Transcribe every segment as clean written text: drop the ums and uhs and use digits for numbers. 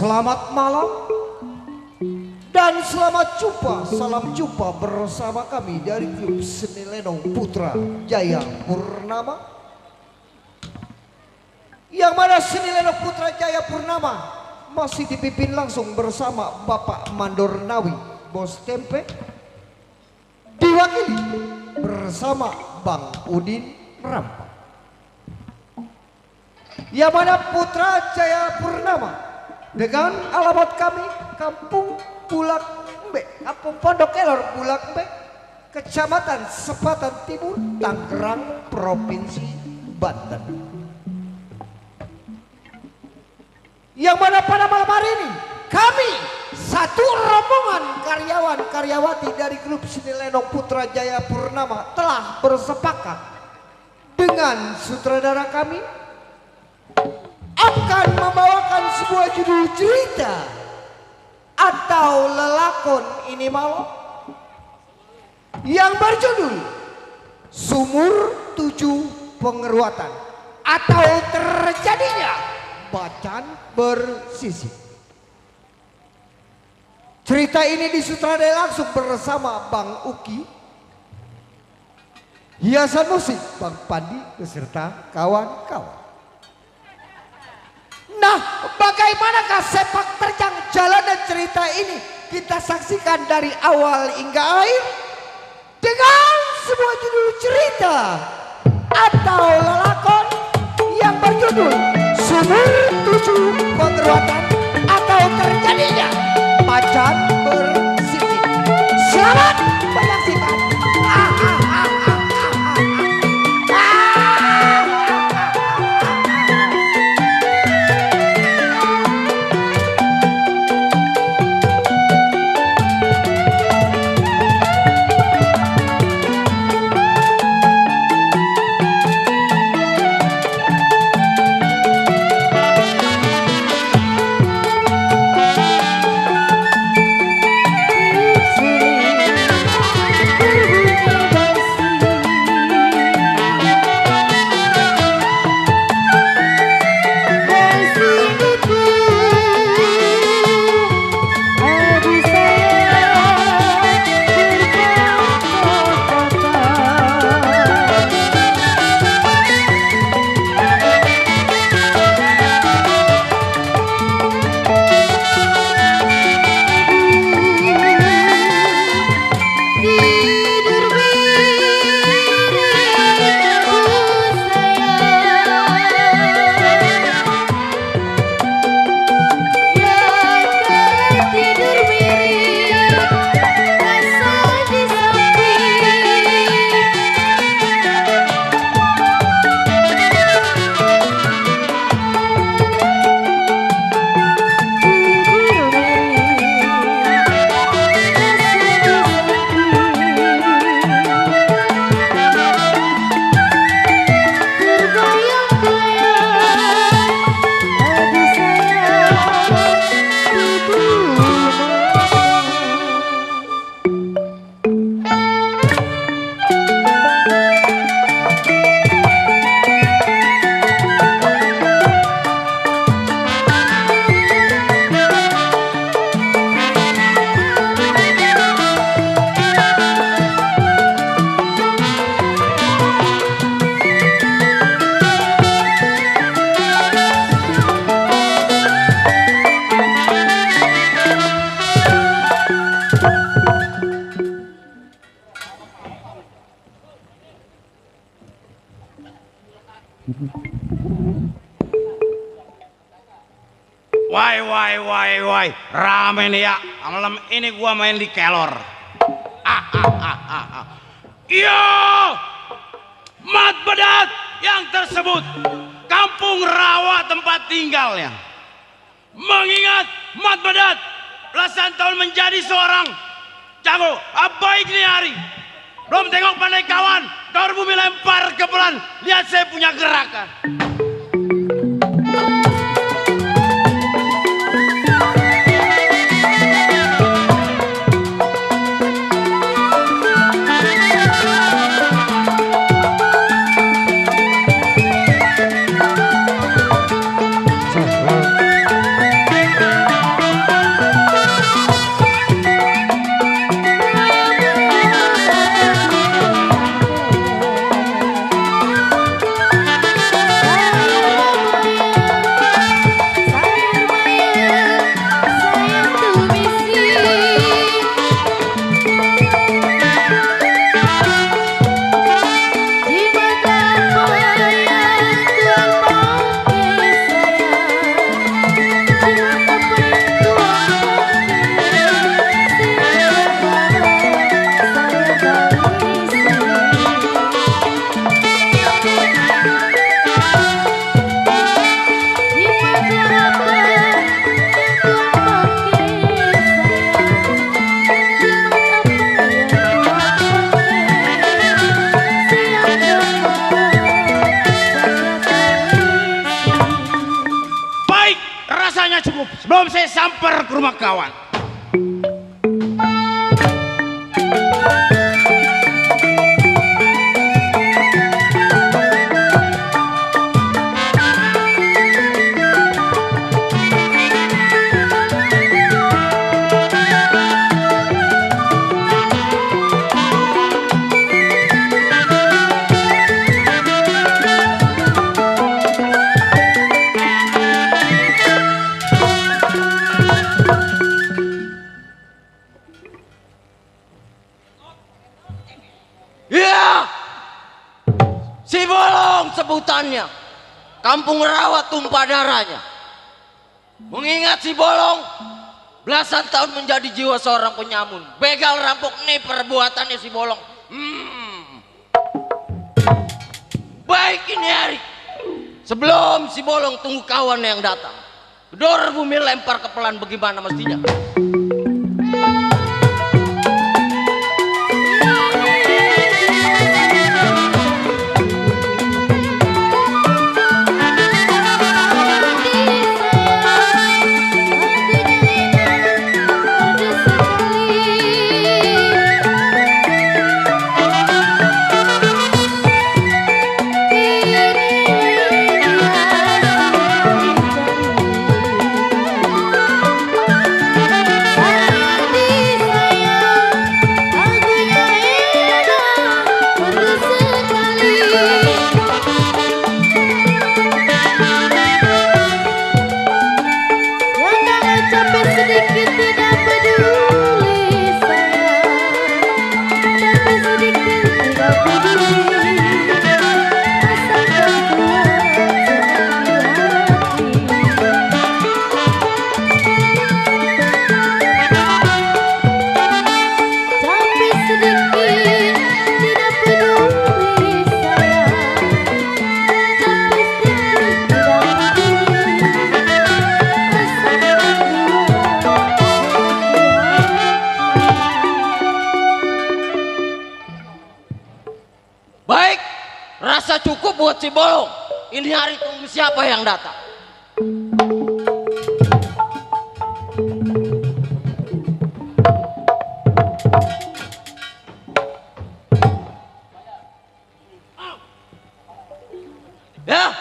Selamat malam dan selamat jumpa, salam jumpa bersama kami dari klub Seni Lenong Putra Jaya Purnama. Yang mana Seni Lenong Putra Jaya Purnama masih dipimpin langsung bersama Bapak Mandor Nawi Bos Tempe, diwakili bersama Bang Udin Rampa. Yang mana Putra Jaya Purnama dengan alamat kami Kampung Bulak Mbe, Kampung Pondok Kelor Bulak Mbe, Kecamatan Sepatan Timur, Tangerang, Provinsi Banten. Yang mana pada malam hari ini kami satu rombongan karyawan-karyawati dari klub Seni Lenong Putra Jaya Purnama telah bersepakat dengan sutradara kami akan membawakan sebuah judul cerita atau lelakon ini malam yang berjudul Sumur Tujuh Pengeruatan atau terjadinya Macan Bersisik. Cerita ini disutradarai langsung bersama Bang Uki, hiasan musik Bang Pandi beserta kawan-kawan. Nah, bagaimanakah sepak terjang jalan dan cerita ini kita saksikan dari awal hingga akhir dengan sebuah judul cerita atau lelakon yang berjudul Sumur Tujuh Pengeruatan atau terjadinya Macan Bersisik. Selamat menyaksikan. Wai, rame nih ya. Malam ini gua main di Kelor. Yo, Mat Bedat yang tersebut kampung rawa tempat tinggalnya. Mengingat Mat Bedat belasan tahun menjadi seorang jago baik nih hari. Belum tengok pandai kawan, gaur bumi lempar ke pelan. Lihat saya punya gerakan. sebelum saya samper ke rumah kawan. Ya, si Bolong sebutannya. Kampung Rawa tumpah darahnya. Mengingat si Bolong belasan tahun menjadi jiwa seorang penyamun. Begal rampok nih perbuatannya si Bolong. Baik ini hari. Sebelum si Bolong tunggu kawan yang datang. Gedor bumi lempar ke pelan bagaimana mestinya. Baik, rasa cukup buat si Bolong. Ini hari tunggu siapa yang datang. Ya,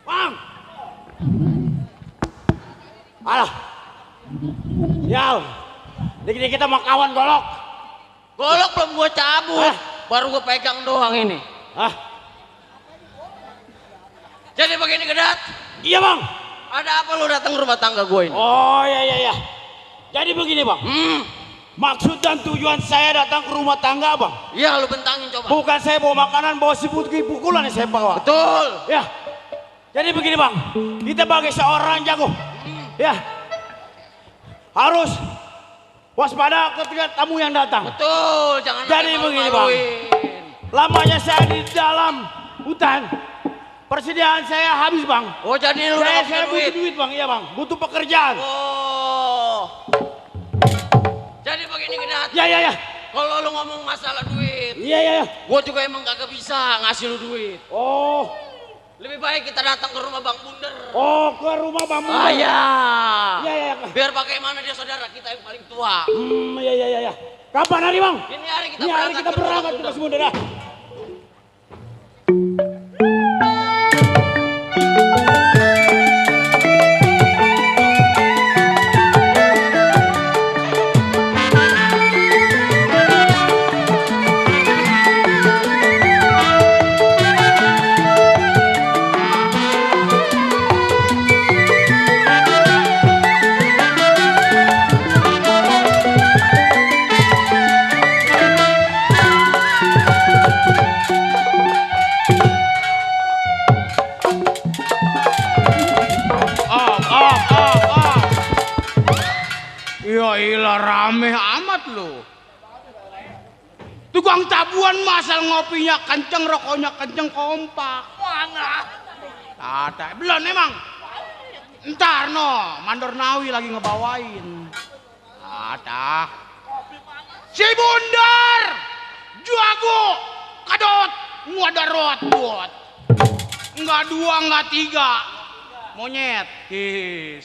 Bang. Alah. Sial. Dikit-dikit kita mau kawan golok. golok belum gua cabut. Baru gua pegang doang ini. Ah, Jadi begini Gedat. iya bang. Ada apa lu datang ke rumah tangga gua ini? Oh iya. Jadi begini bang. Maksud dan tujuan saya datang ke rumah tangga bang. Iya, lu bentangin coba. Bukan saya bawa makanan, bawa pukulan yang saya bawa. Betul. Ya. Jadi begini bang. Kita sebagai seorang jago. Ya. Harus waspada ketika tamu yang datang. Betul, jangan Jadi begini bang. Lamanya saya di dalam hutan. Persediaan saya habis bang. Oh, jadi lu Saya butuh duit bang, iya bang. Butuh pekerjaan. Oh. Jadi begini Gedat. Ya. Kalau lu ngomong masalah duit, Iya. gua juga emang kagak bisa ngasih lu duit. Oh. Lebih baik kita datang ke rumah Bang Bunder. Oh, ke rumah Bang Bunder. Ah, ya. Ya, ya, ya. Biar bagaimana dia saudara kita yang paling tua. Ya, ya, ya, ya. Kapan hari, Bang? Ini hari kita Ini hari kita berangkat ke Bang Bunder. Dah. Ya ilah rame amat lo. Tukang tabuan masal ngopinya kenceng, rokoknya kenceng, kompak. Mana? Ada, belum emang. Ntar no, Mandor Nawi lagi ngebawain. Ada. Si Bundar, jago, kadot, nguadarot, buat. Enggak dua, enggak tiga. Monyet,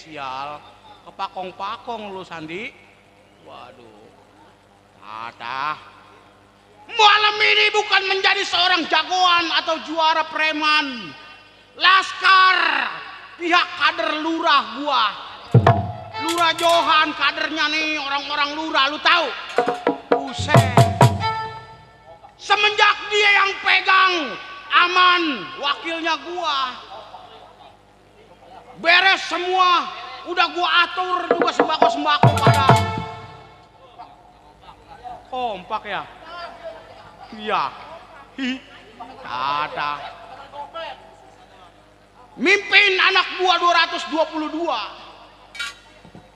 sial. Kepakong-pakong lu Sandi. Waduh. Ada. Malam ini bukan menjadi seorang jagoan atau juara preman. Laskar. Pihak kader lurah gua. Lurah Johan kadernya nih orang-orang lurah lu tahu. Buset. Semenjak dia yang pegang aman wakilnya gua. Beres semua. Udah gua atur juga sembako-sembako pada kompak ya. Iya. Ada. Mimpin anak gua 222.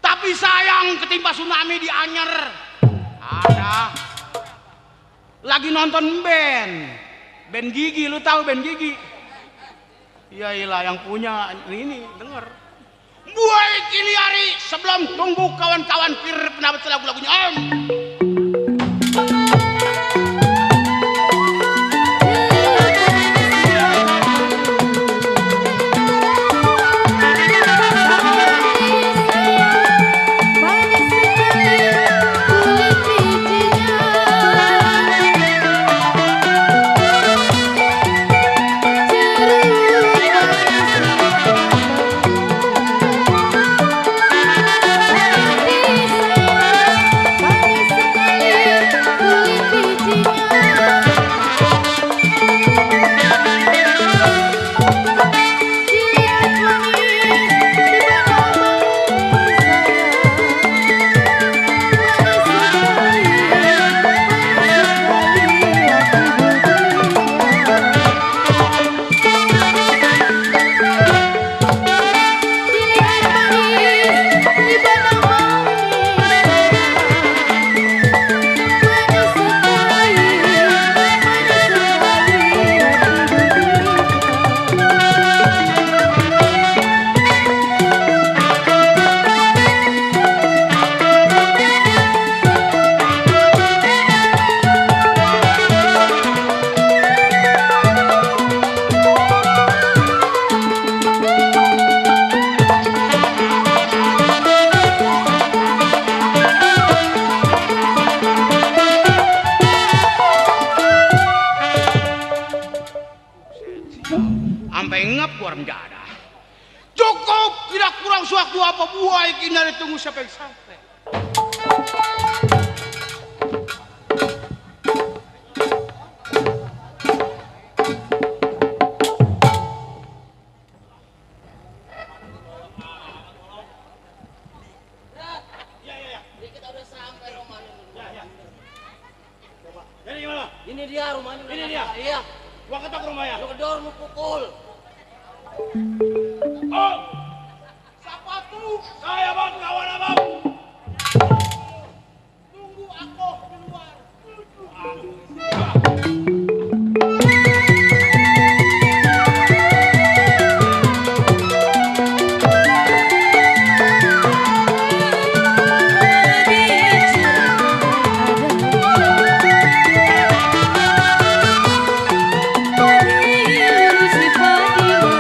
Tapi sayang ketimpa tsunami di Anyer. Ada. Lagi nonton band Gigi, lu tahu band Gigi? Iya ilah yang punya ini denger. Buai Kiliari sebelum tunggu kawan-kawan pir pendapat lagu-lagunya Om. Suatu apa buai kini tunggu sampai-sampai. Jadi gimana? Ini dia rumahnya. Ini dia? Iya. Gua ketok rumahnya. Lu kedor, lu pukul. Oh! Siapa tuh? Saya bang, kawan abang. Tunggu aku di luar. Si Fatima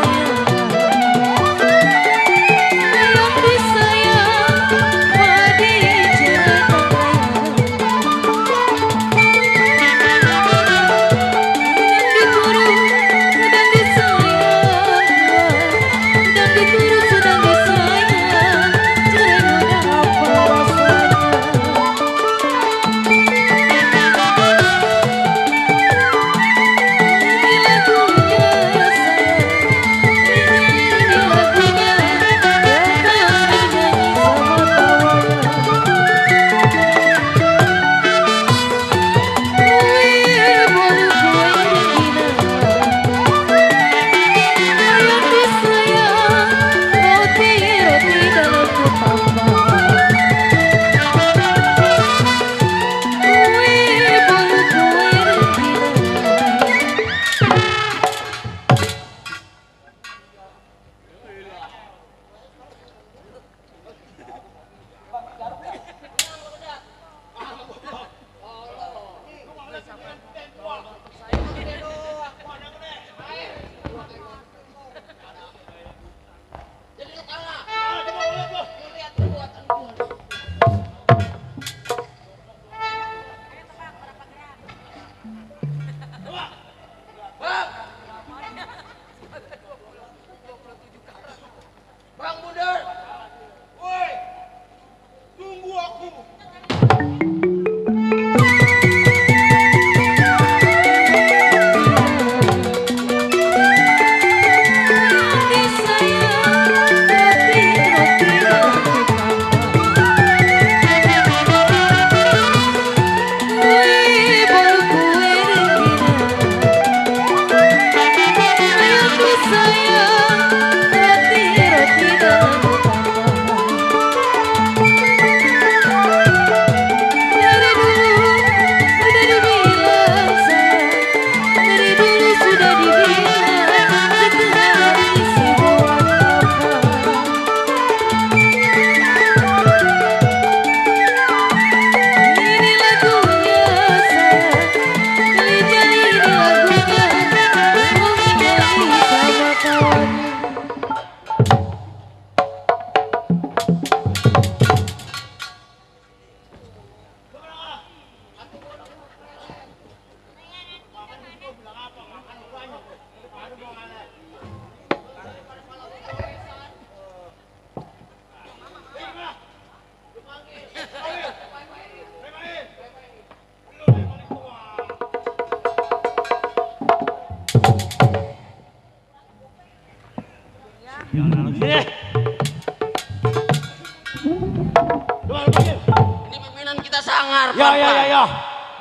sangar. Ya.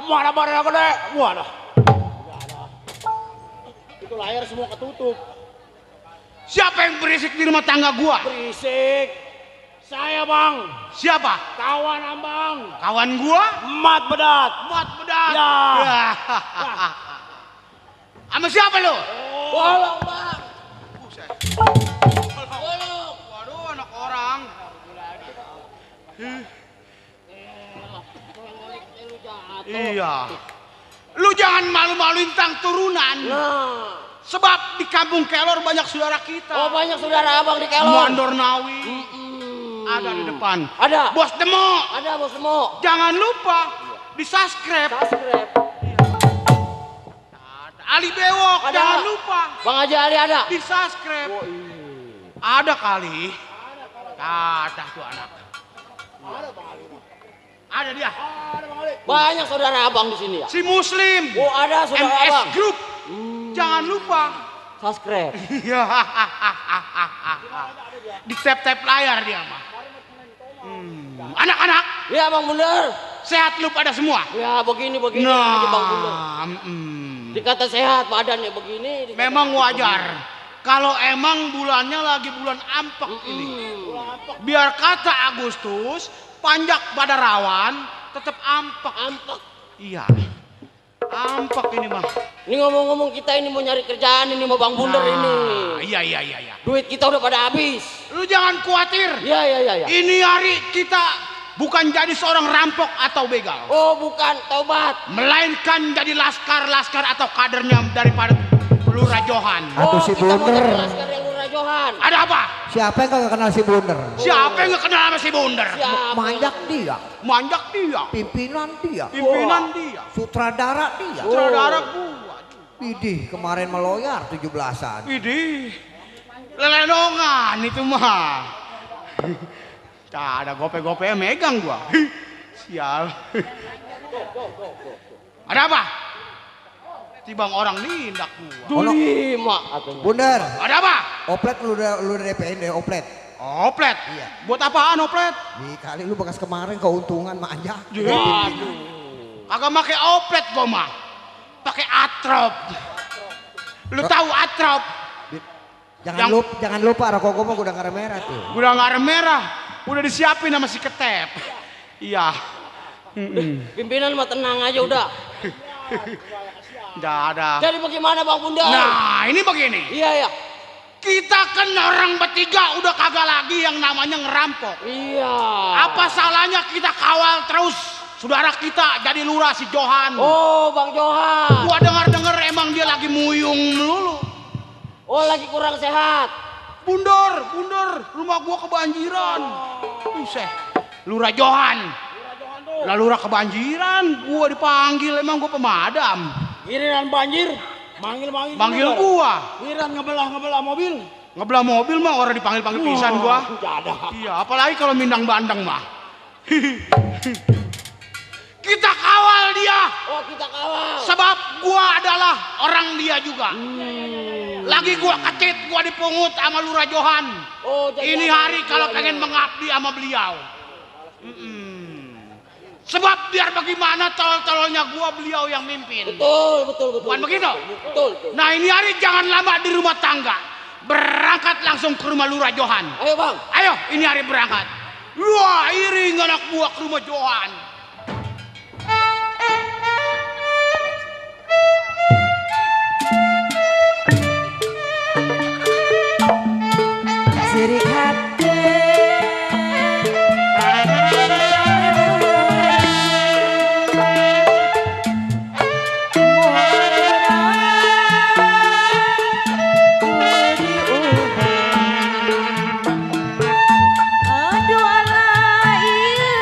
Mana barang gede? Wadah. Itu layar semua ketutup. Siapa yang berisik di rumah tangga gua? Berisik. Saya bang. Siapa? Kawan abang. Kawan gua? Mat bedat. Mat bedat. Ya. Sama siapa lu? Bolong bang. Buset. Bolong. Waduh, anak orang. Iya. Lu jangan malu-maluin tentang turunan. Nah. Sebab di kampung Kelor banyak saudara kita. Oh banyak saudara abang di Kelor. Mandor Nawi. Ada di depan. Ada. Bos Demo. Ada bos semua. Jangan lupa di subscribe. Subscribe. Ali Bewok. Ada. Jangan lupa Bang Haji Ali ada. di subscribe. Ada kali. Kata tuh anak. Ada dia. Banyak saudara abang di sini ya. Si Muslim. Oh ada saudara MS abang. Group. Jangan lupa. Subscribe. Di tap-tap layar dia mah. Anak-anak Ya bang Bundar. sehat lu pada semua. Ya begini aja bang Bundar. mm. Dikata sehat badannya begini. dikata Memang begini. wajar. Kalau emang bulannya lagi bulan ampek ini. Biar kata Agustus, panjak pada rawan, tetap ampek. Ampek. Iya. Ampek ini mah. Ini ngomong-ngomong kita ini mau nyari kerjaan ini mau bang Bundar ini. Iya. Duit kita udah pada habis. Lu jangan khawatir. Ya. Ini hari kita bukan jadi seorang rampok atau begal. Oh bukan taubat. Melainkan jadi laskar atau kadernya daripada Lurah Johan. Atau si kita mau Bundar. jadi laskar yang Lurah Johan. Ada apa? Siapa yang gak kenal si Bundar? Siapa yang gak kenal sama si Bundar? Siapa? Manjak dia, Manjak dia. pimpinan dia, Pimpinan dia. sutradara dia. Sutradara gua. Widih, kemarin meloyar 17-an. Widih. Lelenongan itu mah. Tak ada gope-gope megang gua. Sial. Ada apa? Tibang orang nindak gua. Dulima katanya. Bundar, Ada apa? oplet lu udah DPin deh, oplet. Oplet. Iya. Buat apaan oplet? Di kali lu bekas kemarin keuntungan manjak. Waduh. Kagak make oplet gua mah. Pakai atrop. Lu tahu atrop? Jangan lupa rokok gua mah udah ngarep merah tuh. Udah ngarep merah. Udah disiapin sama si Ketep. Iya. Pimpinan mah tenang aja udah. Nggak ada. Jadi bagaimana bang Bundar? Nah ini begini. Iya. Kita kan orang bertiga udah kagak lagi yang namanya ngerampok. Iya. Apa salahnya kita kawal terus saudara kita jadi lurah si Johan. Oh bang Johan. Gua dengar emang dia lagi muyung melulu. Oh lagi kurang sehat. Bundar, rumah gua kebanjiran. Buset, Lurah Johan. Lah lurah kebanjiran, gua dipanggil emang gua pemadam. Giliran banjir. Manggil. Manggil gua. Giliran ngebelah mobil. Ngebelah mobil mah orang dipanggil pisan gua. Tidak ada. Iya, apalagi kalau mindang bandeng mah. Kita kawal dia. Oh kita kawal. Sebab gua adalah orang dia juga. Lagi gua kecit, gua dipungut sama Lurah Johan. Oh, jadi Ini ada- hari kalau iya, pengen iya. mengabdi sama beliau. Sebab biar bagaimana tolol-tololnya gua beliau yang mimpin. Betul. Bukan begitu? Betul. Nah ini hari jangan lama di rumah tangga. Berangkat langsung ke rumah Lurah Johan. Ayo bang. Ayo ini hari berangkat. Wah iring anak buah ke rumah Johan. Sirik hati aduh alah iya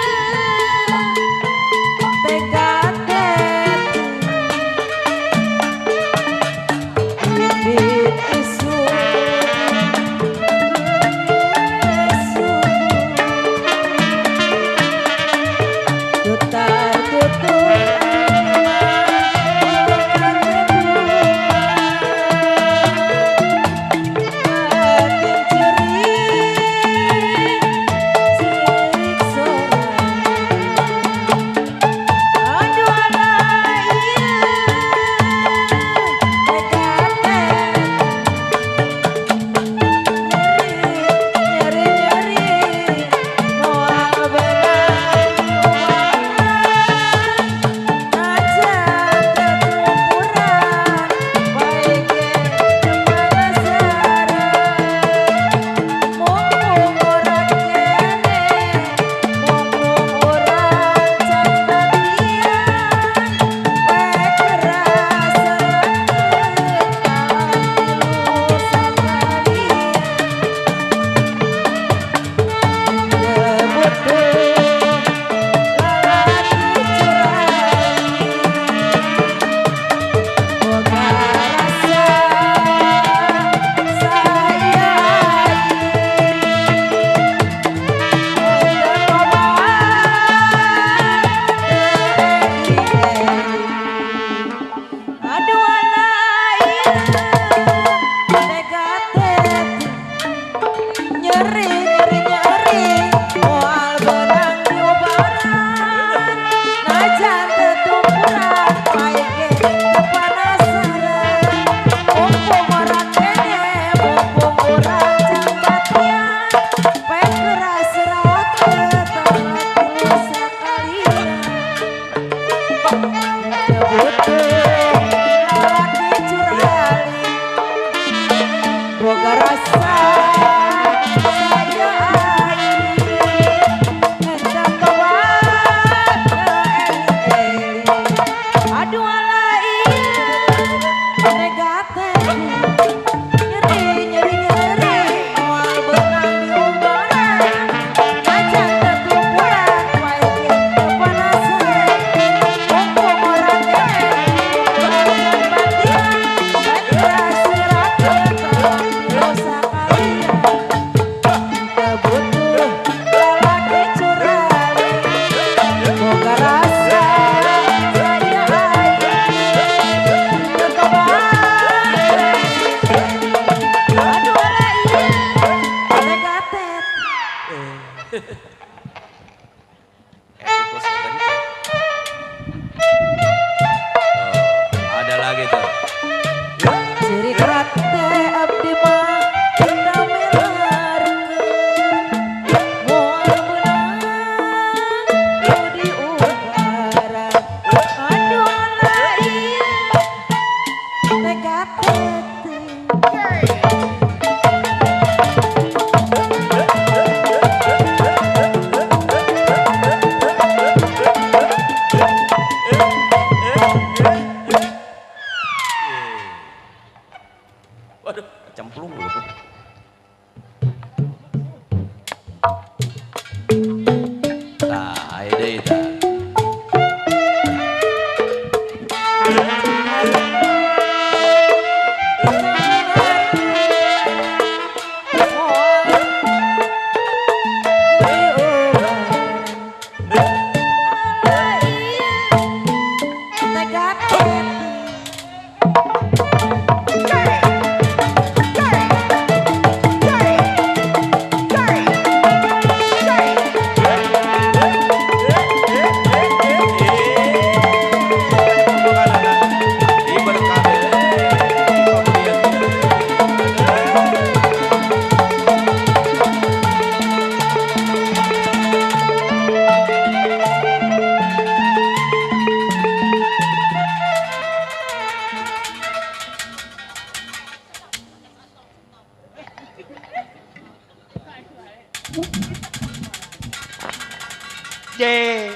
Ye.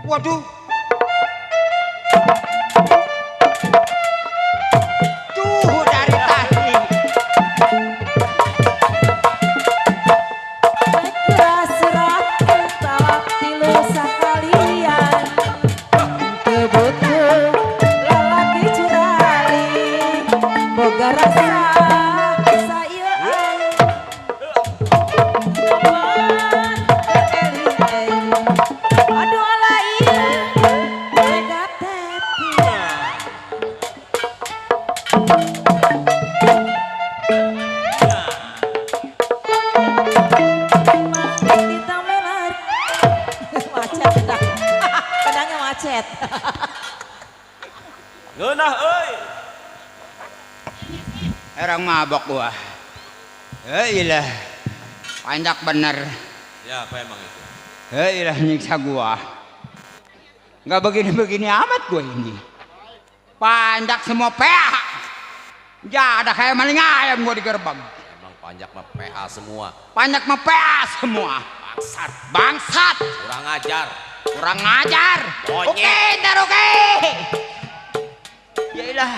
Waduh. Tuh dari tadi. Serat tawak tilu sakalian kebutuh lalaki curali boga rasa saya aduh alain beda tepi kita melar macet pedangnya macet Geunah euy. Orang mabok gua. Iyalah. Panjak bener. Ya, apa emang itu? Iyalah nyiksa gua. Nggak begini-begini amat gua ini. Panjak semua PH. Ya ada kayak maling ayam gua di gerbang. Emang panjak mah PH semua. Panjak mah PH semua. Bangsat, Bangsat. kurang ajar. Kurang ngajar. Monyet. Oke, ntar oke. Yailah.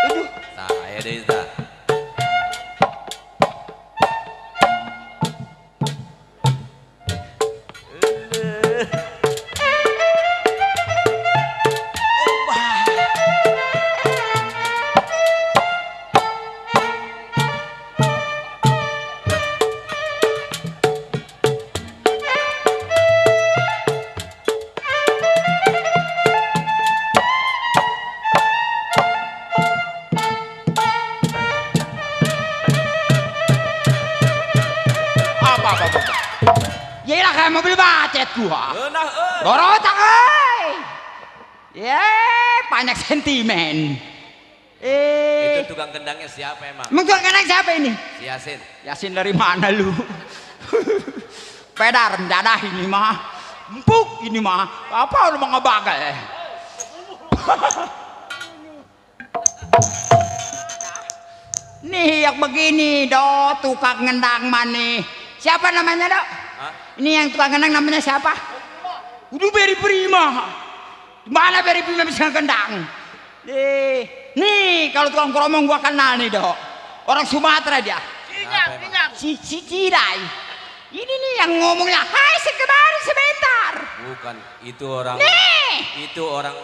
Aduh. Saya deh Za. Apa. Yailah kayak mobil bacet gua. Geunah euy. Dorotak euy. Banyak sentimen. Itu tukang gendangnya siapa emang? Emang tukang gendang siapa ini? Si Yasin. Yasin dari mana lu? Pedar dadah ini mah. Empuk ini mah. Apa lu mau ngebagal? Nih yang begini do tukang gendang mani. Siapa namanya do? Hah? Ini yang tukang gendang namanya siapa? Udah Beri Prima. Mana Beri Prima bisa gendang? Nih kalau tukang kromong gua kenal nih dok. Orang Sumatera dia. Si Cirai. Ini nih yang ngomongnya, hai sekemari sebentar. Bukan, itu orang. Nih. Itu orang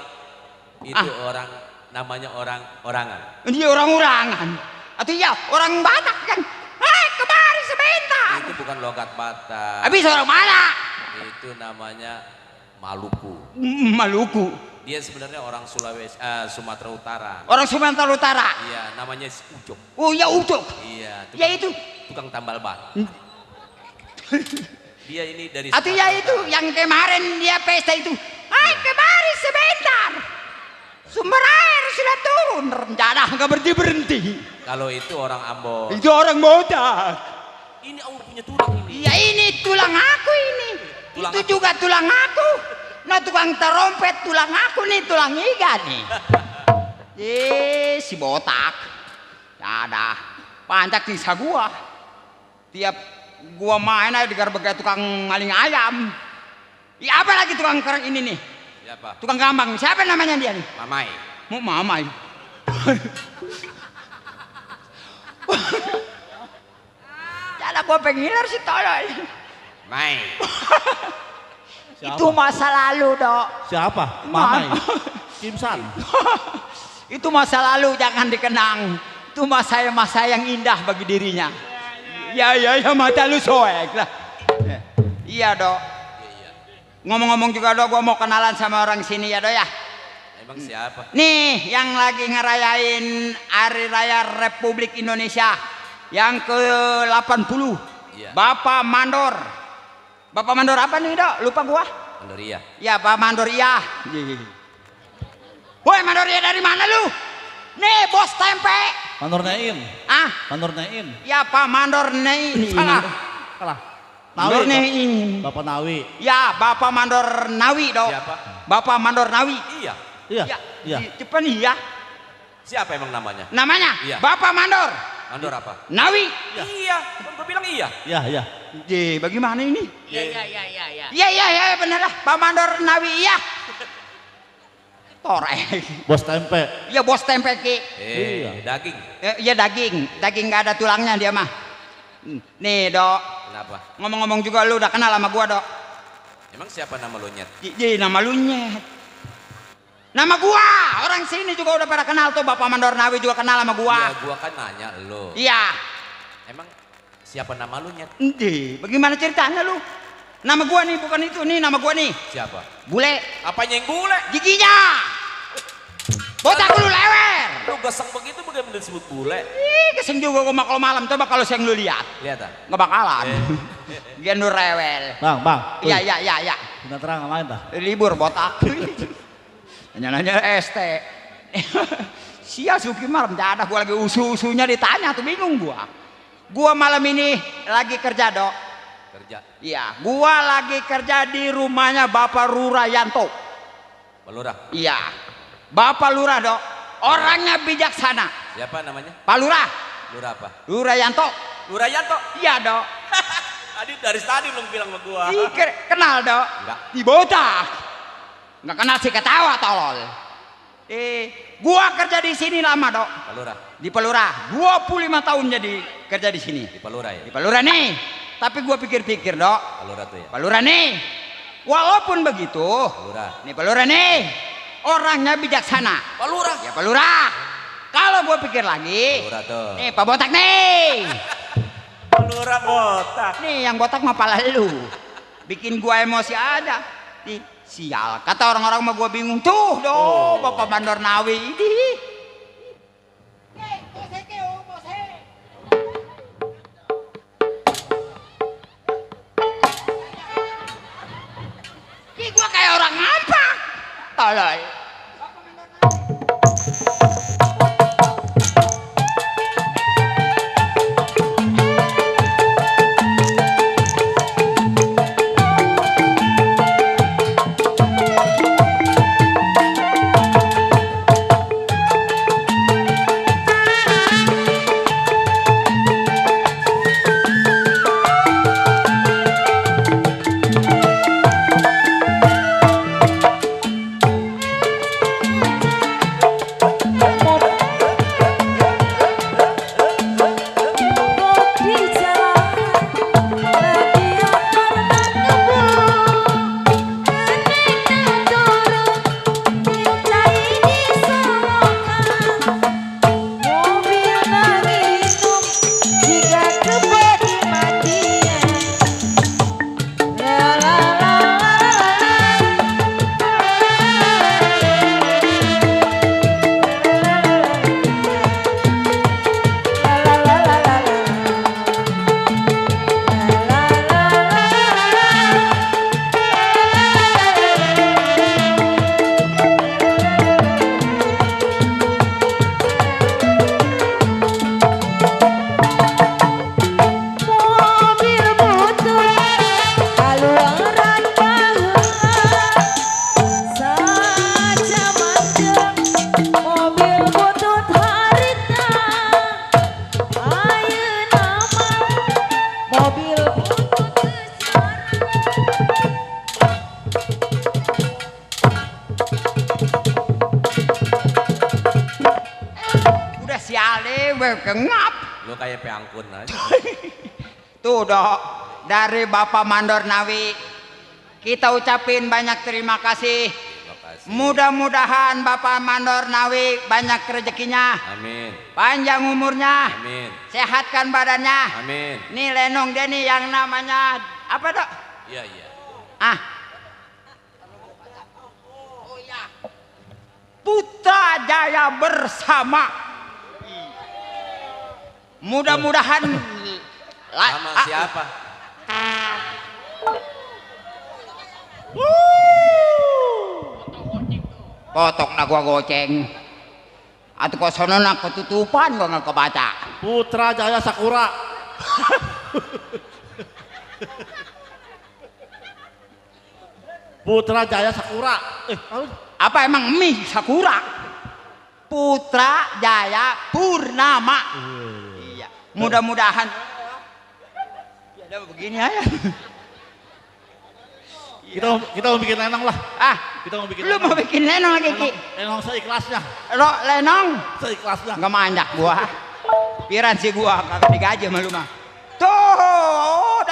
namanya orangan. Dia orang-orangan. Atau iya orang Batak kan. Hai kemari sebentar. Itu bukan logat Batak. Habis orang mana? Itu namanya Maluku. Maluku. Dia sebenarnya orang Sumatera Utara. Orang Sumatera Utara. Iya, namanya Ucok. Oh ya Ucok. Iya, Ya itu. tukang tambal ban. Dia ini dari Atau ya Sumatera itu Utara. yang kemarin dia pesta itu. Hai kemari sebentar. Sumber air sudah turun. Rencana nggak berhenti. Kalau itu orang Ambon. Itu orang botak. Ini aku punya tulang ini. Ya ini tulang aku ini. Tulang Itu apa? juga tulang aku. Nah tukang terompet tulang aku nih, tulang iga nih. Si botak. Ya ada. Panjak nyiksa gua. Tiap gua main aja digerbek tukang maling ayam. Ya apa lagi tukang kerang ini nih? Siapa? Tukang gambang. Siapa namanya dia nih? Mamai. Mau mamai. Jadi gua pengiler si tolol. Mai. Itu masa lalu, Dok. Siapa? Mamai. Kimsan. Itu masa lalu, jangan dikenang. Itu masa yang indah bagi dirinya. Ya, mata lu soek lah. Iya, Dok. Ngomong-ngomong juga, Dok, gua mau kenalan sama orang sini ya, Dok ya. Emang siapa? Nih, yang lagi ngerayain Hari Raya Republik Indonesia yang ke-80. Iya. Bapak Mandor. Bapak Mandor apa nih, Dok? Lupa gua. Andoria. Ya, Pak Mandor iya. Woi, Mandor iya dari mana lu? Nih, bos tempe. Mandor Nain. Ah, Mandor Nain. ya Pak Mandor Nei. Salah. Kalah. Mandor Nawi. Nei. Bapak Nawi. Ya, Bapak Mandor Nawi, Dok. Siapa? Bapak Mandor Nawi. Iya. Iya. Iya. Cepat nih ya. Siapa emang namanya? Namanya Iya. Bapak Mandor Mandor apa? Nawi. Iya. Kan gue bilang iya. Iya, iya. Bagaimana ini? Iya. Iya benar lah. Pak Mandor Nawi iya. Torek. Bos tempe. Iya bos tempe ki. Iya. Daging. Iya daging nggak ada tulangnya dia mah. Nih dok, Kenapa? ngomong-ngomong juga lu udah kenal sama gua dok. Emang siapa nama lo Nyet? Nama lu Nyet. Nama gua, orang sini juga udah pada kenal tuh, Bapak Mandor Nawi juga kenal sama gua. Iya, gua kan nanya lo. Iya. Emang siapa nama lo Nyet? Bagaimana ceritanya lu? Nama gua nih bukan itu nih, nama gua nih. Siapa? Bule, Apanya yang bule? giginya. Botak lu lewer. Lu gesek begitu bagaimana disebut bule? Keseng juga gua kalau malam, coba kalau siang lu lihat. Lihat ah. Nggak bakalan. Dia nu rewel. Bang. Iya. Kita terang main dah. Libur botak. Nanya ST. Sia Suki malam ada gua lagi usunya ditanya tuh bingung gua. Gua malam ini lagi kerja dok. Kerja. Iya, gua lagi kerja di rumahnya Bapak Rurayanto. Pak Lurah. Iya, Bapak Lurah dok. Orangnya bijaksana. Siapa namanya? Pak Lurah. Lurah apa? Rurayanto. Lurayanto. Iya dok. Tadi dari tadi belum bilang sama gua. Kenal dok. Enggak. Di botak. Nggak kenal sih ketawa tolol. Gua kerja di sini lama dok. Pak Lurah. Di Pelurah 25 tahun jadi kerja di sini. Di Pak Lurah ya? Di Pelurah nih. Tapi gua pikir-pikir dok. Pak Lurah tuh ya? Pelurah nih. Walaupun begitu, Pak Lurah. nih Pelurah nih orangnya bijaksana. Pak Lurah. Ya Pelurah. Kalau gua pikir lagi, Pak Lurah tuh. nih Pak Botak nih. Pak Lurah botak. Nih yang botak mah pala lu. Bikin gua emosi aja. Nih, sial. Kata orang-orang mah gua bingung tuh dong. Bapak Mandor Nawi ini. Ih, gua kayak orang apa? Tolong. Kengap. Lo kayak peangkun aja. Tuh dok, dari Bapak Mandor Nawi kita ucapin banyak terima kasih. Makasih. Mudah-mudahan Bapak Mandor Nawi banyak rezekinya, Amin. panjang umurnya, Amin. sehatkan badannya. Amin. Nih lenong dia nih yang namanya apa dok? Iya iya. Ah, Putra Jaya bersama. Mudah-mudahan Sama siapa? Potok na gua goceng. Atau kosono na ketutupan gua nggak kebaca. Putra Jaya Sakura. Putra Jaya Sakura. Apa emang mie Sakura? Putra Jaya Purnama. Iya. Mudah-mudahan. Ya udah begini aja. Kita mau bikin lenong lah. Ah, Kita mau bikin lu mau bikin lenong lagi Ki? Lenong seikhlasnya. Lo lenong? Seikhlasnya. Nggak manjak gua. Piran sih gua kagak digaji sama lu mah. Tuh,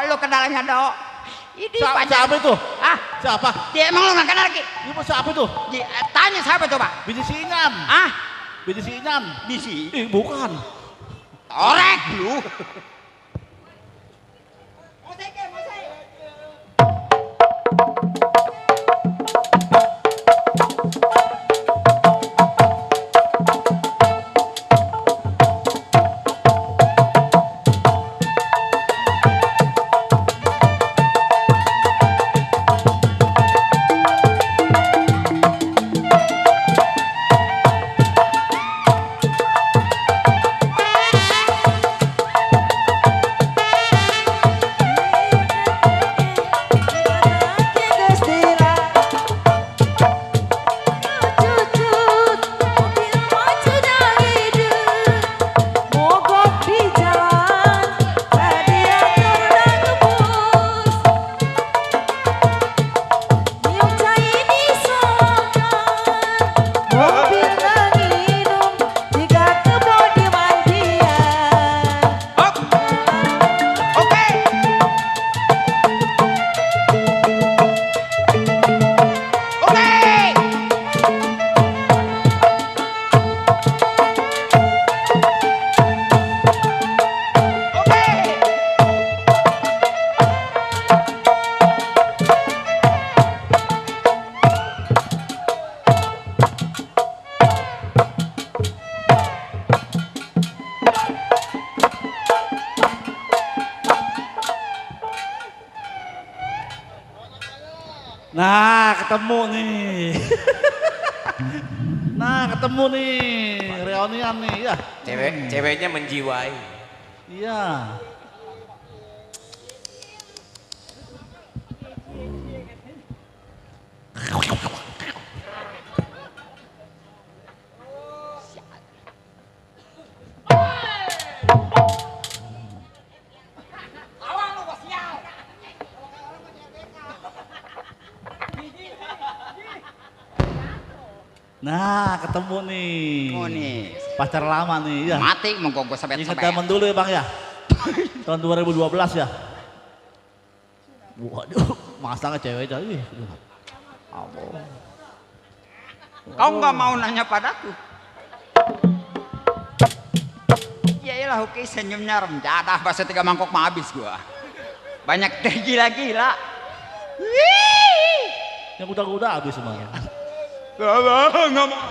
lu kenalannya ini Siapa itu? Ah, Siapa? dia emang lu nggak kenal lagi? Ibu siapa itu? Tanya siapa coba? Bini si Inyan. Ah, Bini si Inyan. bisi. Bukan. Orek lu. Nah, ketemu nih. Nah, ketemu nih. Reunian nih, ya. Ceweknya menjiwai. Iya. Nah, ketemu nih. Oh nih. Pacar lama nih, ya. Mati mau gua Ingat sebet-sebet. zaman dulu ya, Bang ya. Tahun 2012 ya. Waduh, masa nggak cewek jadi. Kau nggak mau nanya padaku? Ya iyalah, oke, senyumnya remjadah, bahasa 3 mangkok mah habis gua. Banyak teh gila-gila. Yang udah habis semuanya. Nggak mau.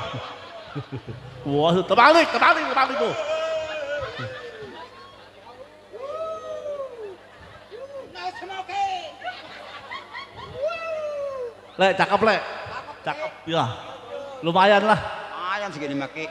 Wah, terbalik tuh. Le, cakep le. Cakep, ya. Lumayan lah. Lumayan segini maki.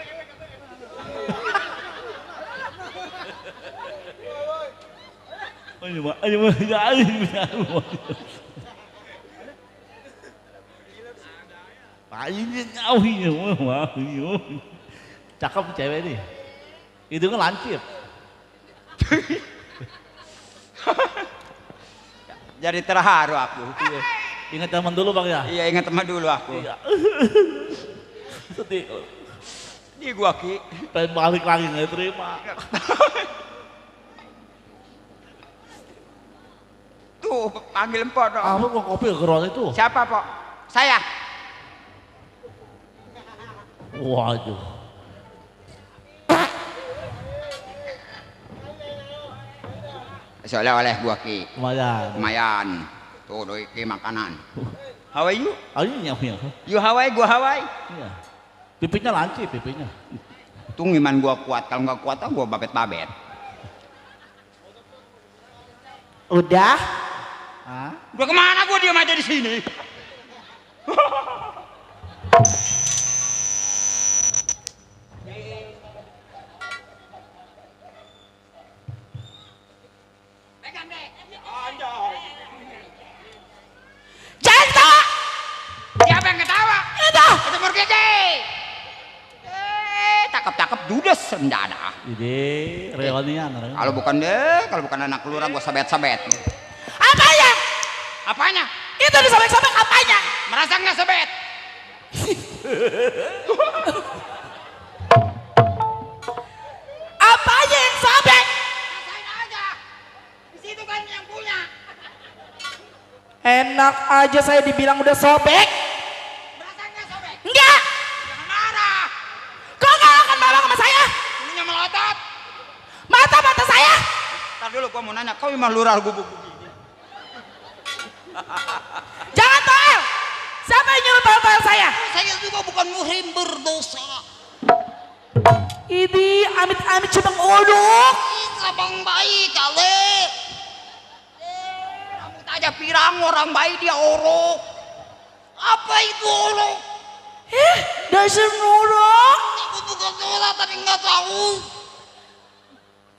Cakep cewek ini. Hidungnya lancip. Jadi terharu aku. Ingat zaman dulu Bang ya? Iya, ingat teman dulu aku. Iya. Sedih. Di gua Ki. Pengen balik lagi nggak terima. Tuh, panggil empok dong. Apa kok kopi ke ruang itu? Siapa, Pok? Saya. Waduh. Soalnya oleh gua Ki. Lumayan. Lumayan. Tuh, doi Ki makanan. How are you? Ayo nyampe. You Hawaii, gua Hawaii. Iya. Pipinya lancip, pipinya. Tuh iman gua kuat, kalau nggak kuat gua babet-babet. Udah? Hah? Gua kemana? Gua diam aja di sini. Siapa yang Gede. Cakep-cakep dudes sendana. Ide reonian. Kalau bukan anak kelurahan gua sabet-sabet. Apanya? Apanya? Itu disobek-sobek apanya? Merasa nggak sebet? Apanya yang sobek? Rasain aja. Di situ kan yang punya. Enak aja saya dibilang udah sobek. Merasa nggak sobek? Enggak. Jangan marah. Kok nggak akan marah sama saya? Ininya melotot. Mata-mata saya. Ntar dulu gua mau nanya, kau memang lurah gubuk begini? Jangan toel. Siapa yang nyuruh toel-toel saya? Saya juga bukan muhrim berdosa. Ini amit-amit cuma ngolok. Abang baik kali. Rambut aja pirang, orang baik dia orok. Apa itu orok? Dasar ngolok. Aku bukan sholat tapi nggak tahu.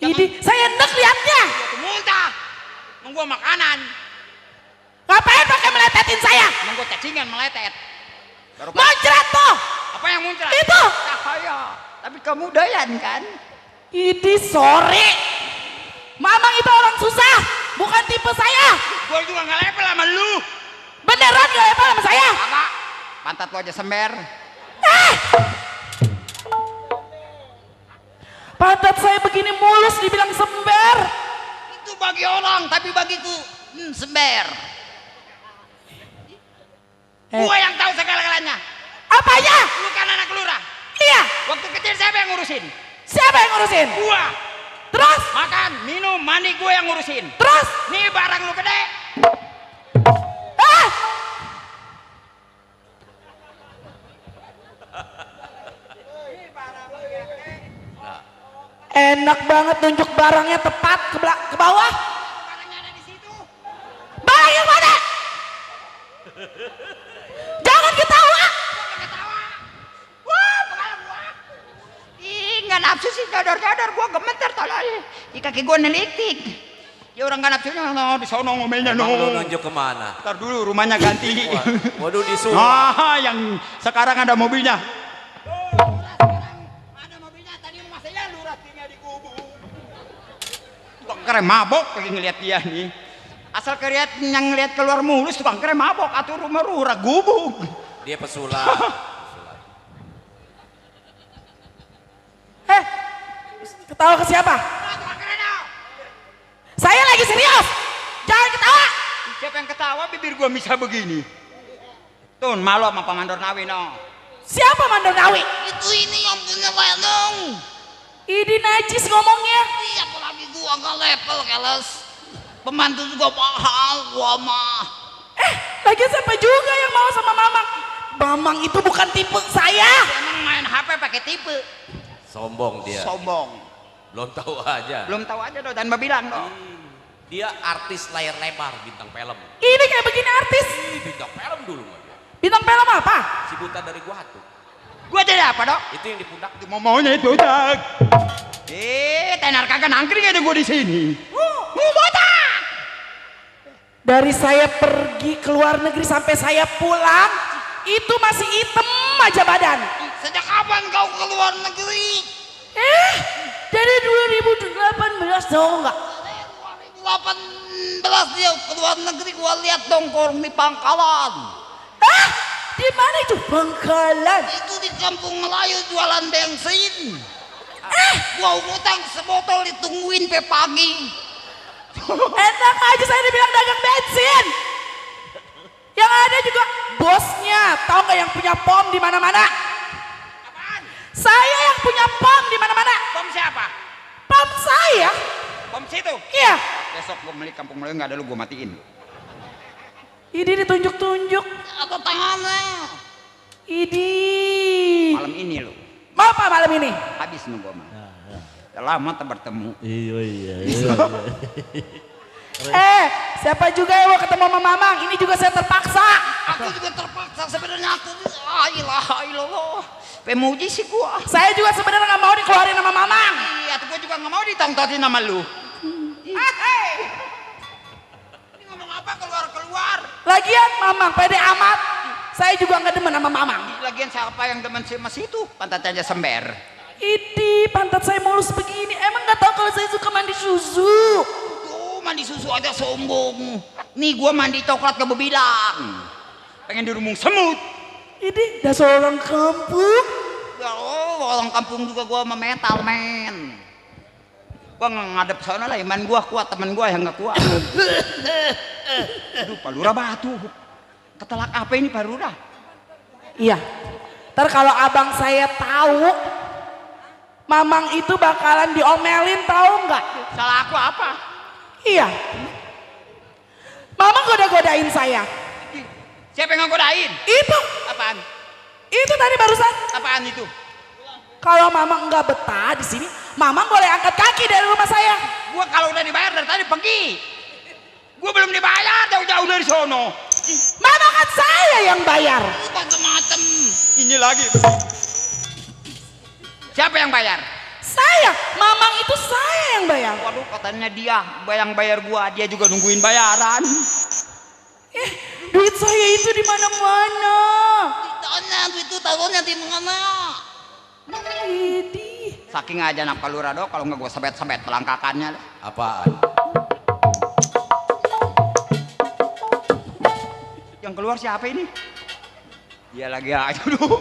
Ini saya enak liatnya. Aku muntah. Nunggu makanan. Ngapain pakai meletetin saya? Nunggu cacingan meletet. Baru Muncrat tuh. apa yang muncrat? Itu. Cahaya. Tapi kamu doyan kan? Ini sore. Mamang itu orang susah. Bukan tipe saya. Gue juga nggak level sama lu. Beneran gak level sama saya? Kagak. Pantat lu aja sember. Pantat saya begini mulus dibilang sember. Itu bagi orang, tapi bagiku sember. Gua yang tahu segala-galanya. Apanya? Lu kan anak lurah. Iya. Waktu kecil siapa yang ngurusin? Siapa yang ngurusin? Gua. Terus? Makan, minum, mandi gua yang ngurusin. Terus? Nih barang lu gede. Ah! Enak banget nunjuk barangnya tepat ke bawah. Barangnya ada di situ. Barang yang mana? Jangan ketawa. Ketawa. Wah, pengalaman gua. Ih, nggak nafsu sih, cadar-cadar gua gemeter tolol. Di kaki gua nelitik. Ya orang nggak nafsunya di sono ngomelnya Emang lu no. nunjuk kemana? Ntar dulu rumahnya ganti. Waduh disuruh. Ah, yang sekarang ada mobilnya. Ada mobilnya tadi rumah saya lurah tinggal di kubu. Tukang keren mabok lagi ngeliat dia nih. Asal keriat yang ngeliat keluar mulus tukang keren mabok atau rumah lurah gubuk. Dia pesulap. Ketawa ke siapa? Tukang keren no. Saya lagi serius. Jangan ketawa. Siapa yang ketawa bibir gua bisa begini. Tuh malu sama Pak Mandor Nawi no. Siapa Mandor Nawi? Itu ini yang punya lenong. Ini najis ngomongnya. Iya apalagi gua nggak level keles. Pembantu juga mahal gua mah. Lagi siapa juga yang mau sama Mamang? Mamang itu bukan tipe saya. Emang main HP pakai tipe. Sombong dia. Sombong. Belum tahu aja. Belum tahu aja do dan bilang do. Dia artis layar lebar, bintang film. Ini kayak begini artis. Bintang film dulu mah dia. Bintang film apa? Si buta dari gua tuh. Gua jadi apa dok? Itu yang di pundak. Maunya itu dak. Tenar kagak nangkring ada gua di sini. Botak. Dari saya pergi ke luar negeri sampai saya pulang, itu masih hitam aja badan. Sejak kapan kau ke luar negeri? Dari 2018 tahu nggak? 2018 dia ke luar negeri gua lihat dongkorong di Pangkalan. Di mana itu Bangkalan? Itu di kampung Melayu jualan bensin. Gua ngutang sebotol ditungguin pe pagi. Enak aja saya dibilang dagang bensin. Yang ada juga bosnya, tahu nggak yang punya pom di mana-mana? Saya yang punya pom di mana-mana. Pom siapa? Pom saya? Pom situ. Iya. Besok gua beli kampung Melayu nggak ada lu gua matiin. Ini ditunjuk-tunjuk. Atau tangannya. Ini. Malam ini lu. Mau apa malam ini? Habis nunggu mah. Udah lama tak bertemu. Iya. Siapa juga yang mau ketemu sama Mamang? Ini juga saya terpaksa. Aku juga terpaksa sebenarnya aku. Ilaha illallah. Pemuji sih gua. Saya juga sebenarnya nggak mau dikeluarin sama Mamang. Iya, tuh gua juga nggak mau ditongtotin sama lu. Ini ngomong apa keluar? Lagian Mamang pede amat. Saya juga nggak demen sama mamang. Lagian siapa yang demen sama situ? Pantat aja sember. Ini pantat saya mulus begini. Emang nggak tahu kalau saya suka mandi susu? Tuh mandi susu aja sombong. Nih gua mandi coklat gak bilang. Pengen dirumung semut. Ini dasar orang kampung. Oh, orang kampung juga gua sama metal men. Gua ngadep sana lah, iman gua kuat, temen gua yang gak kuat. Aduh, Pak Lurah batu. Ketelak apa ini Pak Lurah? Iya. Ntar kalau abang saya tahu, mamang itu bakalan diomelin, tahu nggak? Salah aku apa? Iya. Mamang goda-godain saya. Siapa yang ngodain? Itu. Apaan? Itu tadi barusan. Apaan itu? Kalau mamang nggak betah di sini, mamang boleh angkat kaki dari rumah saya. Gua kalau udah dibayar dari tadi pergi. Gua belum dibayar jauh-jauh dari sono. Mama kan saya yang bayar. Macam-macam. Ini lagi. Siapa yang bayar? Saya, mamang itu saya yang bayar. Waduh, katanya dia yang bayar gua, dia juga nungguin bayaran. Duit saya itu di mana-mana. Ditanya duit itu tahunya di mana? Ini. Saking aja anak Pak Lurah do, kalau nggak gua sebet-sebet pelangkakannya. Apaan? Yang keluar siapa ini? Dia lagi aja dulu.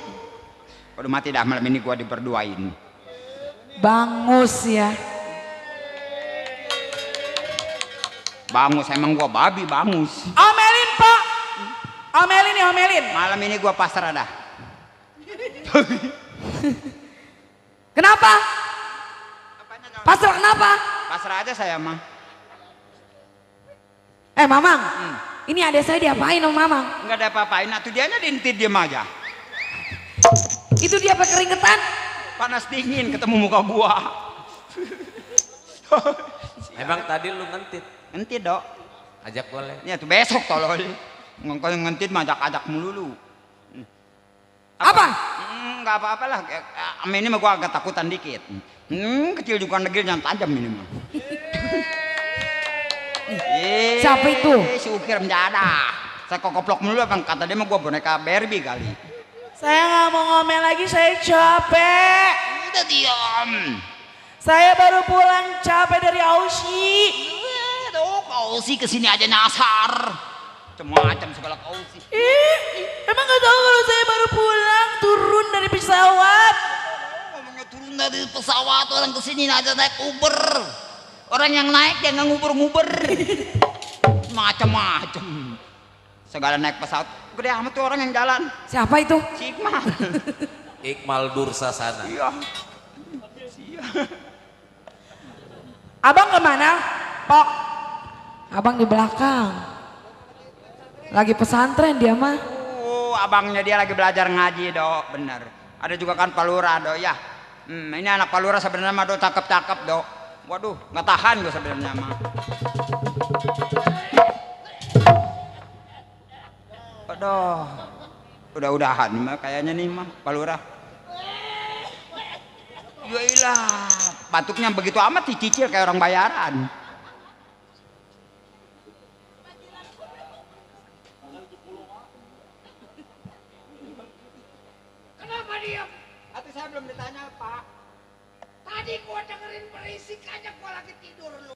Udah mati dah malam ini gua diperduain. Bangus ya. Bangus emang gua babi bangus. Omelin pak. Omelin nih omelin. Malam ini gua pasrah dah. Kenapa? Pasrah kenapa? Pasrah aja saya mah. Mamang. Ini adek saya diapain sama mamang? Nggak ada apa-apain. Nah tuh dianya diintit diem aja. Itu dia pakai keringetan. Panas dingin ketemu muka gua. Emang tadi lu ngentit. Ngentit dok. Ajak boleh. Ini tuh besok tolol. Ngentit mah ajak melulu. Apa? Nggak apa-apa lah. Ini mah gua agak takutan dikit. Kecil juga negil yang tajam ini mah. Siapa itu? Si Ukir menjadah. Saya kokoplok melulu bang. Kata dia mah gua boneka Barbie kali. Saya nggak mau ngomel lagi, saya capek. Udah diam. Saya baru pulang capek dari Aussie. Aduh, Kausi kesini aja nyasar. Macam-macam segala Kausi. Emang nggak tahu kalau saya baru pulang turun dari pesawat. Ngomongnya turun dari pesawat, orang kesini aja naik Uber. Orang yang naik dia nggak nguber-nguber. Macam-macam. Segala naik pesawat. Gede amat tuh orang yang jalan. Siapa itu? Si Iqmal. Iqmal Dursasana. Iya. Abang kemana? Pok. Abang di belakang. Lagi pesantren dia mah. Abangnya dia lagi belajar ngaji dok. Bener. Ada juga kan Pak Lurah dok ya. Ini anak Pak Lurah sebenarnya mah dok cakep-cakep dok. Waduh, nggak tahan gue sebenarnya mah. Aduh, udah-udahan mah kayaknya nih mah Pak Lurah. Yailah, batuknya begitu amat dicicil kayak orang bayaran. Kenapa diam? Atau saya belum ditanya Pak. Tadi gua dengerin berisik aja, gua lagi tidur lu.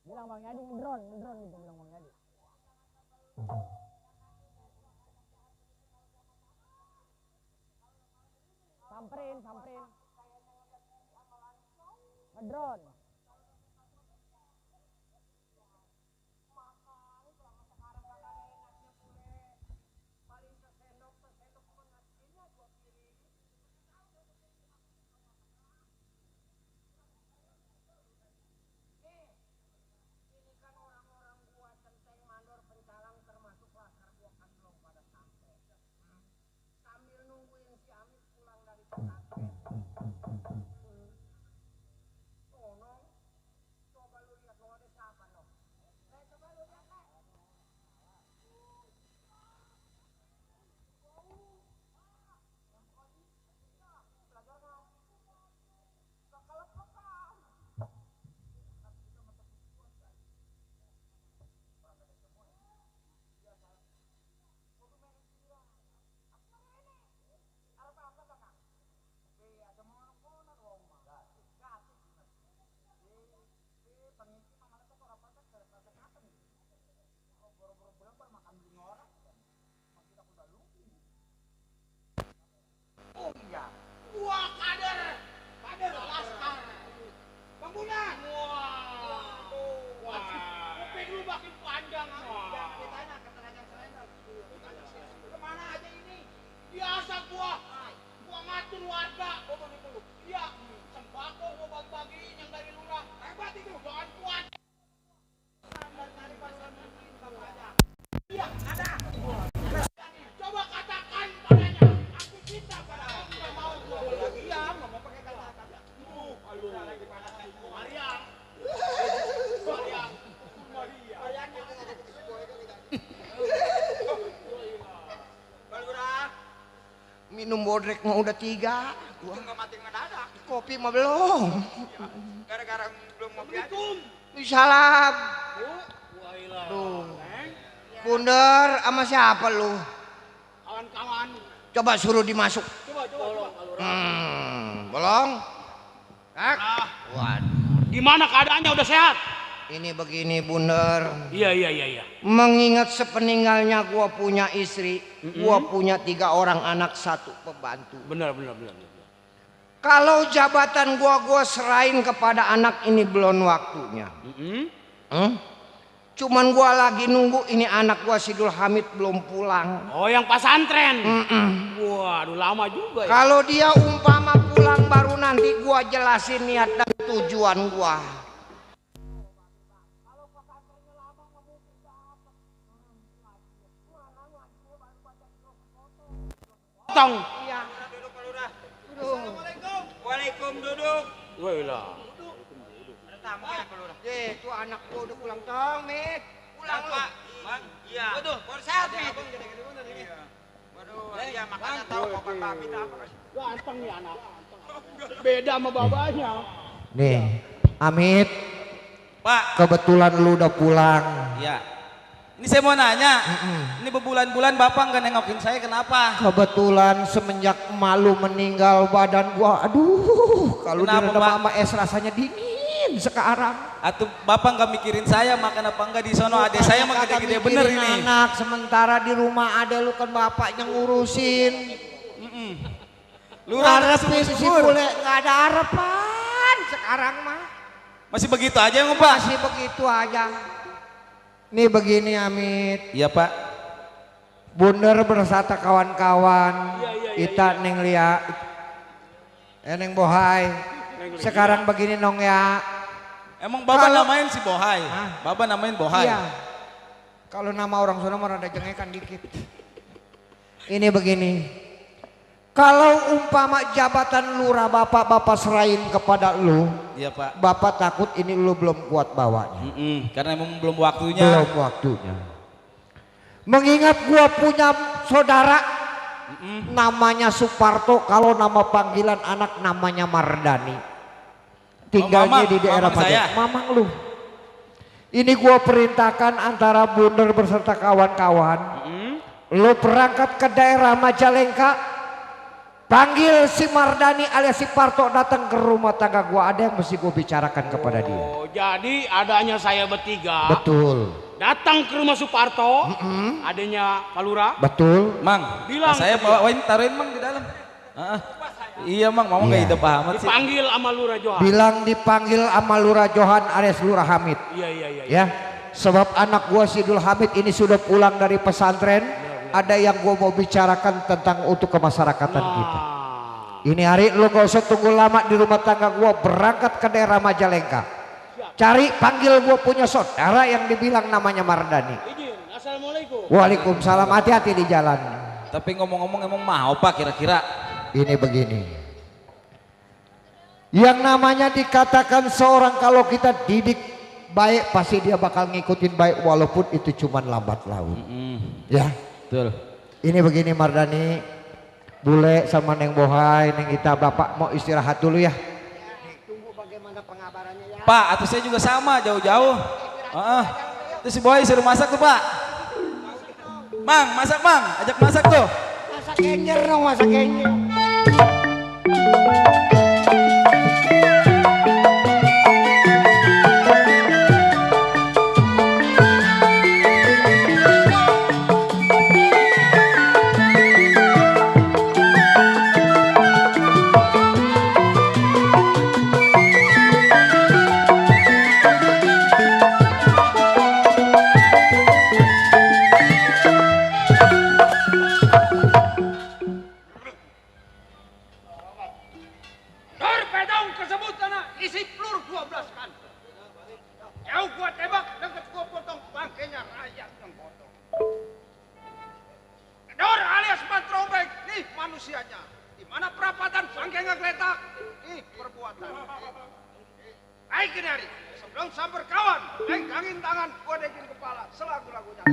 Bilang Bang Yadi ngedron gitu bilang Bang Yadi. Samperin. Ngedron. Wah, kader laskar. Bangunan. Wah. Kuping lu makin panjang. Jangan ditanya keterangan selendang. Kemana aja ini? Biasa gua ngatur warga. Iya, sembako gua bagi-bagiin yang dari lurah. Hebat itu, jangan kuat. Standar dari pasar mungkin bapaknya. Iya, ada. Coba katakan padanya. Aku cinta padamu. Tidak mau gua lagi. Iya, nggak mau pakai kata-kata. Aduh, lagi mana sih? Mariam. Minum bodrek mah udah 3. Gua nggak mati mendadak. Kopi mah belum. Gara-gara belum ngopi aja. Salam. Tuh. Bundar sama siapa lu? Kawan-kawan. Coba suruh dimasuk. Coba. Bolong. Kak. Waduh. Gimana keadaannya, udah sehat? Ini begini Bundar. Iya. Mengingat sepeninggalnya gua punya istri, gua punya 3 orang anak, 1 pembantu. Benar. Kalau jabatan gua serahin kepada anak ini belum waktunya. Cuman gua lagi nunggu ini anak gua Sidul Hamid belum pulang. Oh, yang pasantren. Waduh, lama juga ya. Kalau dia umpama pulang baru nanti gua jelasin niat dan tujuan gua. Tong. Iya. Duduk, Pak Lurah. Assalamualaikum. Waalaikum, duduk. Wailah. Ada tamu ya Pak Lurah. Tuh anak gua udah pulang tong, Mit. Pulang lu. Bang, iya. Waduh, baru sehat, Mit. Waduh, iya makanya tahu kapan Babit apa. Ganteng nih anak. Beda sama babanya. Nih, Amit, Pak, kebetulan lu udah pulang. ya. Ini saya mau nanya, ini berbulan-bulan Bapak nggak nengokin saya kenapa? Kebetulan semenjak malu meninggal badan gua, aduh, kalau Kenapa, direndam Pak? sama es rasanya dingin sekarang. Atau Bapak nggak mikirin saya makan apa enggak di sono? Adek saya mah Kagak gede-gede mikirin bener ini. Anak sementara di rumah ada lu kan bapaknya ngurusin. Lurah Ngarepin si subur. bule nggak ada harapan sekarang mah. Masih begitu aja nggak Pak? Masih begitu aja. Nih begini Amit, Iya Pak. Bundar bersata kawan-kawan, kita neng lia, neng bohai. Sekarang begini nong ya. Emang Bapak Kalau- namain si Bohai? Hah? Bapak namain Bohai? Iya. Kalau nama orang sana mah rada jengekan dikit. Ini begini. Kalau umpama jabatan lurah bapak serahin kepada lu, Iya Pak. bapak takut ini lu belum kuat bawanya. Karena emang belum waktunya. Belum waktunya. Mengingat gua punya saudara namanya Suparto, kalau nama panggilan anak namanya Mardani. Tinggalnya Mamang, di daerah mamang saya. Padang. Mamang lu. Ini gua perintahkan antara Bundar beserta kawan-kawan. Lu berangkat ke daerah Majalengka. Panggil si Mardani alias si Parto datang ke rumah tangga gua, ada yang mesti gua bicarakan kepada dia. Oh, jadi adanya saya bertiga Betul. datang ke rumah Suparto, adanya Pak Lurah. Betul. Mang, Bilang saya ke dia. bawain taruhin Mang di dalam. Iya Mang, mau nggak Iya. ide paham sih. Dipanggil sama Lurah Johan. Bilang dipanggil sama Lurah Johan alias Lurah Hamid. Iya. Ya. Sebab anak gua Sidul Hamid ini sudah pulang dari pesantren. Ada yang gua mau bicarakan tentang untuk kemasyarakatan kita. Ini hari lu gak usah tunggu lama di rumah tangga gua, berangkat ke daerah Majalengka. Cari panggil gua punya saudara yang dibilang namanya Mardani. Izin, assalamualaikum. Waalaikumsalam, hati-hati di jalan. Tapi ngomong-ngomong emang mau Pak kira-kira? Ini begini. Yang namanya dikatakan seorang kalau kita didik baik pasti dia bakal ngikutin baik walaupun itu cuma lambat laun. Ya. Betul. Ini begini Mardani, Bule sama Neng Bohai, Neng Ita, Bapak mau istirahat dulu ya. Pak, atau saya juga sama jauh-jauh. Terus si Boy suruh masak tuh Pak. Mang, masak Mang, ajak masak tuh. Masak kenyer dong, masak kenyer. Torpedong tersebut karena isi peluru 12 kan. Jauh gua tembak, deket gua potong bangkainya rakyat yang potong. Dor alias Matrobek, nih manusianya. Di mana perapatan bangkai ngegeletak, nih perbuatan. Baik ini hari, sebelum sambar kawan, pegangin tangan, godekin kepala, selagu lagunya.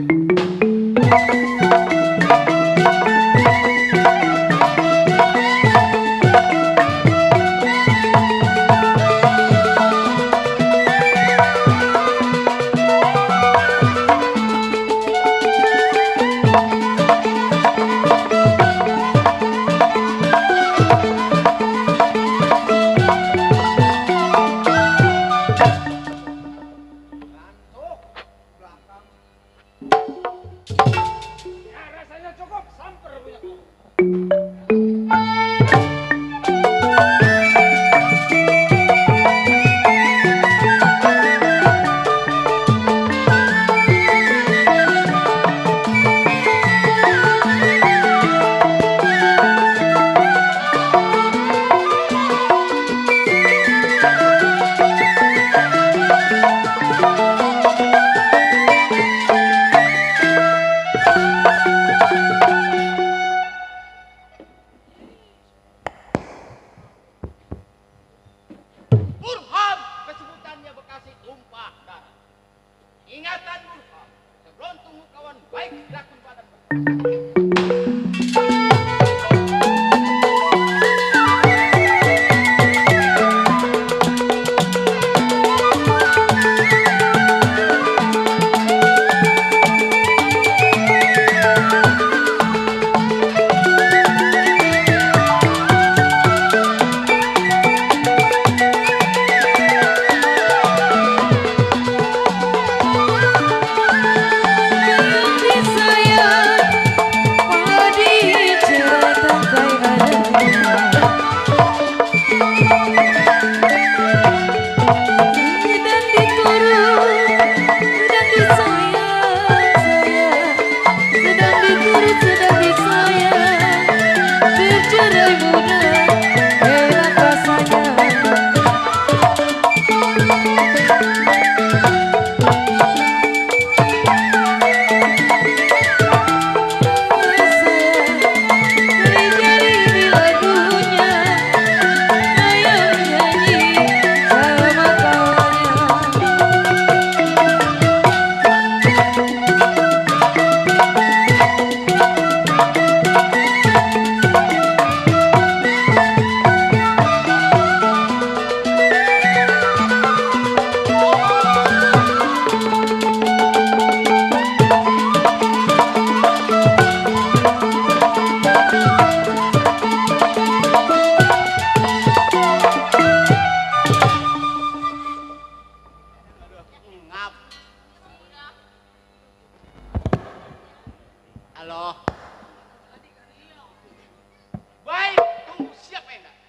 Halo. Baik, tunggu siapa yang datang?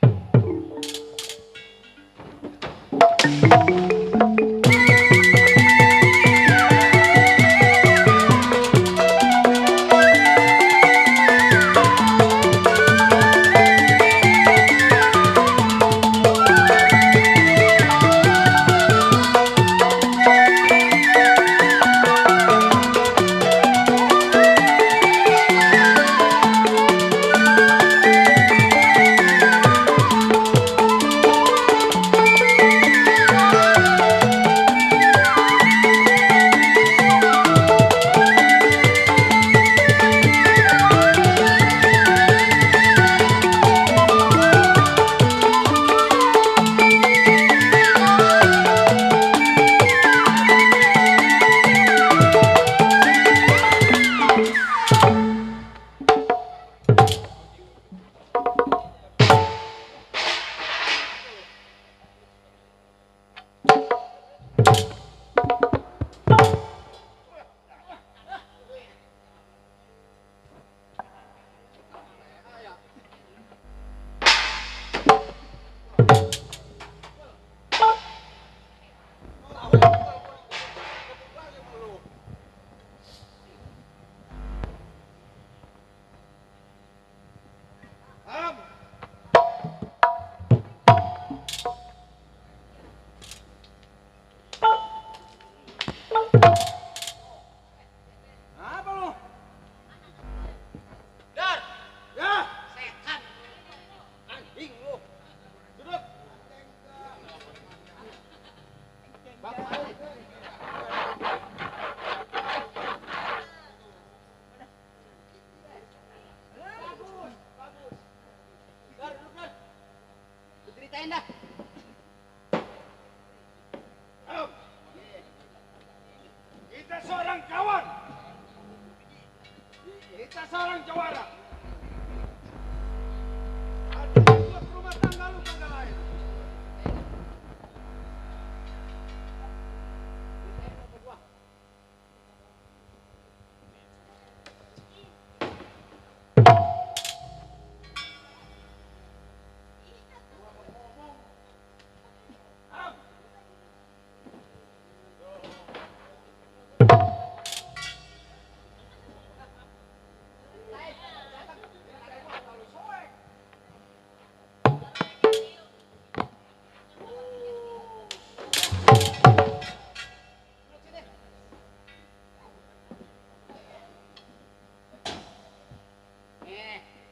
Apa lu? Dar. Ya. Setan. Anjing lu. Duduk. Dar, duduk, Dar. Lu ceritain dah. Kita seorang kawan. Kita seorang jawara. Ada dua rumah tangga lu kagak lain.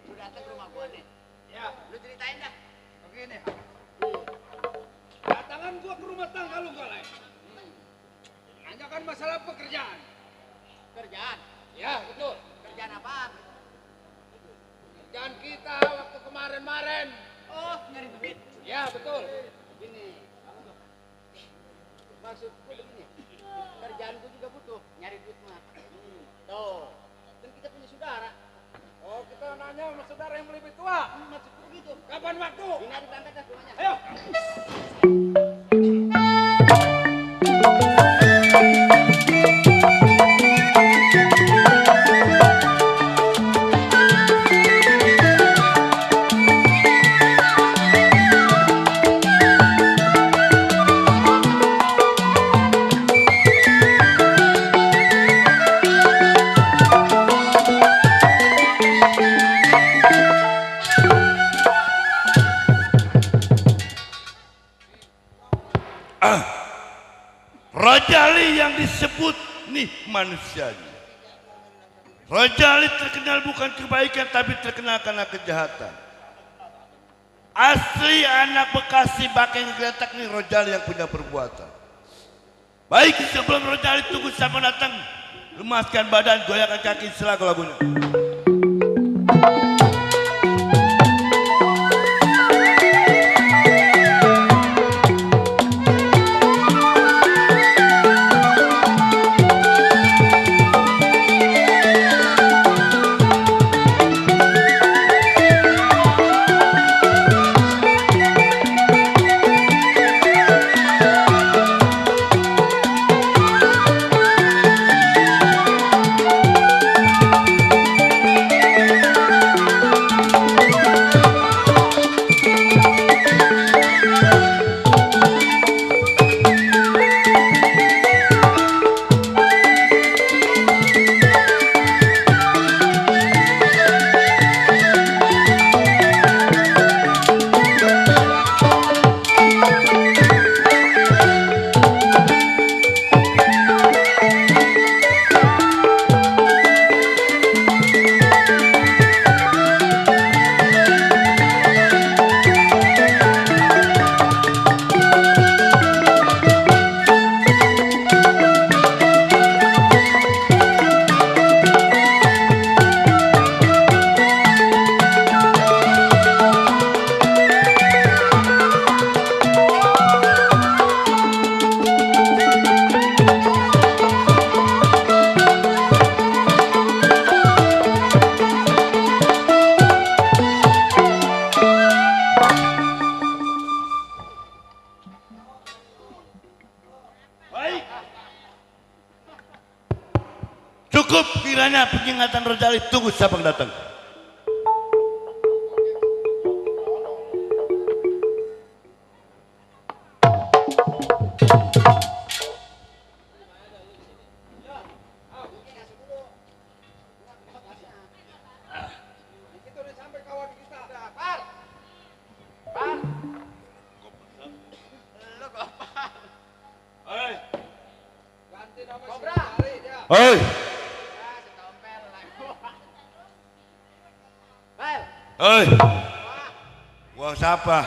Lu datang ke rumah gua nih. Ya, lu ceritain dah. Begini. Datangan gua ke rumah tangga lu gak lain. Nanyakan masalah pekerjaan. Kerjaan? Ya, betul. Kerjaan apa? Kerjaan kita waktu kemarin-kemarin. Oh, nyari duit. Ya, betul. Gini. Maksudku begini. Kerjaan gua juga butuh nyari duit mah. Tuh. Dan kita punya saudara. Oh, kita nanya sama saudara yang lebih tua. Maksudku begitu. Kapan waktu? Ini ada berangkat dah rumahnya. Ayo. Rojali yang disebut nih manusianya. Rojali terkenal bukan kebaikan tapi terkenal karena kejahatan. Asli anak Bekasi Bakeng Geletak nih Rojali yang punya perbuatan. Baik, sebelum Rojali tunggu sampai datang, lemaskan badan, goyangkan kaki selagu lagunya. Cukup kiranya penyingatan Rojali, tunggu siapa yang datang. Oi. Oi. Uang siapa?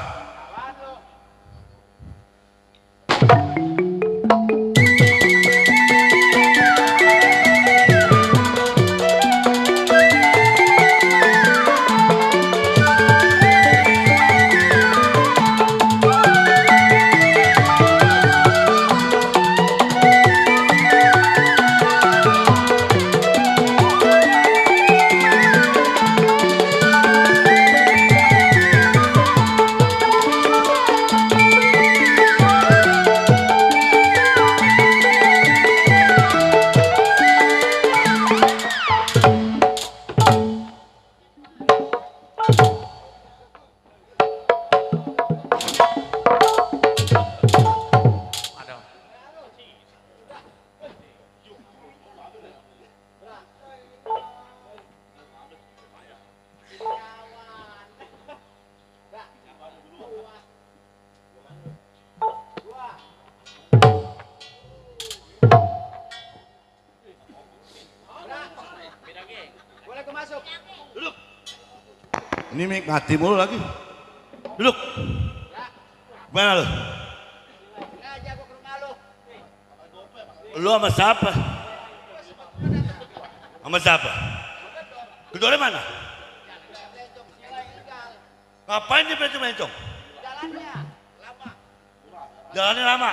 Ini mik mati mulu lagi. Duduk. Gimana lu? Lu sama siapa? Sama siapa? Kedua mana? Ngapain dia bencong-bencong? Jalannya lama.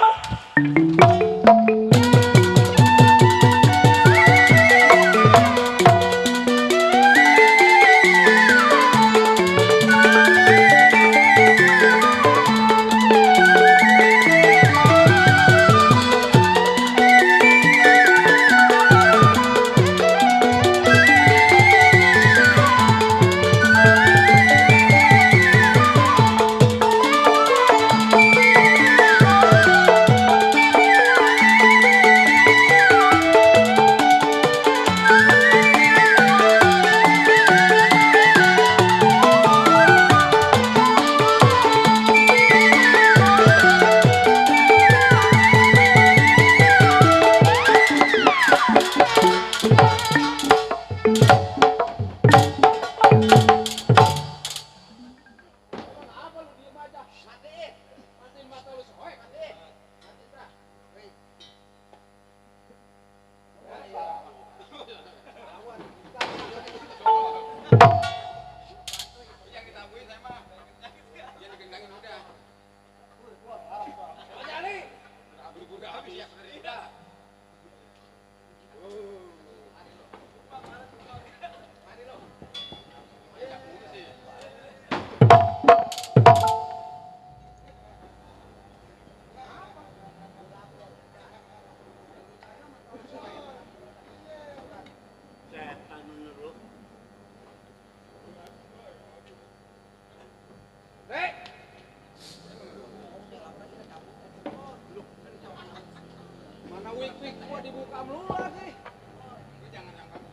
muka melulu lagi. Ini jangan yang kamu.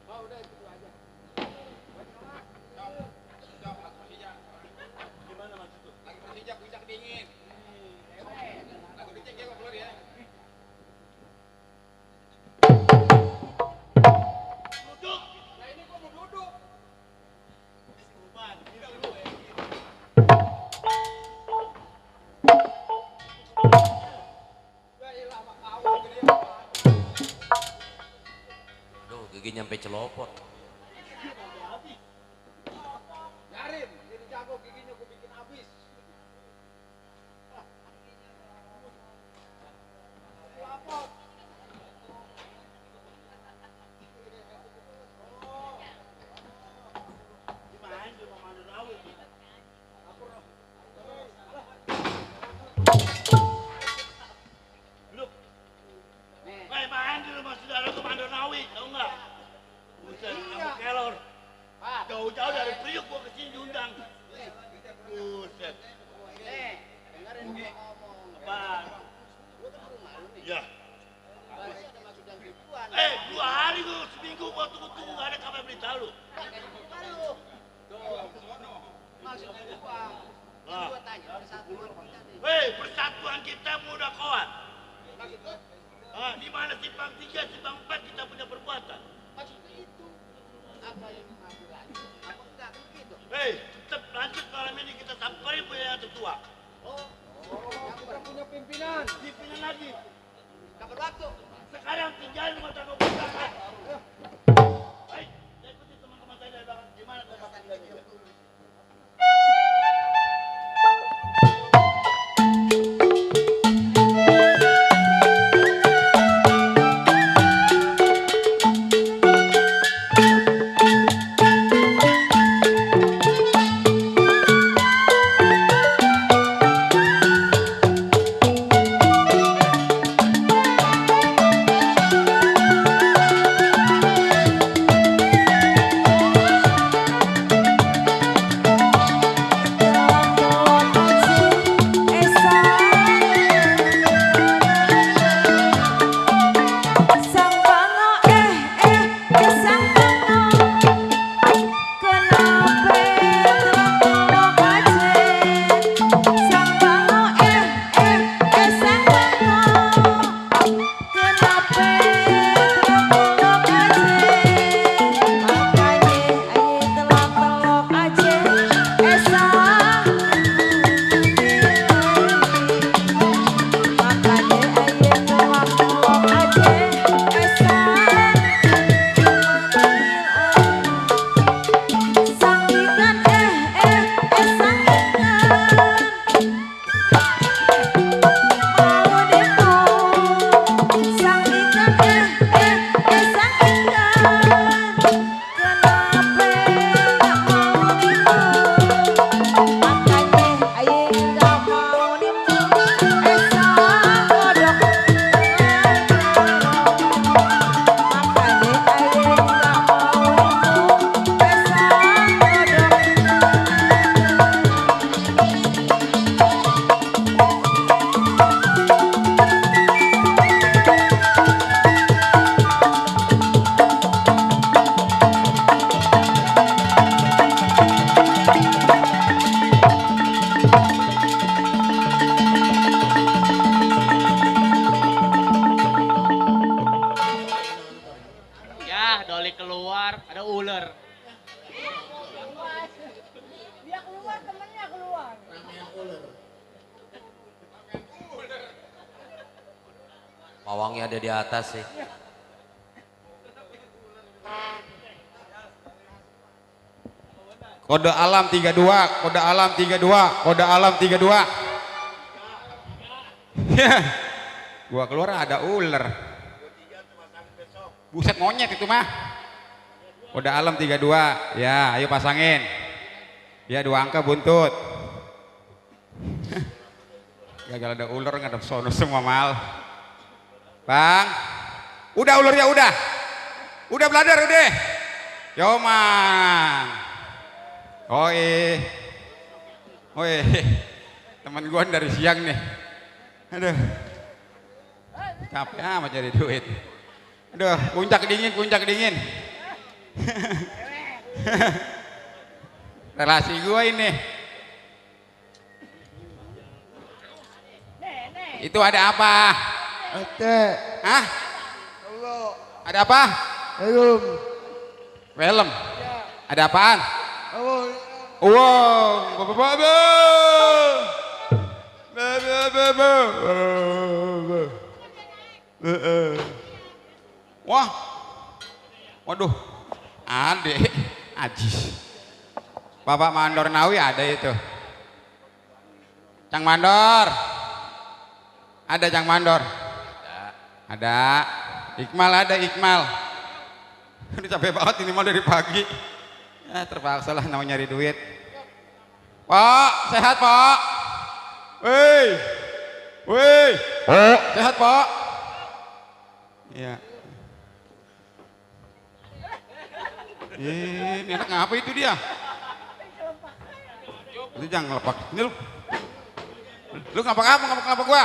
Oh, udah itu aja. Jawab, lagi Persija. Gimana maksud itu? Lagi Persija, puncak dingin. Lagu dicek ya, kok keluar ya. Duduk. Nah ini gua mau duduk. Ya ilah mak awal gede ya. Aduh, gigi nyampe celopot. Biarin, jadi jago giginya gua bikin habis. Lapor. Main di rumah saudara Komando Nawi, tau nggak? Buset, kamu kelor. Jauh-jauh dari Priuk gua kesini diundang. Buset. Dengerin gua ngomong. Apaan? Gua kan rumah lu nih. Ya. Pasti ada maksud yang ribuan. 2 hari gua seminggu gua tunggu-tunggu nggak ada kabar berita lu. Pakai di muka lu. Tuh. Maksud ribuan. Ah. Gua tanya, ada satu orang tadi. Persatuan kita mudah kawan. Maksud lu? Di mana simpang 3, simpang 4 kita punya perbuatan. Maksudnya itu. Apa yang mengambil lagi? Apa enggak begitu? Tetap lanjut malam ini kita samperin punya yang tertua. Yang udah punya pimpinan. Pimpinan lagi. Kapan waktu? Sekarang tinggal rumah tangga bersama. Baik, saya ikuti teman-teman saya dari belakang. Gimana tempat tinggalnya? Pawangnya ada di atas sih. Kode alam 32, kode alam 32, kode alam 32. Gua keluar ada ular. Buset monyet itu mah. Kode alam 32. Ya, ayo pasangin. Ya 2 angka buntut. Gagal ada ular ngadep sono semua mal. Bang. Udah ularnya udah. Udah belajar udah. Yoman. Oi, teman gua dari siang nih. Aduh. Capek amat cari duit. Aduh, puncak dingin, puncak dingin. Relasi gua ini. Itu ada apa? Ada. Hah? Allah. Ada apa? Belum. Film. Ada apaan? Allah. Wow, wah, waduh, adek, ajis. Bapak Mandor Nawi ada itu. Cang Mandor, ada Cang Mandor. Ada. Iqmal ada Iqmal. Udah capek banget ini mal dari pagi. Ya terpaksa lah namanya nyari duit. Pak, sehat Pak. Woi, woi, sehat Pak. Iya. Ini anak ngapa itu dia? Itu jangan ngelepak. Ini lu ngapa gua?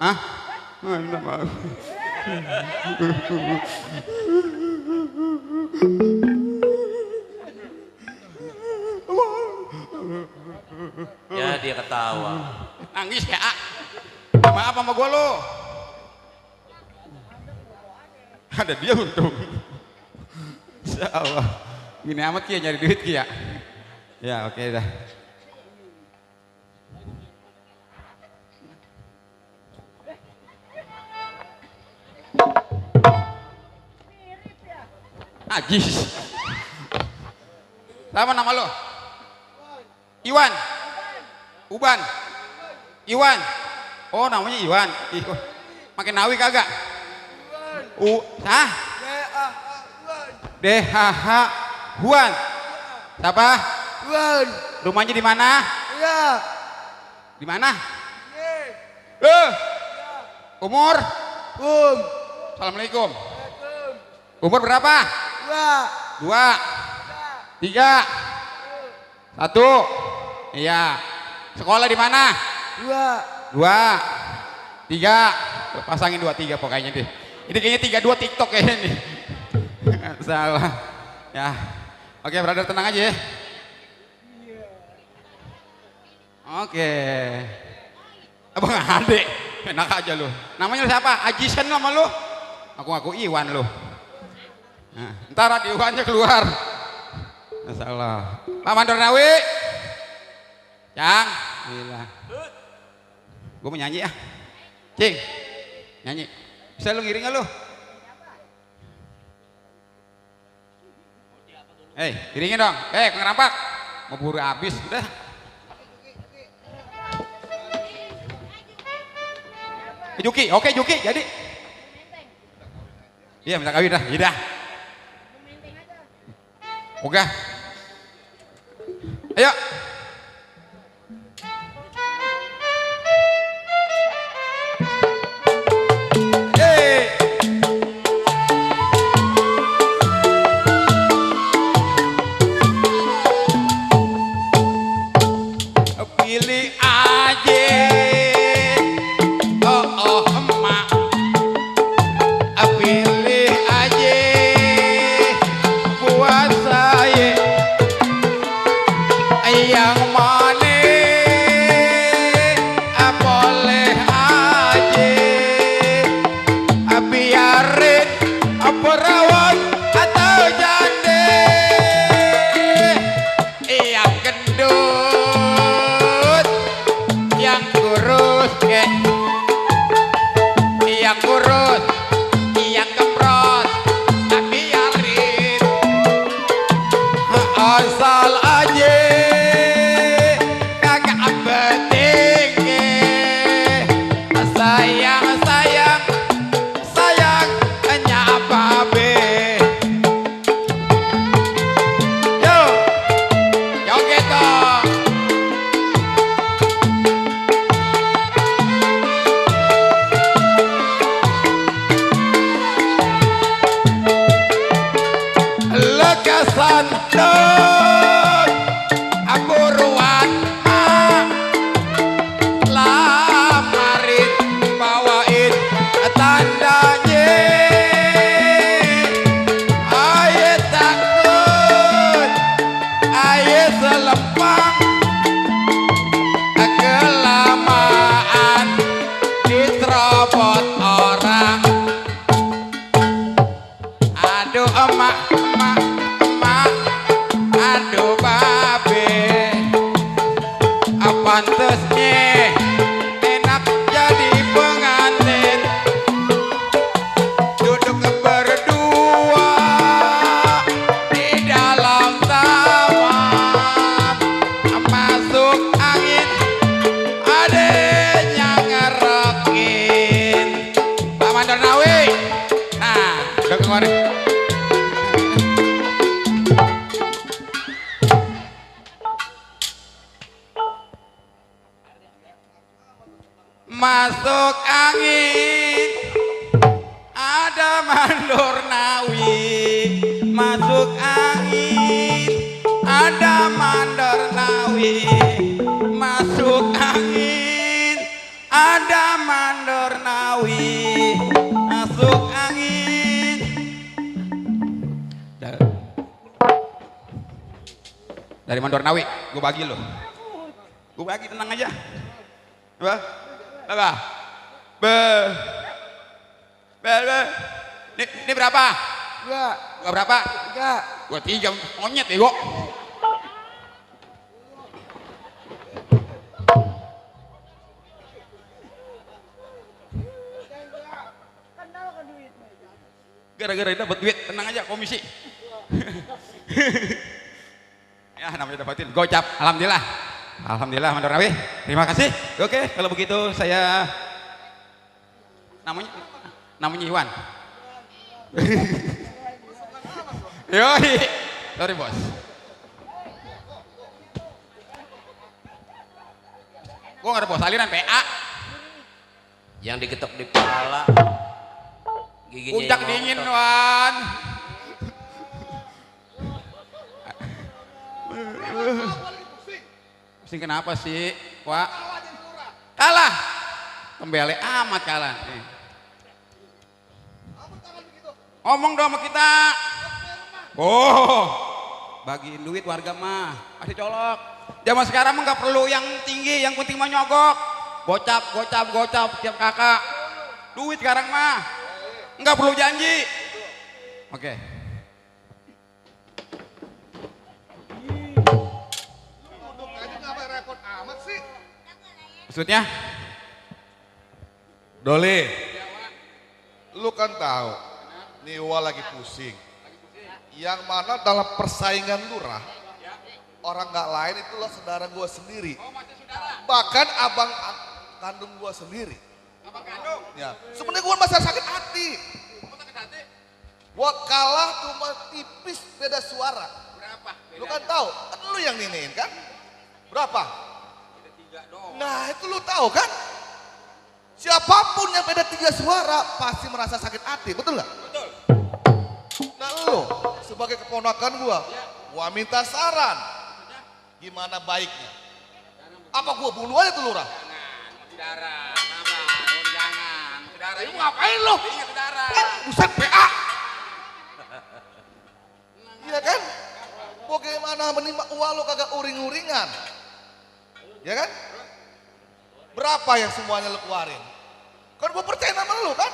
Hah? Minta maaf. Ya dia ketawa. Nangis ya. Minta maaf sama gua lo. Ada dia untung. Insya Allah. Gini amat Ki nyari duit Ki ya. Ya oke dah. Ajis. Apa nama lo? Iwan. Uban. Iwan. Oh namanya Iwan. Ih, kok makin Nawi kagak? Hah? DHH Huan. Siapa? Huan. Rumahnya di mana? Ya. Di mana? Ya. Umur? Assalamualaikum. Umur berapa? 2. 3. 1. Iya. Sekolah di mana? 2. 3. Pasangin 2 3 pokoknya deh. Ini kayaknya 32 TikTok kayaknya nih. Salah. Ya. Oke, brother tenang aja ya. Oke. Abang Ade. Enak aja lu. Namanya lu siapa? Ajisan nama lu? Aku Iwan lu. Nah, ntar di Iwannya keluar. Masalah. Pak Mandor Nawi. Cang. Gila. Gue mau nyanyi ya. Cing. Nyanyi. Bisa lu ngiring gak lu? Hei, ngiringin dong. Ngerapak. Mau buru habis udah. Juki, oke Juki, jadi. Iya, minta kawin dah, iya dah. Oke. Ayo. Pilih aja. Oh emak. Pilih aja buat saya yang mana boleh aja biarin perawan atau jande yang gendut yang Pantesnya enak jadi pengantin, duduk berdua di dalam taman, masuk angin adanya ngerokin. Pak Mandor Nawi, nah udah kemarin. Masuk angin ada Mandor Nawi, masuk angin ada Mandor Nawi, masuk angin ada Mandor Nawi, masuk angin. Dari Mandor Nawi gue bagi lo, gue bagi, tenang aja. Berapa? Ini berapa? Enggak, Gua berapa? enggak. Gua 3 monyet bego. Gara-gara dapat duit, tenang aja komisi. Ya namanya dapatin, gocap, alhamdulillah. Alhamdulillah Mandor Nawi, terima kasih. Oke, kalau begitu saya namanya Iwan. Yoi, sorry bos. Gua nggak ada bos, aliran PA. Yang diketok di kepala. Giginya Puncak yang dingin ngotot. Wan. Pusing kenapa sih, Wak? Kalah. Kembali amat kalah. Ngomong dong sama kita. Oh, bagiin duit warga mah, kasih colok. Zaman sekarang mah nggak perlu yang tinggi, yang penting mah nyogok. Gocap tiap kakak. Duit sekarang mah, nggak perlu janji. Oke. Maksudnya? Doli, lu kan tahu, Niwa lagi pusing. Yang mana dalam persaingan lurah, orang nggak lain itu lo saudara gue sendiri. Bahkan abang kandung gue sendiri. Abang kandung? Ya, sebenarnya gue masih sakit hati. Gue kalah cuma tipis beda suara. Berapa? Lu kan tahu, kan lu yang niniin kan? Berapa? Nah itu lu tahu kan? Siapapun yang beda 3 suara pasti merasa sakit hati, betul nggak? Betul. Nah lu sebagai keponakan gua minta saran. Gimana baiknya? Apa gua bunuh aja tuh lurah? Saudara, jangan. Saudara, Lu ngapain lu? Ingat saudara. Buset PA. Iya kan? Bagaimana menimba uang lu kagak uring-uringan? Ya kan? Berapa yang semuanya lu keluarin? Kan gua percaya sama lu kan?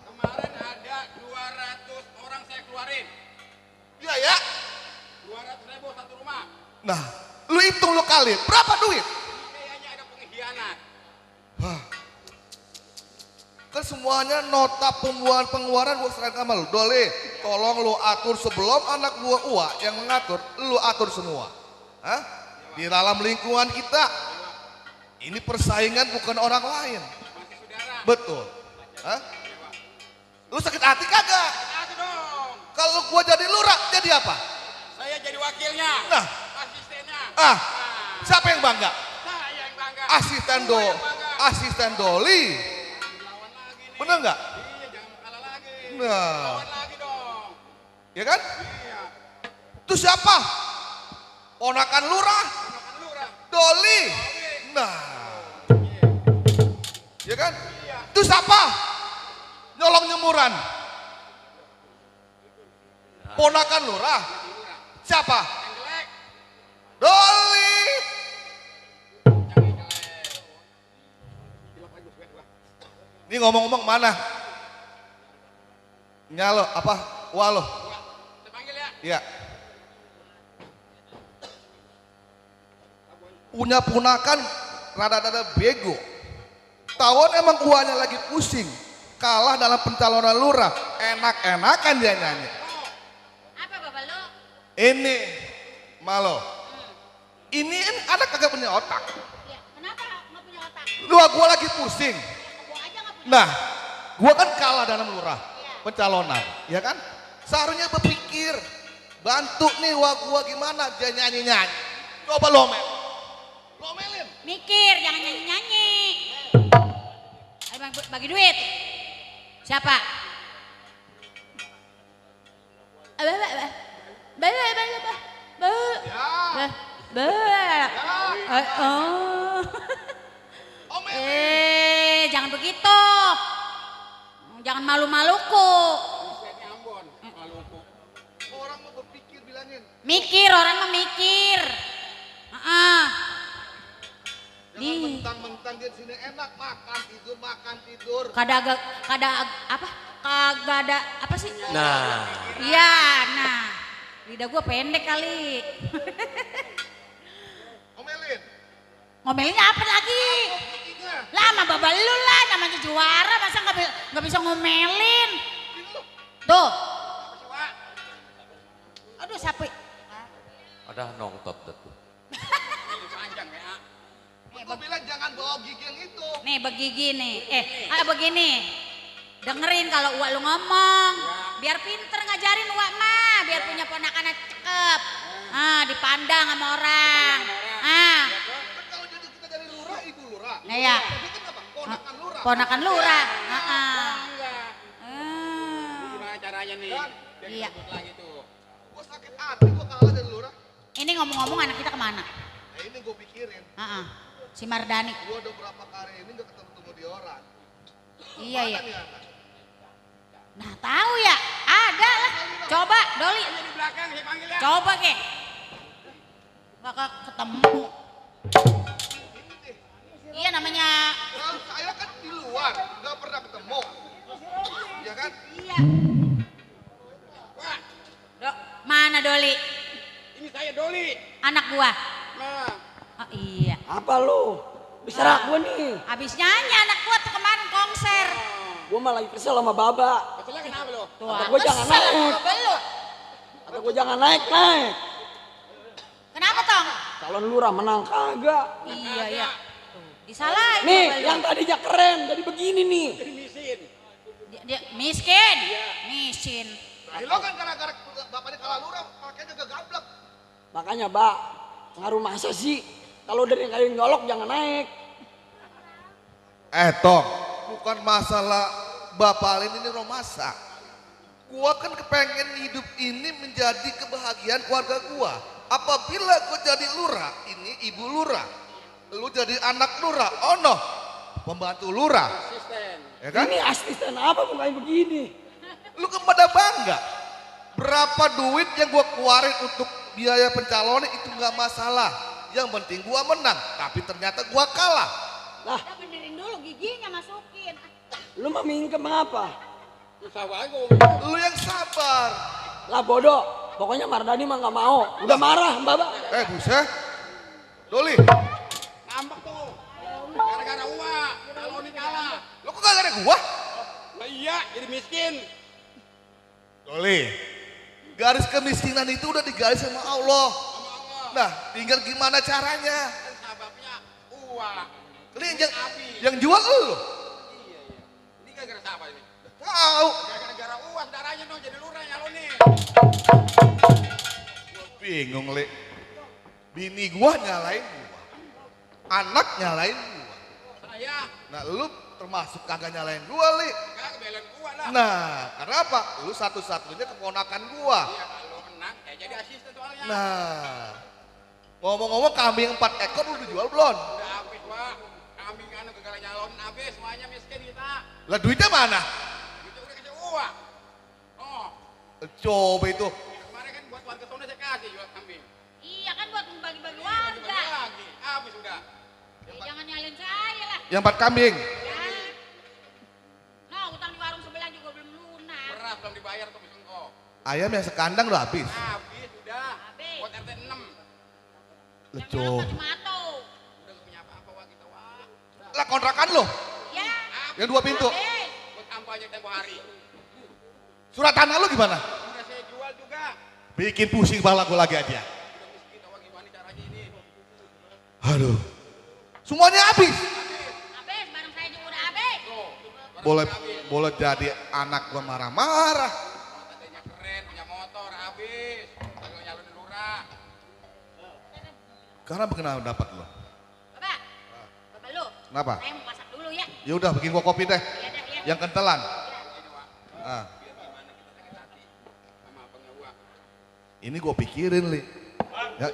Kemarin ada 200 orang saya keluarin. Iya ya. 200.000 satu rumah. Nah, lu hitung lu kali, berapa duit? Kayaknya ada pengkhianat. Kan semuanya nota pengeluaran gua serahin sama lu. Dole, tolong lu atur sebelum anak gua Uwa yang mengatur, lu atur semua. Hah? Di dalam lingkungan kita. Ini persaingan bukan orang lain. Betul. Hah? Lu sakit hati kagak? Hati dong. Kalau gua jadi lurah, jadi apa? Saya jadi wakilnya. Nah. Asistennya. Siapa yang bangga? Saya yang bangga. Asisten Doli. Bener nggak? Iya, jangan kalah lagi. Nah, Lawan lagi dong. ya kan? Iya. Itu siapa? Ponakan lurah, Ponakan lurah. Doli. Nah, ya kan? Itu siapa? Nyolong nyemuran. Ponakan lurah. Siapa? Doli. Ini ngomong-ngomong mana? Nyalo apa? Walo. Saya panggil ya. Iya. punya ponakan rada-rada bego. Tawon emang uangnya lagi pusing, kalah dalam pencalonan lurah, enak-enakan dia nyanyi. Apa bapak lu? Ini malo, ini kan anak kagak punya otak. Ya, kenapa nggak punya otak? Gua lagi pusing. Gua aja nggak punya. Nah, gua kan kalah dalam lurah, pencalonan, ya kan? Seharusnya berpikir, bantu nih gua gimana dia nyanyi-nyanyi. Coba lomelin. Mikir, jangan nyanyi-nyanyi. Ayo bagi duit. Siapa? Jangan begitu. Jangan malu-maluku. Orang mau berpikir bilangin. Mikir, orang mah mikir. Jangan mentang-mentang dia sini enak makan tidur. Kagak ada apa sih? Nah, Iya, nah. Lidah gua pendek kali. Omelin. Ngomelinnya apa lagi? Lama babal lu lah, namanya juara masa nggak bisa ngomelin. Tuh. Aduh sapi. ada nongtot tuh. Gua bilang jangan bawa gigi yang itu. Nih begigi nih. Begini. Dengerin kalau Uwa lu ngomong. Biar pinter ngajarin Uwa mah, biar punya ponakan cakep. Dipandang sama orang. Kalau jadi kita dari lurah, ibu lurah. Nah ya. Jadi kan apa? Ponakan lurah. Ponakan lurah. Gimana caranya nih? Iya. Lagi tuh. Gua sakit hati gua kalah dari lurah. Ini ngomong-ngomong anak kita kemana? Nah ini gua pikirin. Si Mardani. Gua udah berapa kali ini gak ketemu dia orang. Iya ya. Mana nih anak? Nah tahu ya, ada lah. Coba Doli. Di belakang saya panggil ya. Coba ke. Bakal ketemu. Iya namanya. Nah, saya kan di luar, gak pernah ketemu. Ya kan? Iya. Mana Doli? Ini saya Doli. Anak gua. Nah, Oh iya. Apa lu? Bisa gua nih. Habis nyanyi anak gua tuh kemarin konser. Gua malah lagi kesel sama Baba. keselnya kenapa lo? Tuh, Kata gua jangan kesel naik. sama belum. Kata gua jangan naik. Kenapa Tong? Calon lurah menang kagak. Iya ya. Disalahin. Nih, sama lu. yang tadinya keren jadi begini nih. Misin. Dia miskin. Miskin. Nah, lo kan gara-gara bapaknya kalah lurah, makanya juga gablek. Makanya, Mbak, ngaruh masa sih? Kalau dari kayu nyolok jangan naik. Tong, bukan masalah Bapak Alin ini romasa. Gua kan kepengen hidup ini menjadi kebahagiaan keluarga gua. Apabila gua jadi lurah, ini ibu lurah. Lu jadi anak lurah, oh no, pembantu lurah. Asisten. Ya kan? Ini asisten apa mukanya begini? Lu kepada bangga. Berapa duit yang gua keluarin untuk biaya pencalonan itu nggak masalah. Yang penting gua menang, tapi ternyata gua kalah. Lah, Kita benerin dulu giginya masukin. lu mah mingkem apa? Susah banget gua. Lu yang sabar. Lah bodoh, pokoknya Mardani mah nggak mau. Udah marah, Mbak. Buset. Doli, Ngambek tuh. Gara-gara uang. Kalau ini kalah. lu kok gak ada gua? Lah iya, jadi miskin. Doli, garis kemiskinan itu udah digaris sama Allah. Nah, tinggal gimana caranya? Kan sababnya uang. Ini yang jual lu. Iya. Ini gara-gara siapa ini? Tahu. Gara-gara uang darahnya dong jadi lurah nyalonin. Gua bingung, Li. Bini gua nyalain gua. Anak nyalain gua. Saya Nah, lu termasuk kagak nyalain gua, Li. kagak belain gua lah. Nah, karena apa? Lu satu-satunya keponakan gua. Iya, kalau menang kayak jadi asisten soalnya. Nah, ngomong-ngomong kambing 4 ekor lu dijual belum? Udah habis, Pak. Kambing anu kagak nyalonin habis, semuanya miskin kita. Lah duitnya mana? Itu udah kasih uang. Oh, Coba itu. kemarin kan buat warga sono saya kasih jual kambing. Iya kan buat bagi-bagi Bagi warga. lagi, habis udah. Jangan nyalin saya lah. Yang 4 kambing. Ya. Nah, utang di warung sebelah juga belum lunas. Beras belum dibayar tuh miseng kok. Ayam yang sekandang udah habis. Habis udah. Habis. Buat RT 6. Lah, Yang coba. nyolong Mato. Lah kontrakan lo, Ya. yang 2 pintu. Habis. Buat kampanye tempo hari. Surat tanah lo gimana? Udah saya jual juga. Bikin pusing kepala gue lagi aja. Udah miskin, tahu gimana caranya ini. Aduh. Semuanya habis. Habis, barang saya juga udah habis. Boleh jadi anak gue marah-marah. Katanya keren, punya motor, habis. Kalau nyalurin lurah. Karena kenapa dapat lo? Bapak. Bapak lu. Kenapa? Saya mau masak dulu ya. Ya udah bikin gua kopi deh. Iya dah, iya. Yang kentelan. Ah. Ini gue pikirin, Li. Ya.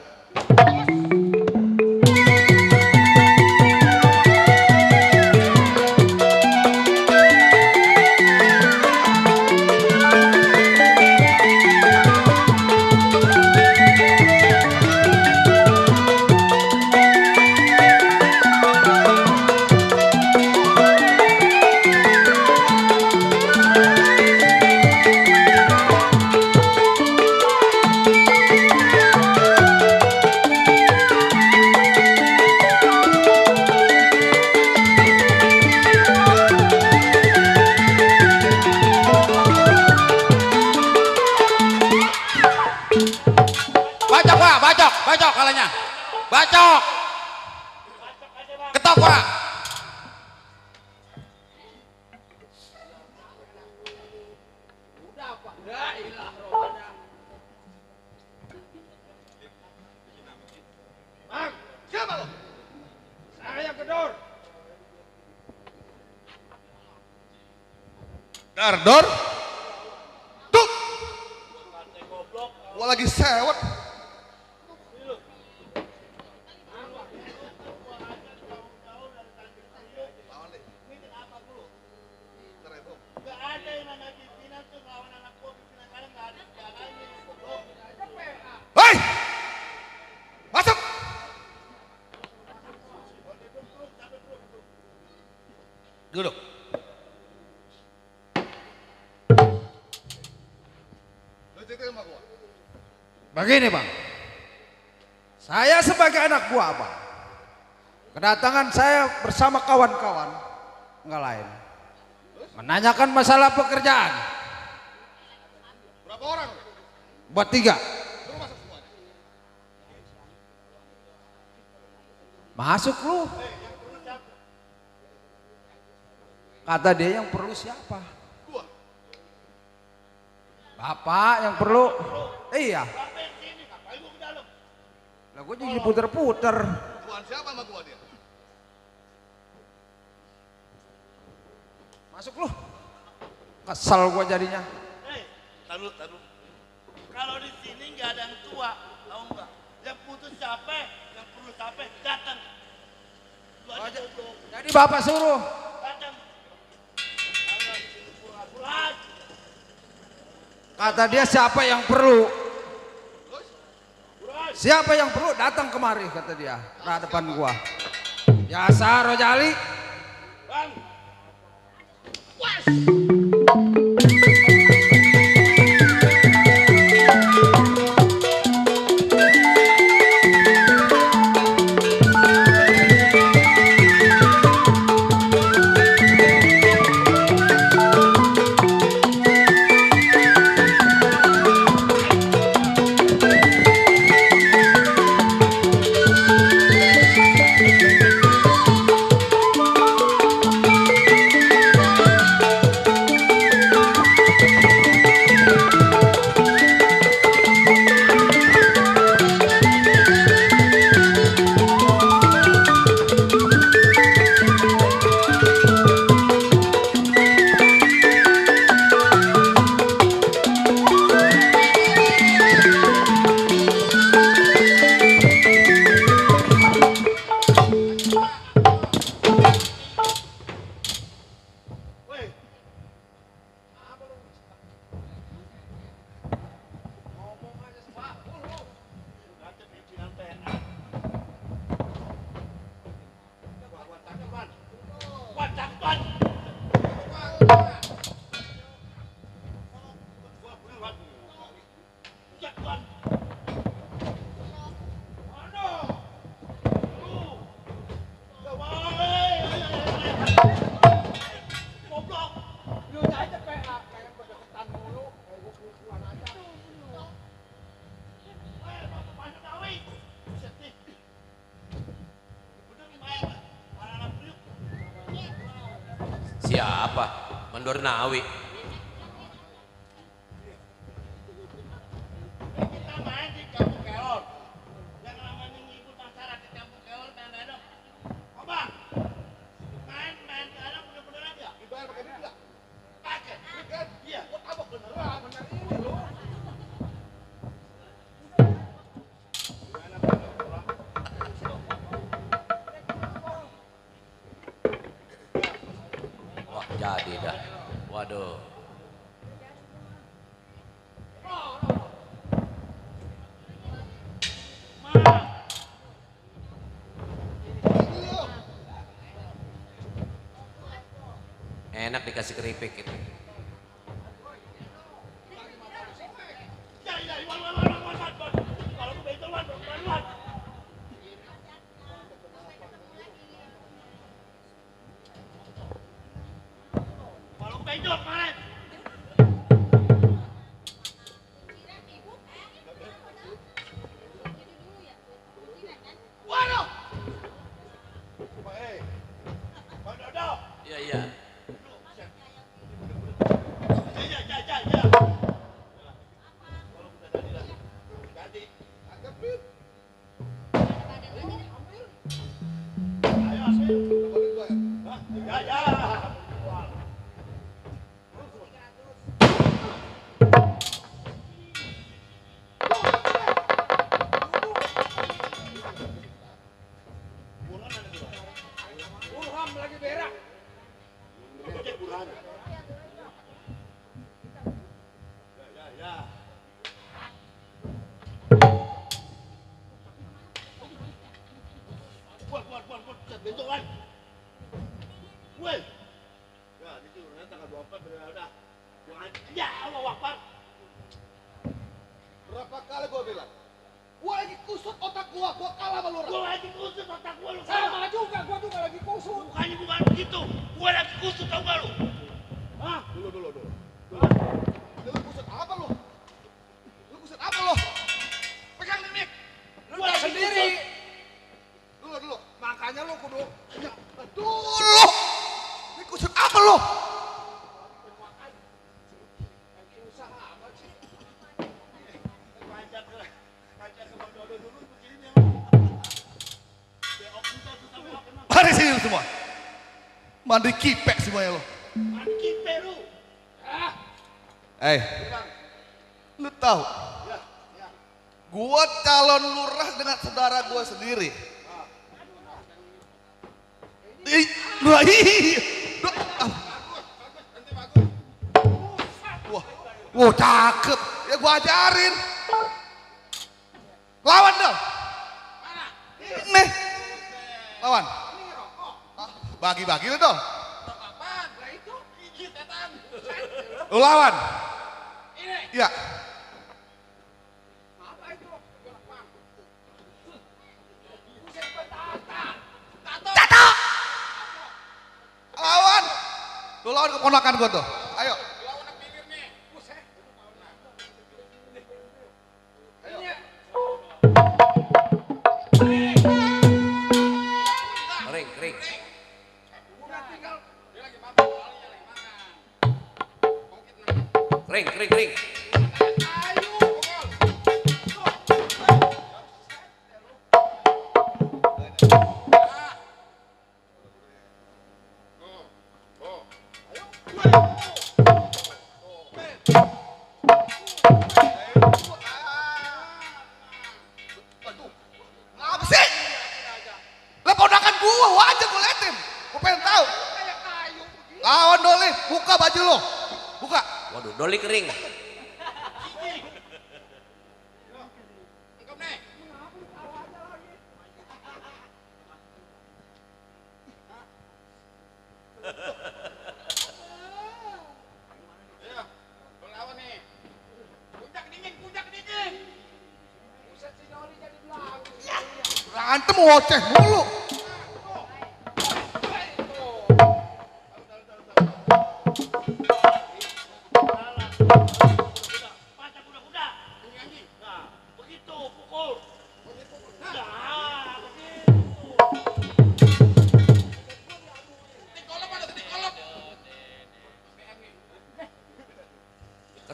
Bacok kalanya. Bacok. Ketok, Pak. Bang, siapa lo? Saya Gedor. Dardor. Tuh. Gua lagi sewot. Hei! Masuk! Duduk. Begini Bang, saya sebagai anak buah Abang, kedatangan saya bersama kawan-kawan, nggak lain, menanyakan masalah pekerjaan. Berapa orang? Buat 3. Suruh masuk semuanya. Masuk lu. Kata dia yang perlu siapa? Gua. Bapak yang perlu. Iya. Lah gue jadi puter-puter. Tuan siapa sama gua dia? Masuk lu. Kesel gue jadinya. Taruh. Kalau di sini nggak ada yang tua, tahu nggak? Yang putus capek, yang perlu capek datang. Lu Oh, aja goblok. jadi bapak suruh. Datang. Pura-pura. Kata dia siapa yang perlu. Siapa yang perlu datang kemari kata dia. Nah depan gua. Biasa Rojali. Bang. siapa? Mandor Nawi. Kita main di Kampung Kelor. Yang namanya ngikut masyarakat Kampung Kelor main dong. Coba. Main sekarang bener-bener aja. Dibayar pakai duit enggak? Pakai. Kan? Iya. Gua tabok bener. Wah, bener ini loh. Wah, jadi dah. Waduh. Enak dikasih keripik itu. Iya, iya. Burham lagi berak. Berapa kali gua bilang? Gua lagi kusut otak gua kalah sama lu. Gua lagi kusut otak gua lu. Sama juga, gua juga lagi kusut. Bukannya bukan begitu. Gua lagi kusut tau gak lu? Hah? Dulu. Lu kusut apa lu? Lu kusut apa lu? Pegang nih, Mik. Lu Gua tahu lagi sendiri. Dulu. Makanya lu kudu Dulu. Ini kusut apa lu? Mari sini lu semua. Mandi kipek semuanya lu. Mandi peru. Lu tahu? Gua calon lurah dengan saudara gua sendiri. Wah, cakep. Ya gua ajarin. Lawan dong. Nih. Lawan. Bagi-bagi lu dong. Lu lawan. Iya. Tato. Lawan. Lu lawan keponakan gua tuh. Ayo. Kering. Kering. Apa sih? Lah ponakan gua wajar gua liatin. Gua pengen tahu. Lawan Doli, buka baju lo. Buka. Waduh, Doli kering. Berantem ngoceh mulu.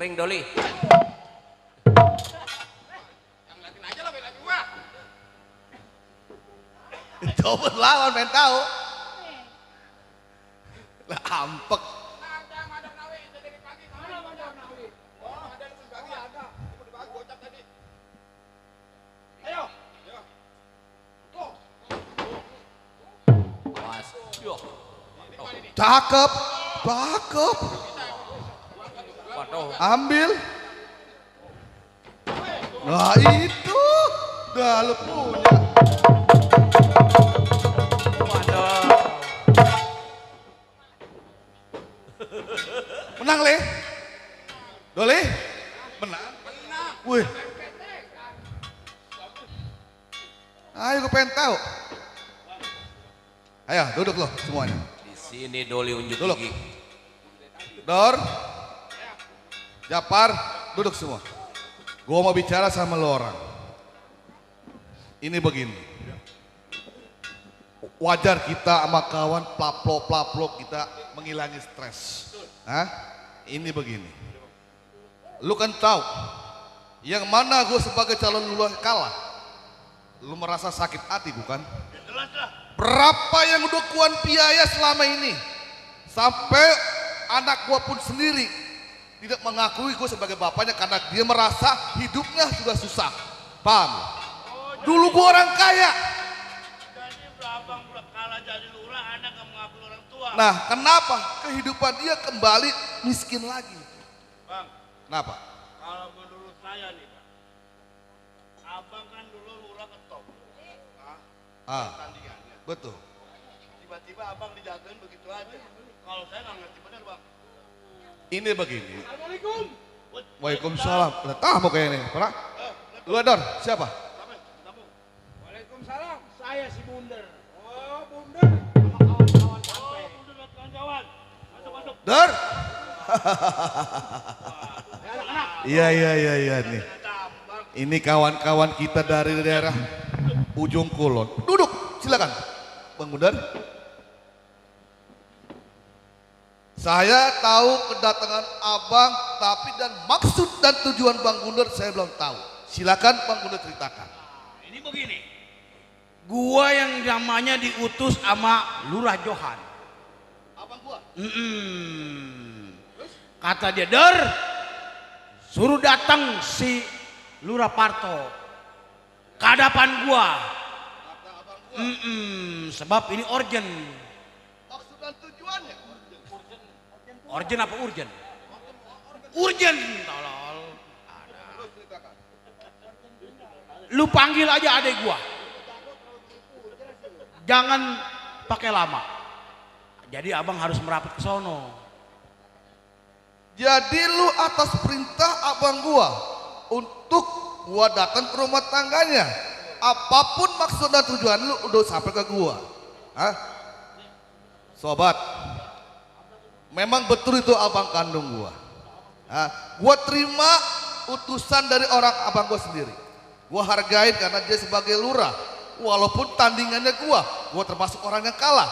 Kering Doli. Coba lawan pengen tahu. Lah ampek. Awas. Yo. Cakep, cakep. Waduh. Ambil. Nah itu, dah lu punya. Menang Le. Dole. Menang. Wih. Ayo gue pengen tahu. Ayo duduk lo semuanya. Di sini Doli unjuk Duduk. gigi. Dor. Japar, duduk semua. Gua mau bicara sama lo orang. Ini begini. Wajar kita sama kawan plaplo kita menghilangi stres. Hah? Ini begini. Lu kan tahu yang mana gue sebagai calon lu kalah. Lu merasa sakit hati bukan? Berapa yang udah kuan biaya selama ini? Sampai anak gua pun sendiri tidak mengakui gue sebagai bapaknya karena dia merasa hidupnya sudah susah. Paham? Dulu gue orang kaya. Jadi abang udah kalah jadi lurah, anak gak mengakui orang tua. Nah, kenapa kehidupan dia kembali miskin lagi? Bang, Kenapa? kalau menurut saya nih Bang, abang kan dulu lurah ketop. Tandingannya. Betul. Tiba-tiba abang dijagain begitu aja. Kalau saya nggak ngerti bener Bang. Ini begini. Assalamualaikum. Waalaikumsalam. Lah tahu kayaknya nih, Pak. Lu Dor, siapa? Waalaikumsalam. Saya si Bunder. Oh, Bunder sama kawan-kawan sampai. Udah lihat kawan-kawan. Masuk. Dor. Ya, anak-anak. Iya nih. Ini kawan-kawan kita dari daerah ujung Kulon. Duduk, silakan. Bang Bundar. Saya tahu kedatangan abang, tapi dan maksud dan tujuan Bang Bundar saya belum tahu. Silakan Bang Bundar ceritakan. Ini begini. Gua yang namanya diutus sama Lurah Johan. Abang gua. Kata dia, Der, suruh datang si Lurah Parto ke hadapan gua. Sebab ini urgent. Maksud dan tujuannya. Urgent apa urgent? Urgent, tolol. Lu panggil aja adek gua. Jangan pakai lama. Jadi abang harus merapat ke sono. Jadi lu atas perintah abang gua untuk gua datang ke rumah tangganya. Apapun maksud dan tujuan lu udah sampai ke gua. Hah? Sobat, memang betul itu abang kandung gua. Hah? Gua terima utusan dari orang abang gua sendiri. Gua hargain karena dia sebagai lurah. Walaupun tandingannya gua termasuk orang yang kalah.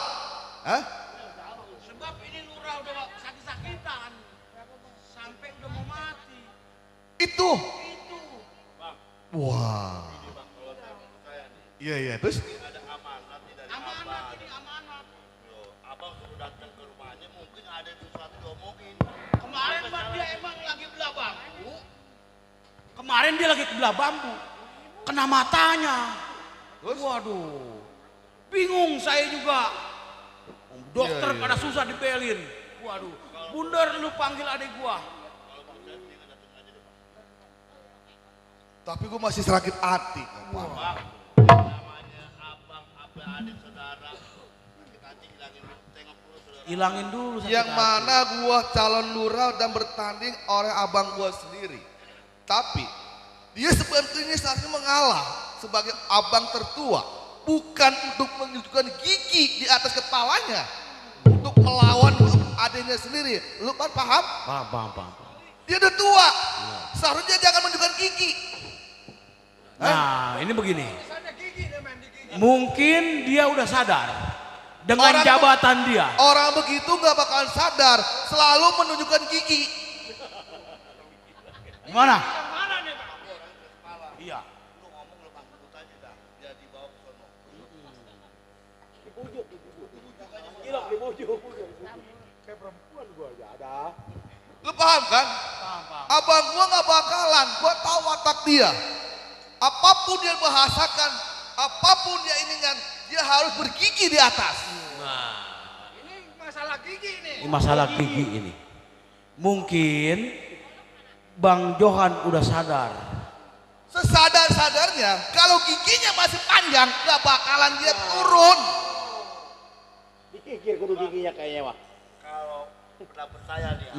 Hah? Sebab ini lurah udah sakit-sakitan. Sampai udah mau mati. Itu. Wah. Iya, terus? Ada amanat nih dari Amanat ini amanat. abang suruh datang ke rumahnya, mungkin ada sesuatu diomongin. Kemarin Bang dia emang lagi belah bambu. Kemarin dia lagi belah bambu. Kena matanya. Terus? Waduh. Bingung saya juga. Dokter Iya. pada susah dibelin. Waduh. Bundar lu panggil adik gua. Tapi gua masih sakit hati. Namanya abang, adik, saudara. Sakit hati hilangin dulu, tengok dulu saudara. Hilangin dulu sakit Yang hati. mana gua calon lurah dan bertanding oleh abang gua sendiri. Tapi dia sebenarnya seharusnya mengalah sebagai abang tertua, bukan untuk menunjukkan gigi di atas kepalanya untuk melawan adiknya sendiri. Lu kan paham? Paham. Dia udah tua, seharusnya jangan menunjukkan gigi. Nah, ini begini. Mungkin dia udah sadar dengan Orang- jabatan dia. Orang begitu nggak bakalan sadar, selalu menunjukkan gigi. Gimana? Yang mana nih Bang? Iya. Lu ngomong lepas sebut aja dah, biar dibawa ke sono. Lu paham kan? Abang gua nggak bakalan, gua tahu watak dia. Apapun dia bahasakan, apapun dia inginkan, dia harus bergigi di atas. Ini masalah gigi nih. Ini masalah gigi ini. Mungkin Bang Johan udah sadar. Sesadar-sadarnya, kalau giginya masih panjang, nggak bakalan dia turun. Dikikir kudu giginya kayaknya, Wah. Kalau pendapat saya nih,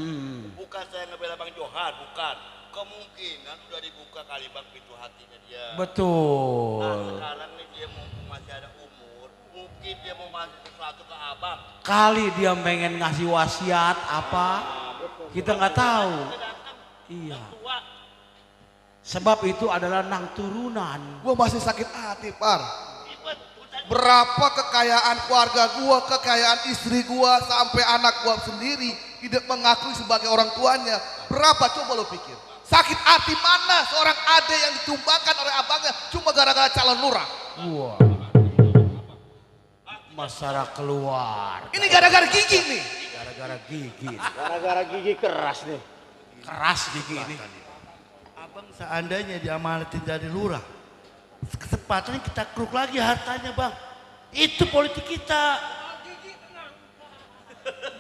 bukan saya ngebela Bang Johan, bukan. Kemungkinan udah dibuka kali Bang pintu hatinya dia. Nah, Betul. sekarang nih dia mumpung masih ada umur, mungkin dia mau masuk sesuatu ke abang. Kali dia pengen ngasih wasiat apa, kita nggak tahu. Iya. Sebab itu adalah nang turunan. Gua masih sakit hati, Par. Berapa kekayaan keluarga gua, kekayaan istri gua, sampai anak gua sendiri tidak mengakui sebagai orang tuanya. Berapa coba lo pikir? Sakit hati mana seorang ade yang ditumbangkan oleh abangnya cuma gara-gara calon lurah? Wah. Masalah keluar. Ini gara-gara gigi nih. Gara-gara gigi. Gara-gara gigi keras nih. Keras gigi ini. Abang seandainya diamanatin jadi lurah, kesempatannya kita keruk lagi hartanya Bang. Itu politik kita.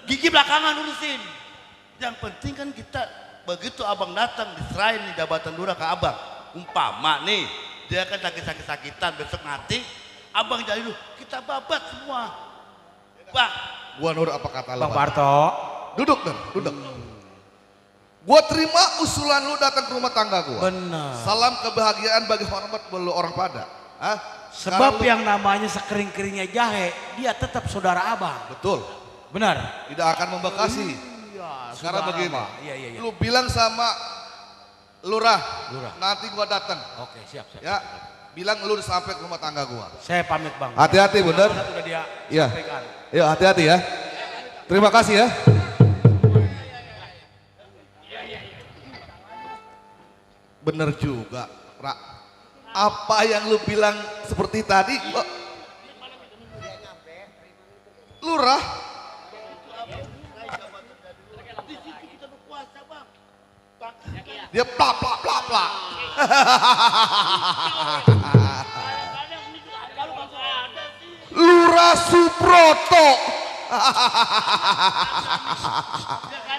Gigi belakangan urusin. Yang penting kan kita begitu abang datang diserahin nih jabatan lurah ke abang. Umpama nih dia kan sakit-sakitan besok mati, abang jadi lu kita babat semua. Bang, Gua nurut apa kata lo. Bang Parto. Duduk, Den, duduk. Gua terima usulan lu datang ke rumah tangga gua. Benar. Salam kebahagiaan bagi hormat belu orang pada. Hah? Sebab Sekarang lu- yang namanya sekering-keringnya jahe, dia tetap saudara abang. betul, Benar. tidak akan membekasi. Iya, Sekarang saudara begini, abang. Iya, iya, iya. lu bilang sama lurah, Lurah. nanti gua datang. Oke, siap, siap. Ya, bilang lu udah sampai ke rumah tangga gua. Saya pamit Bang. Hati-hati, bener. Sudah dia Iya. sampaikan. Yuk, hati-hati ya. Terima kasih ya. Bener juga, Ra. Apa yang lu bilang seperti tadi, lurah, dia plak plak plak plak. Lurah Suproto.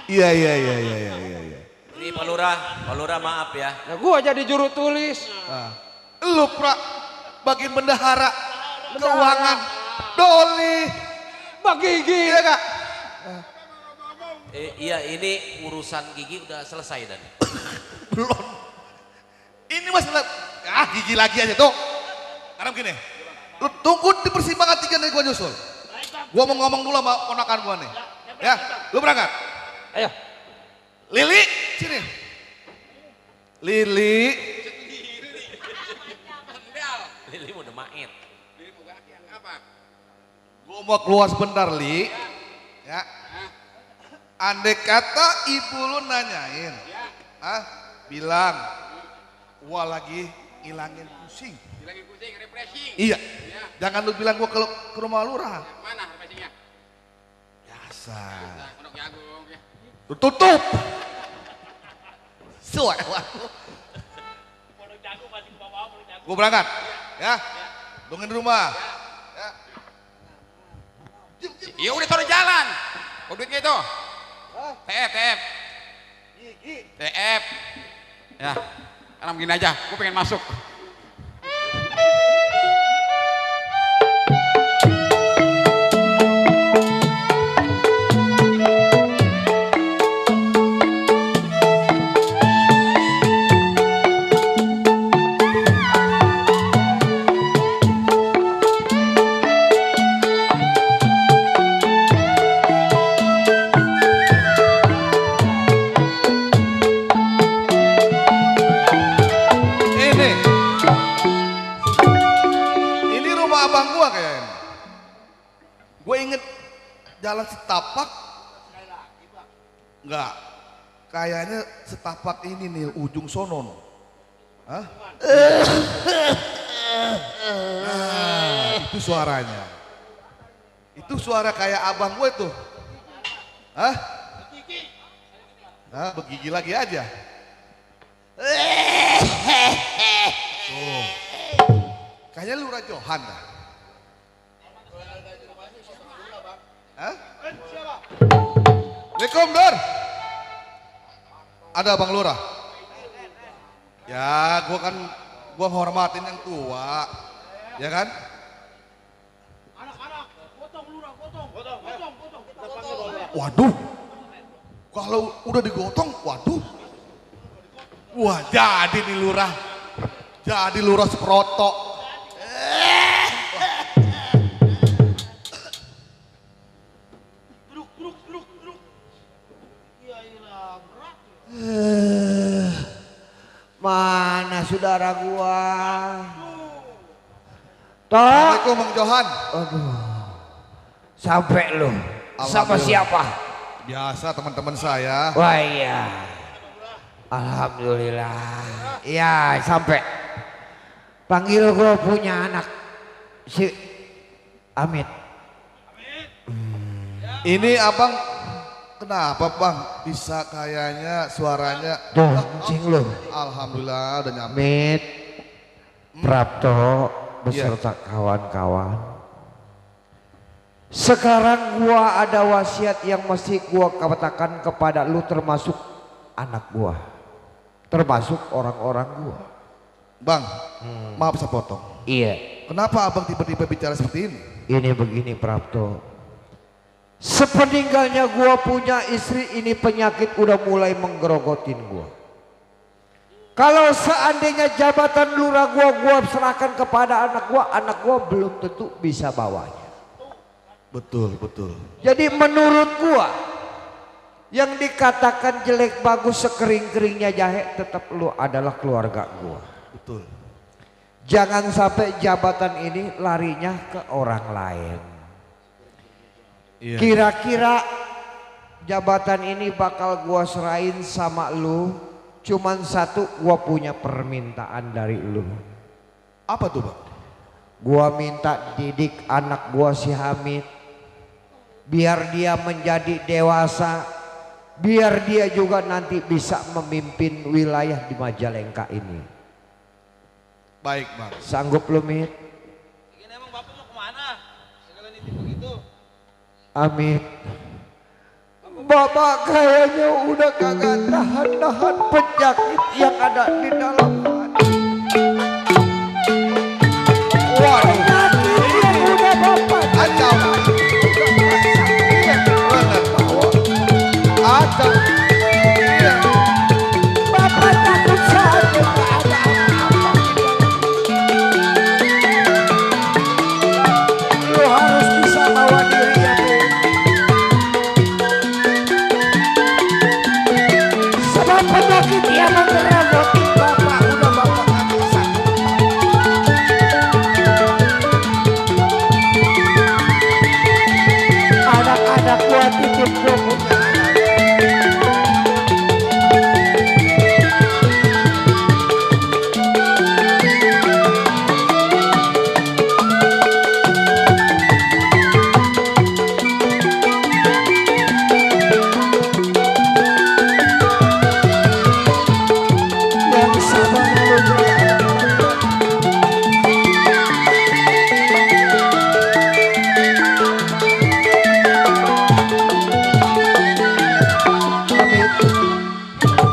Iya iya iya iya iya. Ini Pak Lurah maaf ya. Nah, gua jadi juru tulis. Lu pra bagian bendahara keuangan Doli Bang Gigi. iya kak. Iya ini urusan gigi udah selesai dan. Belum. Ini masalah gigi lagi aja tuh. Karena begini, lu tunggu di persimpangan 3 nih gua nyusul. Gua mau ngomong dulu sama ponakan gua nih. Ya, lu berangkat. Ayo. Lili, sini. Lili, Lili udah main. gua mau keluar sebentar, Li. Ya. Andai kata ibu lu nanyain, bilang, gua lagi ngilangin pusing. Hilangin pusing, refreshing. Iya. Jangan lu bilang gua ke rumah lurah. Mana refreshingnya? Biasa. Pondok Jagung ya. Lu tutup. Suai. Gua berangkat. Ya. Tungguin di rumah. Ya udah taruh jalan. Kau duitnya itu. TF. TF. Ya. Sekarang begini aja, gue pengen masuk. Ini rumah abang gua kayaknya. Gue inget jalan setapak. Enggak. kayaknya setapak ini nih ujung sonon. Hah? Nah, itu suaranya. Itu suara kayak abang gue tuh. Hah? Nah, begigi lagi aja. Tuh. Kayaknya Lurah Johan dah. Hah? Assalamualaikum, Dor. Ada Bang Lurah? Ya, gua hormatin yang tua. Ya kan? Anak-anak, potong lurah, potong. Waduh. Kalau udah digotong, waduh. Wah, jadi nih Lurah. Jadi Lurah seprotok. Duduk. Iya, berat. Mana saudara gua? Tok. Assalamualaikum Bang Johan. Aduh. Sampai lu. Sama siapa? Biasa teman-teman saya. Wah iya. Alhamdulillah. Iya sampai. Panggil gua punya anak. Si Amit. Ini abang kenapa bang? Bisa kayaknya suaranya. Tuh kucing lu. Alhamdulillah udah nyampe. Amit. Prapto beserta kawan-kawan. Sekarang gua ada wasiat yang mesti gua katakan kepada lu termasuk anak gua. Termasuk orang-orang gua. Bang, maaf saya potong. Iya. Kenapa abang tiba-tiba bicara seperti ini? Ini begini Prapto. Sepeninggalnya gua punya istri ini penyakit udah mulai menggerogotin gua. Kalau seandainya jabatan lurah gua serahkan kepada anak gua belum tentu bisa bawanya. Betul. Jadi menurut gua yang dikatakan jelek bagus sekering-keringnya jahe tetap lu adalah keluarga gua. Betul. Jangan sampai jabatan ini larinya ke orang lain. Iya. Kira-kira jabatan ini bakal gua serahin sama lu. Cuman satu, gua punya permintaan dari lu. Apa tuh bang? Gua minta didik anak gua si Hamid. Biar dia menjadi dewasa. Biar dia juga nanti bisa memimpin wilayah di Majalengka ini. Baik bang. Sanggup lu Mit? Ini emang bapak mau kemana? Segala nitip begitu. Amin. Bapak kayaknya udah kagak tahan penyakit yang ada di dalam hati. Waduh. Penyakit yang udah bapak Acau. Iya bener. Acau. Iya. Bapak takut saja gak ada apa-apa. Lu harus bisa bawa diri ya tuh. Sebab penyakit yang menggerogoti bapak udah bapak gak bisa. Anak-anak gua titip gua punya anak. Yang sabar lu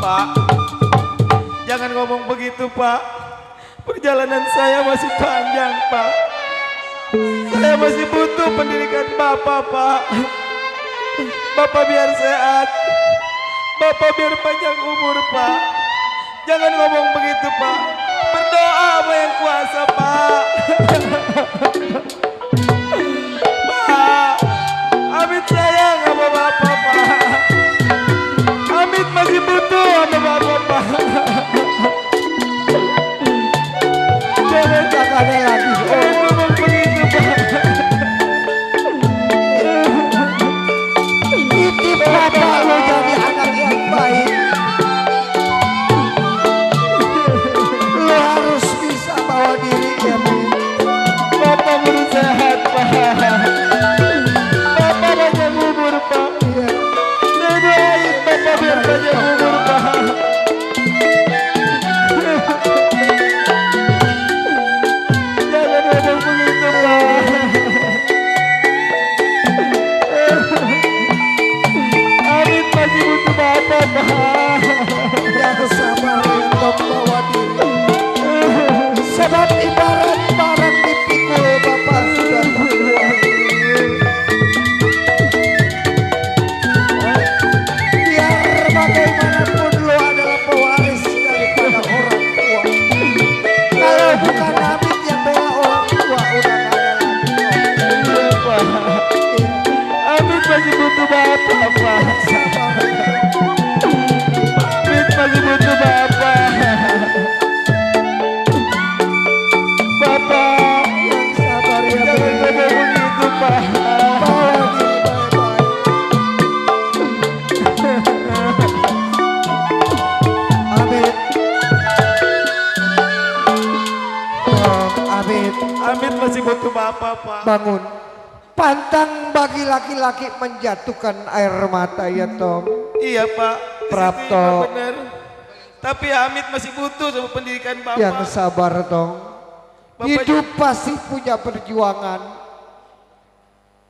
Pak, jangan ngomong begitu Pak. Perjalanan saya masih panjang Pak. Saya masih butuh pendidikan Bapak Pak. Bapak biar sehat. Bapak biar panjang umur Pak. Jangan ngomong begitu Pak. Berdoa sama yang kuasa Pak. Pak, Amit sayang sama Bapak Pak. Amit masih butuh sama Bapak Pak. jangan ada lagi. Jangan ngomong begitu Pak. Titip bapak lu jadi anak yang baik. apa Pak? Bangun. Pantang bagi laki-laki menjatuhkan air mata ya Tom. Iya Pak. Prapto. Itu emang bener. Tapi Hamid masih butuh sama pendidikan Bapak. Yang sabar Tom. Bapak Hidup pasti punya perjuangan.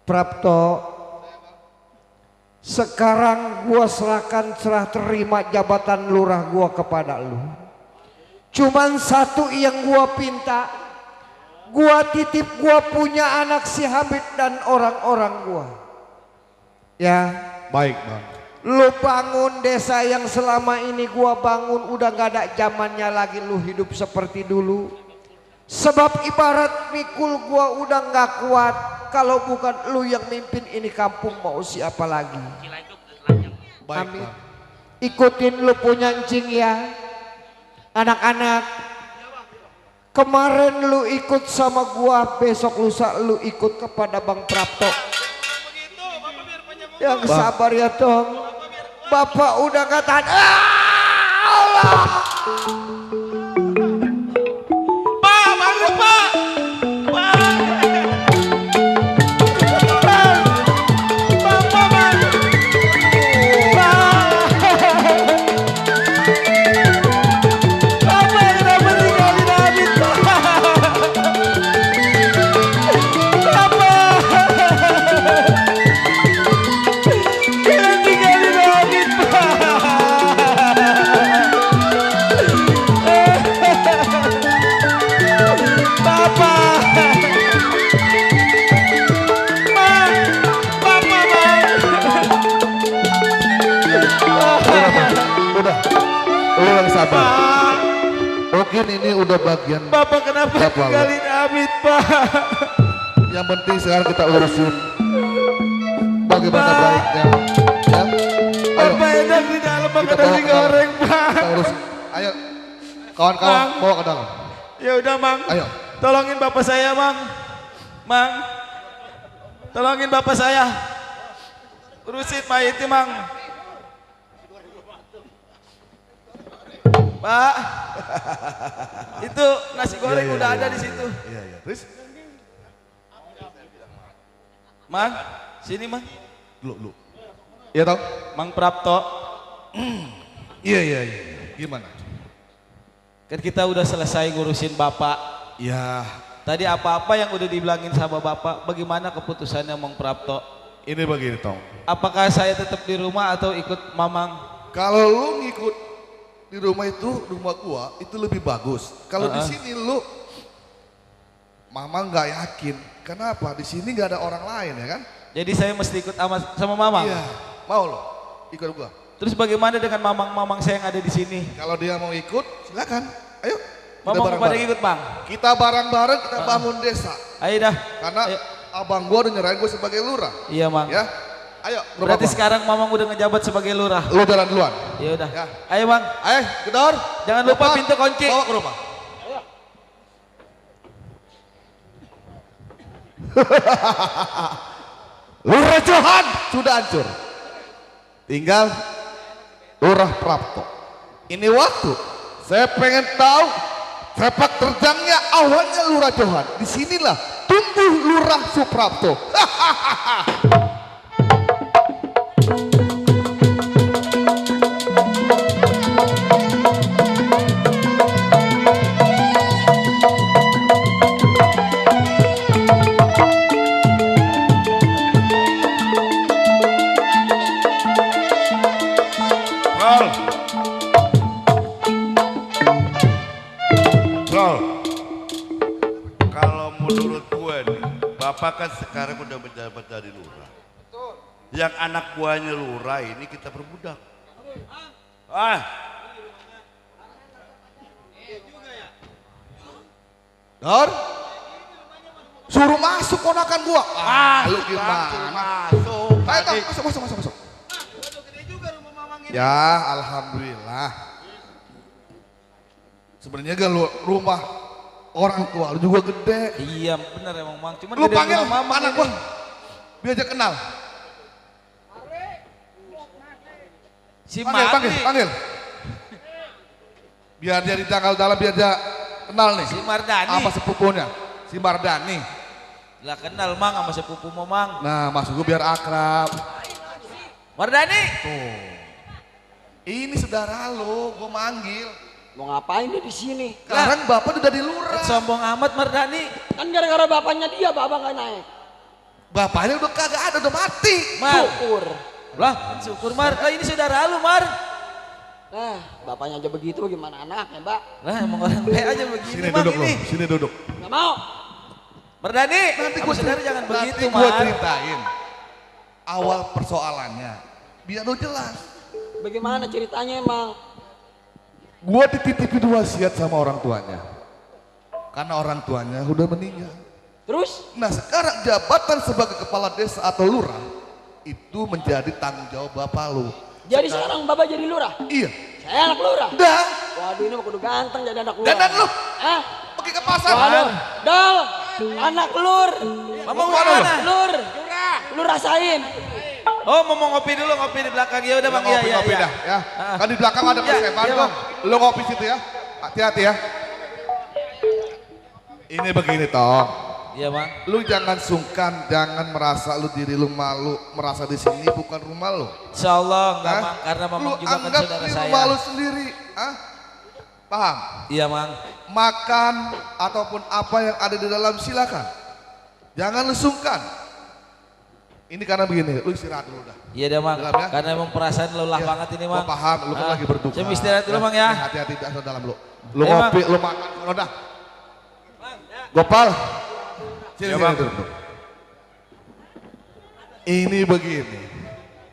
Prapto. Sekarang gua serah terima jabatan lurah gua kepada lu. Cuman satu yang gua pinta. Gua titip gua punya anak si Hamid dan orang-orang gua. Ya. Baik bang. Lu bangun desa yang selama ini gua bangun udah gak ada zamannya lagi lu hidup seperti dulu. Sebab ibarat mikul gua udah gak kuat. Kalau bukan lu yang mimpin ini kampung mau siapa lagi? Baik Amin. bang. Ikutin lu punya encing ya. Anak-anak. Kemarin lu ikut sama gua, besok lusa lu ikut kepada Bang Prapto. Yang sabar ya Tom. Bapak udah katakan Allah. Pak, bangun Pak. Lu yang sabar. Mungkin ini udah bagian. Bapak kenapa tinggalin Hamid Pak? Yang penting sekarang kita urusin bagaimana baiknya. Ya. Ayo. Bapak enak di dalam makan Kita bawa nasi ke dalam. goreng Pak. Kita urusin. Ayo. Kawan-kawan Bang. bawa ke dalam. Ya udah Mang. Ayo. Tolongin bapak saya Mang. Mang. Tolongin bapak saya. Urusin mayitnya Mang. Pak. Itu nasi goreng udah ada di situ. Iya iya. Terus Mang, sini Mang. lu. Iya tau? Mang Prapto. Iya. Gimana? Kan kita udah selesai ngurusin bapak. Ya, Tadi apa-apa yang udah dibilangin sama bapak, bagaimana keputusannya Mang Prapto? ini begini Tong. Apakah saya tetap di rumah atau ikut Mamang? Kalau lu ngikut di rumah itu, rumah gua itu lebih bagus. Kalau di sini lu, Mama nggak yakin. Kenapa? Di sini nggak ada orang lain ya kan? Jadi saya mesti ikut sama Mamang? Iya. Mau lo? Ikut gua. Terus bagaimana dengan Mamang-Mamang saya yang ada di sini? Kalau dia mau ikut, silakan. Ayo. Mamang pada ikut Bang? Kita bareng-bareng kita bangun desa. Ayo dah. Karena Ayo. abang gua udah nyerahin gua sebagai lurah. Iya Mang. Ya. Ayo. Berarti Bang. sekarang Mamang udah ngejabat sebagai lurah. Lu jalan duluan. Ya udah. Ya. Ayo Bang. Ayo, gedor. Jangan lupa Bapak, pintu kunci. Bawa ke rumah. Lurah Johan sudah hancur. Tinggal Lurah Prapto. Ini waktu saya pengen tahu sepak terjangnya awalnya Lurah Johan. Disinilah tumbuh Lurah Suprapto. Kalau menurut gue nih, Bapak kan sekarang udah menjabat dari lurah. Yang anak buahnya lurah ini kita perbudak. Dor, suruh masuk ponakan gua. Lu gimana? Masuk. Ayo, Tom, masuk. Ya, alhamdulillah. Sebenarnya kan lu rumah orang tua lu juga gede. Iya bener emang Mang. Cuman Lu gede panggil rumah Mamang anak ini. gua, biar aja kenal. Si Panggil. Biar dia di tanggal dalam, biar dia kenal nih. Si Mardani. Apa sepupunya? Si Mardani. Lah kenal mang sama sepupu mang. Nah, maksud gue biar akrab. Mardani. Tuh. Ini saudara lo, gue manggil. Mau ngapain dia di sini? Sekarang bapak udah di lurah. Sombong amat Mardani. Kan gara-gara bapaknya dia, bapak nggak naik. Bapaknya udah kagak ada, udah mati. Mar. Syukur. Lah, syukur Mar. Lah ini saudara lu Mar. Nah, bapaknya aja begitu, gimana anaknya, Mbak? Lah emang orang kayak aja begini Sini mang duduk lo, ini. sini duduk. Nggak mau. Mardani, Nanti kamu saudara jangan begitu nanti gue Mar. ceritain awal persoalannya. Biar lo jelas. Bagaimana ceritanya emang? Gue dititipin wasiat sama orang tuanya. Karena orang tuanya udah meninggal. Terus? Nah sekarang jabatan sebagai kepala desa atau lurah itu menjadi tanggung jawab bapak lu. Jadi sekarang bapak jadi lurah? Iya. Saya anak lurah? Dah. Waduh ini mah kudu ganteng jadi anak lurah. Dandan lu. Hah? Pergi ke pasar. Waduh. Dal. Anak lur. Mama mau Mana lu? mana? Lur. Lur rasain. Oh mau ngopi dulu, ngopi di belakang ya udah bang. Iya iya Ngopi iya. dah ya. Kan di belakang ada Iya, persepan iya, tuh. Bang. Lu ngopi situ ya. Hati-hati ya. Ini begini Tong. Iya bang. Lu jangan sungkan, jangan merasa lu diri lu malu, merasa di sini bukan rumah lu. Insya Allah enggak Hah? mang, karena Lu mamang juga kan anggap saudara ini saya. rumah lu sendiri. Hah? Paham? Iya mang. Makan ataupun apa yang ada di dalam silakan. Jangan lu sungkan. Ini karena begini, lu istirahat dulu dah. Iya dah mang, Dalam ya? karena emang perasaan lelah Ya, banget ini gua mang. paham, lu kan lagi berduka. Saya istirahat dulu mang ya. Hati-hati dasar dalam lu. Lu Ayo, ngopi, lu makan, kalau dah. Gopal. Sini, Ya, sini Bang. duduk. Ini begini.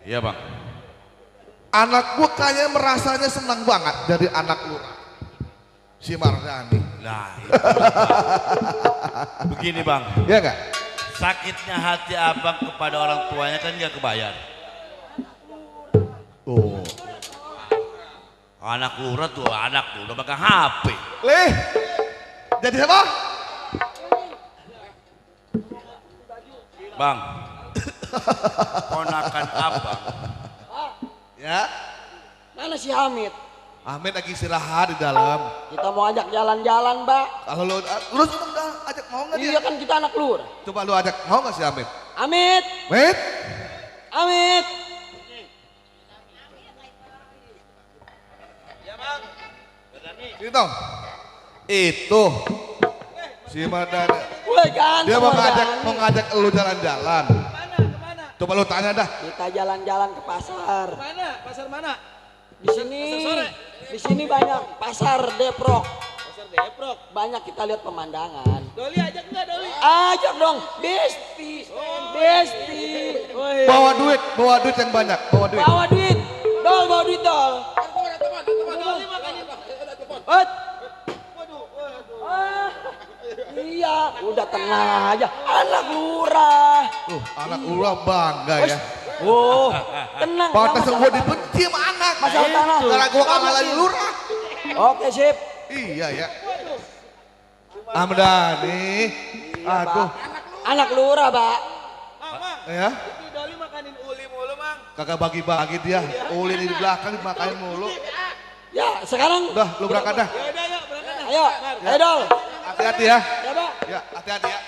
Iya bang. Anak gua kayaknya merasanya senang banget jadi anak lurah. Si Mardani. Nah, begini bang, Iya enggak? sakitnya hati abang kepada orang tuanya kan nggak kebayar. Oh. Anak lurah tuh, anak tuh udah pegang HP. Leh. Jadi apa? Bang, ponakan abang. Ya. Mana si Hamid? Ahmed lagi istirahat di dalam. Kita mau ajak jalan-jalan, Mbak. Kalau lu udah ajak mau nggak dia? Iya kan kita anak lur. Coba lu ajak mau nggak si Ahmed? Amit, Ahmed? Amit. Ini tau? Itu si Mardani. Woi ganteng Dia mau Mardani. ngajak lu jalan-jalan. Coba lu tanya dah. Kita jalan-jalan ke pasar. Mana? Pasar mana? Di sini banyak pasar Deprok. Pasar Deprok. Banyak kita lihat pemandangan. Doli ajak nggak Doli? Ajak dong, Besti. Besti. Woi. Bawa duit yang banyak, bawa duit. Bawa duit. Dol, bawa duit dol. Doli makanya Pak. Hot. Ah, iya, udah tenang aja. Anak lurah. Anak lurah bangga ya. Oh, tenang. Pantas gua dibenci sama anak. Masalah tanah. Karena gua kagak lagi lurah. Oke, sip. Iya ya. Ahmedani. Aduh. Anak lurah, Pak. Ya. Itu Doli makanin uli mulu mang. Kagak bagi-bagi dia. Ulin di belakang dimakain mulu. Ya, sekarang Udah, lu berangkat dah. Ya udah yuk berangkat. ayo, ayo dol. Hati-hati ya. Ya, Pak. Ya, hati-hati ya.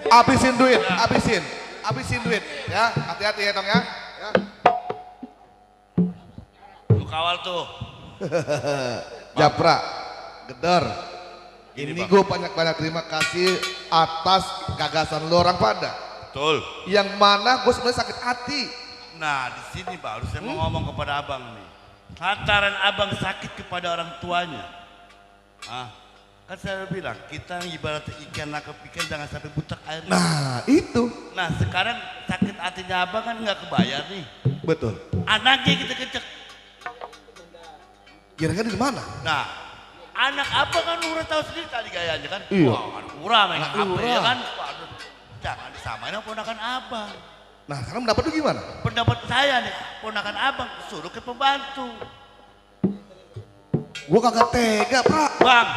Habisin duit, habisin. Habisin duit ya. Hati-hati ya, Tong ya. Ya. Lu kawal tuh. Japra, Gedor. Gini, Ini Bang. gue banyak-banyak terima kasih atas gagasan lo orang pada. Betul. Yang mana gue sebenarnya sakit hati. Nah, di sini baru saya mau ngomong kepada abang nih. Lantaran abang sakit kepada orang tuanya. Kan saya bilang, kita ibarat ikan nangkep ikan jangan sampai butak air. Nah, itu. Nah, sekarang sakit hatinya abang kan nggak kebayar nih. Betul. Anaknya kita kecek. Kira-kira di mana? Nah, anak abang kan udah tahu sendiri tadi gayanya kan. Iya. Wah, anak urah main Anak apa ya lurah. kan. Waduh, jangan disamain sama ponakan abang. Nah, sekarang pendapat lu gimana? Pendapat saya nih, ponakan abang suruh ke pembantu. Gue kagak tega, Pra. Bang,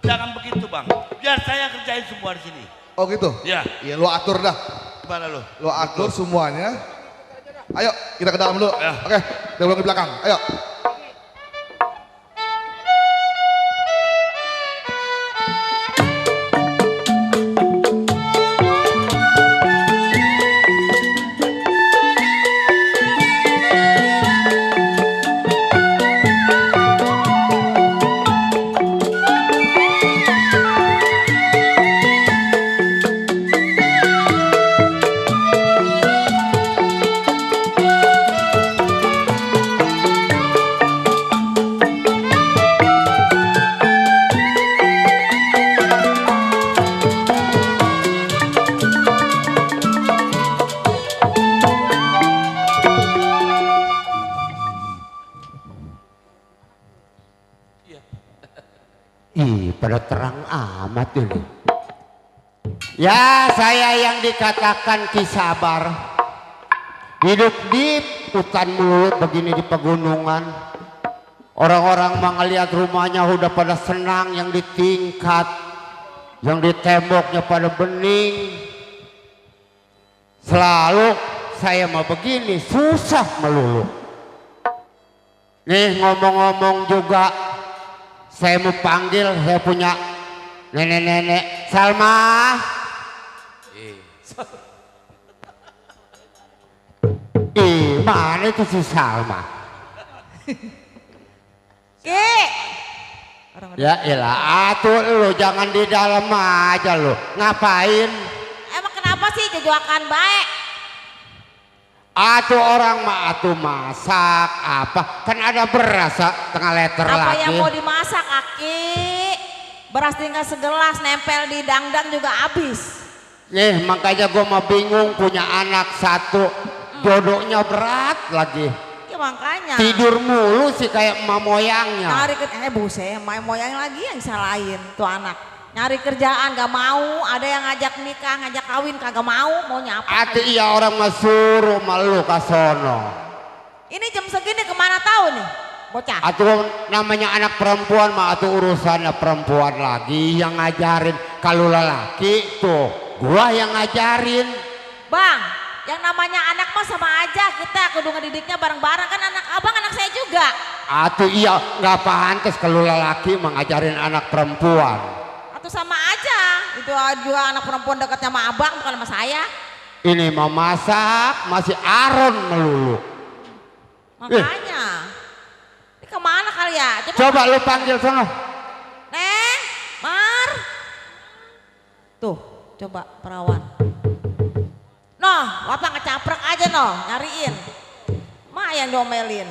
jangan begitu bang. Biar saya kerjain semua di sini. Oh gitu? Ya. Iya, lo atur dah. Gimana lo? Lo atur semuanya. Ayo, kita ke dalam dulu. Ya. Oke, dia belum di belakang. Ayo. Ya, saya yang dikatakan Ki Sabar. Hidup di hutan melulu begini di pegunungan. Orang-orang melihat rumahnya udah pada senang, yang di tingkat, yang di temboknya pada bening. Selalu saya mau begini, susah melulu. Nih ngomong-ngomong juga, saya mau panggil, saya punya nenek-nenek. Salma. Mana itu si Salma? Ki. Ya elah, atuh lu jangan di dalam aja lu. Ngapain? Emang kenapa sih kejoakan baik? Atuh orang mah atuh masak apa? Kan ada beras tengah liter Apa lagi. yang mau dimasak, Aki? Beras tinggal segelas, nempel di dangdang juga habis. Nih makanya gue mah bingung, punya anak satu, jodohnya berat lagi. Ya makanya. Tidur mulu sih kayak emak moyangnya. Nyari buset, emak moyang lagi yang salahin tuh anak. Nyari kerjaan gak mau, ada yang ngajak nikah, ngajak kawin kagak mau nyapa. Ati iya orang mah suruh malu kasono. Ini jam segini kemana tahu nih? Bocah. Atuh namanya anak perempuan mah atuh urusannya perempuan lagi yang ngajarin. Kalau lelaki tuh gua yang ngajarin. Bang, yang namanya anak mah sama aja, kita kudu ngedidiknya bareng-bareng, kan anak abang anak saya juga. Atuh iya nggak pantas kalau lelaki mengajarin anak perempuan. Atau sama aja, itu juga anak perempuan dekatnya sama abang bukan sama saya. Ini mau masak masih aron melulu. Makanya. Ini kemana kali ya? Coba lu panggil sono. Neng, Mar. Tuh, coba perawan. Noh, bapak ngecaprek aja noh, nyariin. Mak yang domelin.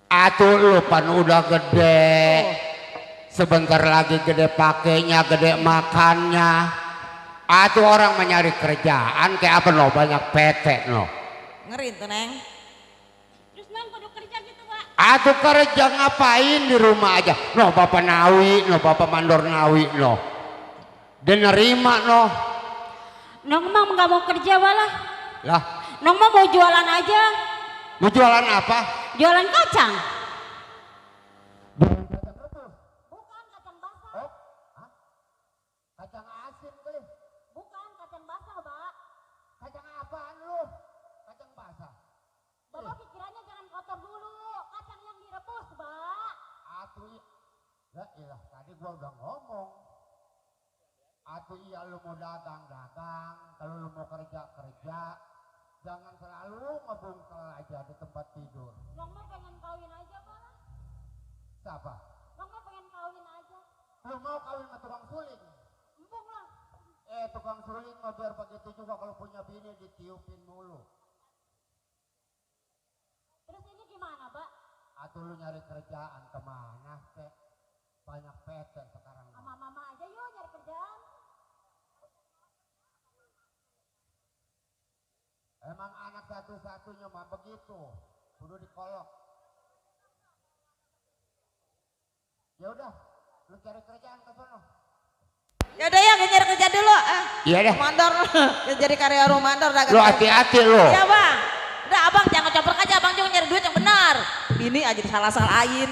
Atuh lu pan udah gede. Sebentar lagi gede pakainya, gede makannya. Atuh orang mencari kerjaan kayak apa no, banyak PT no. Ngeri tuh Neng. Terus Neng kudu kerja gitu Pak. Atuh kerja ngapain di rumah aja. No bapak nawi, no bapak mandor nawi no. Dia nerima no. Nong mah nggak mau kerja walah. Lah. Nong mah mau jualan aja. Mau jualan apa? Jualan kacang. Bukan kacang basah. Kacang asin kali. Bukan kacang basah, Pak. Kacang apaan lu? Kacang basah. Bapak pikirannya jangan kotor dulu. Kacang yang direbus, Pak. Atuh ya ilah tadi gua udah ngomong. Atuh iya lu mau dagang, kalau lu mau kerja, jangan selalu ngebungkel aja di tempat tidur. Nong mah pengen kawin aja, Pak. Siapa? Nong mah pengen kawin aja. Lu mau kawin sama tukang suling? Empung lah. Tukang suling mah biar begitu juga kalau punya bini ditiupin mulu. Terus ini gimana, Pak? Atuh lu nyari kerjaan kemana kek? Banyak PT sekarang. Sama mama aja yuk nyari kerjaan. Emang anak satu-satunya mah begitu, kudu dikolok. Ya udah, lu cari kerjaan ke sono. Ya udah ya, nyari kerja dulu. Iya deh. Mandor, jadi karya rumah mandor. Lu hati-hati lu. Iya bang. Udah abang jangan campur aja, abang juga nyari duit yang benar. Ini aja disalah-salahin.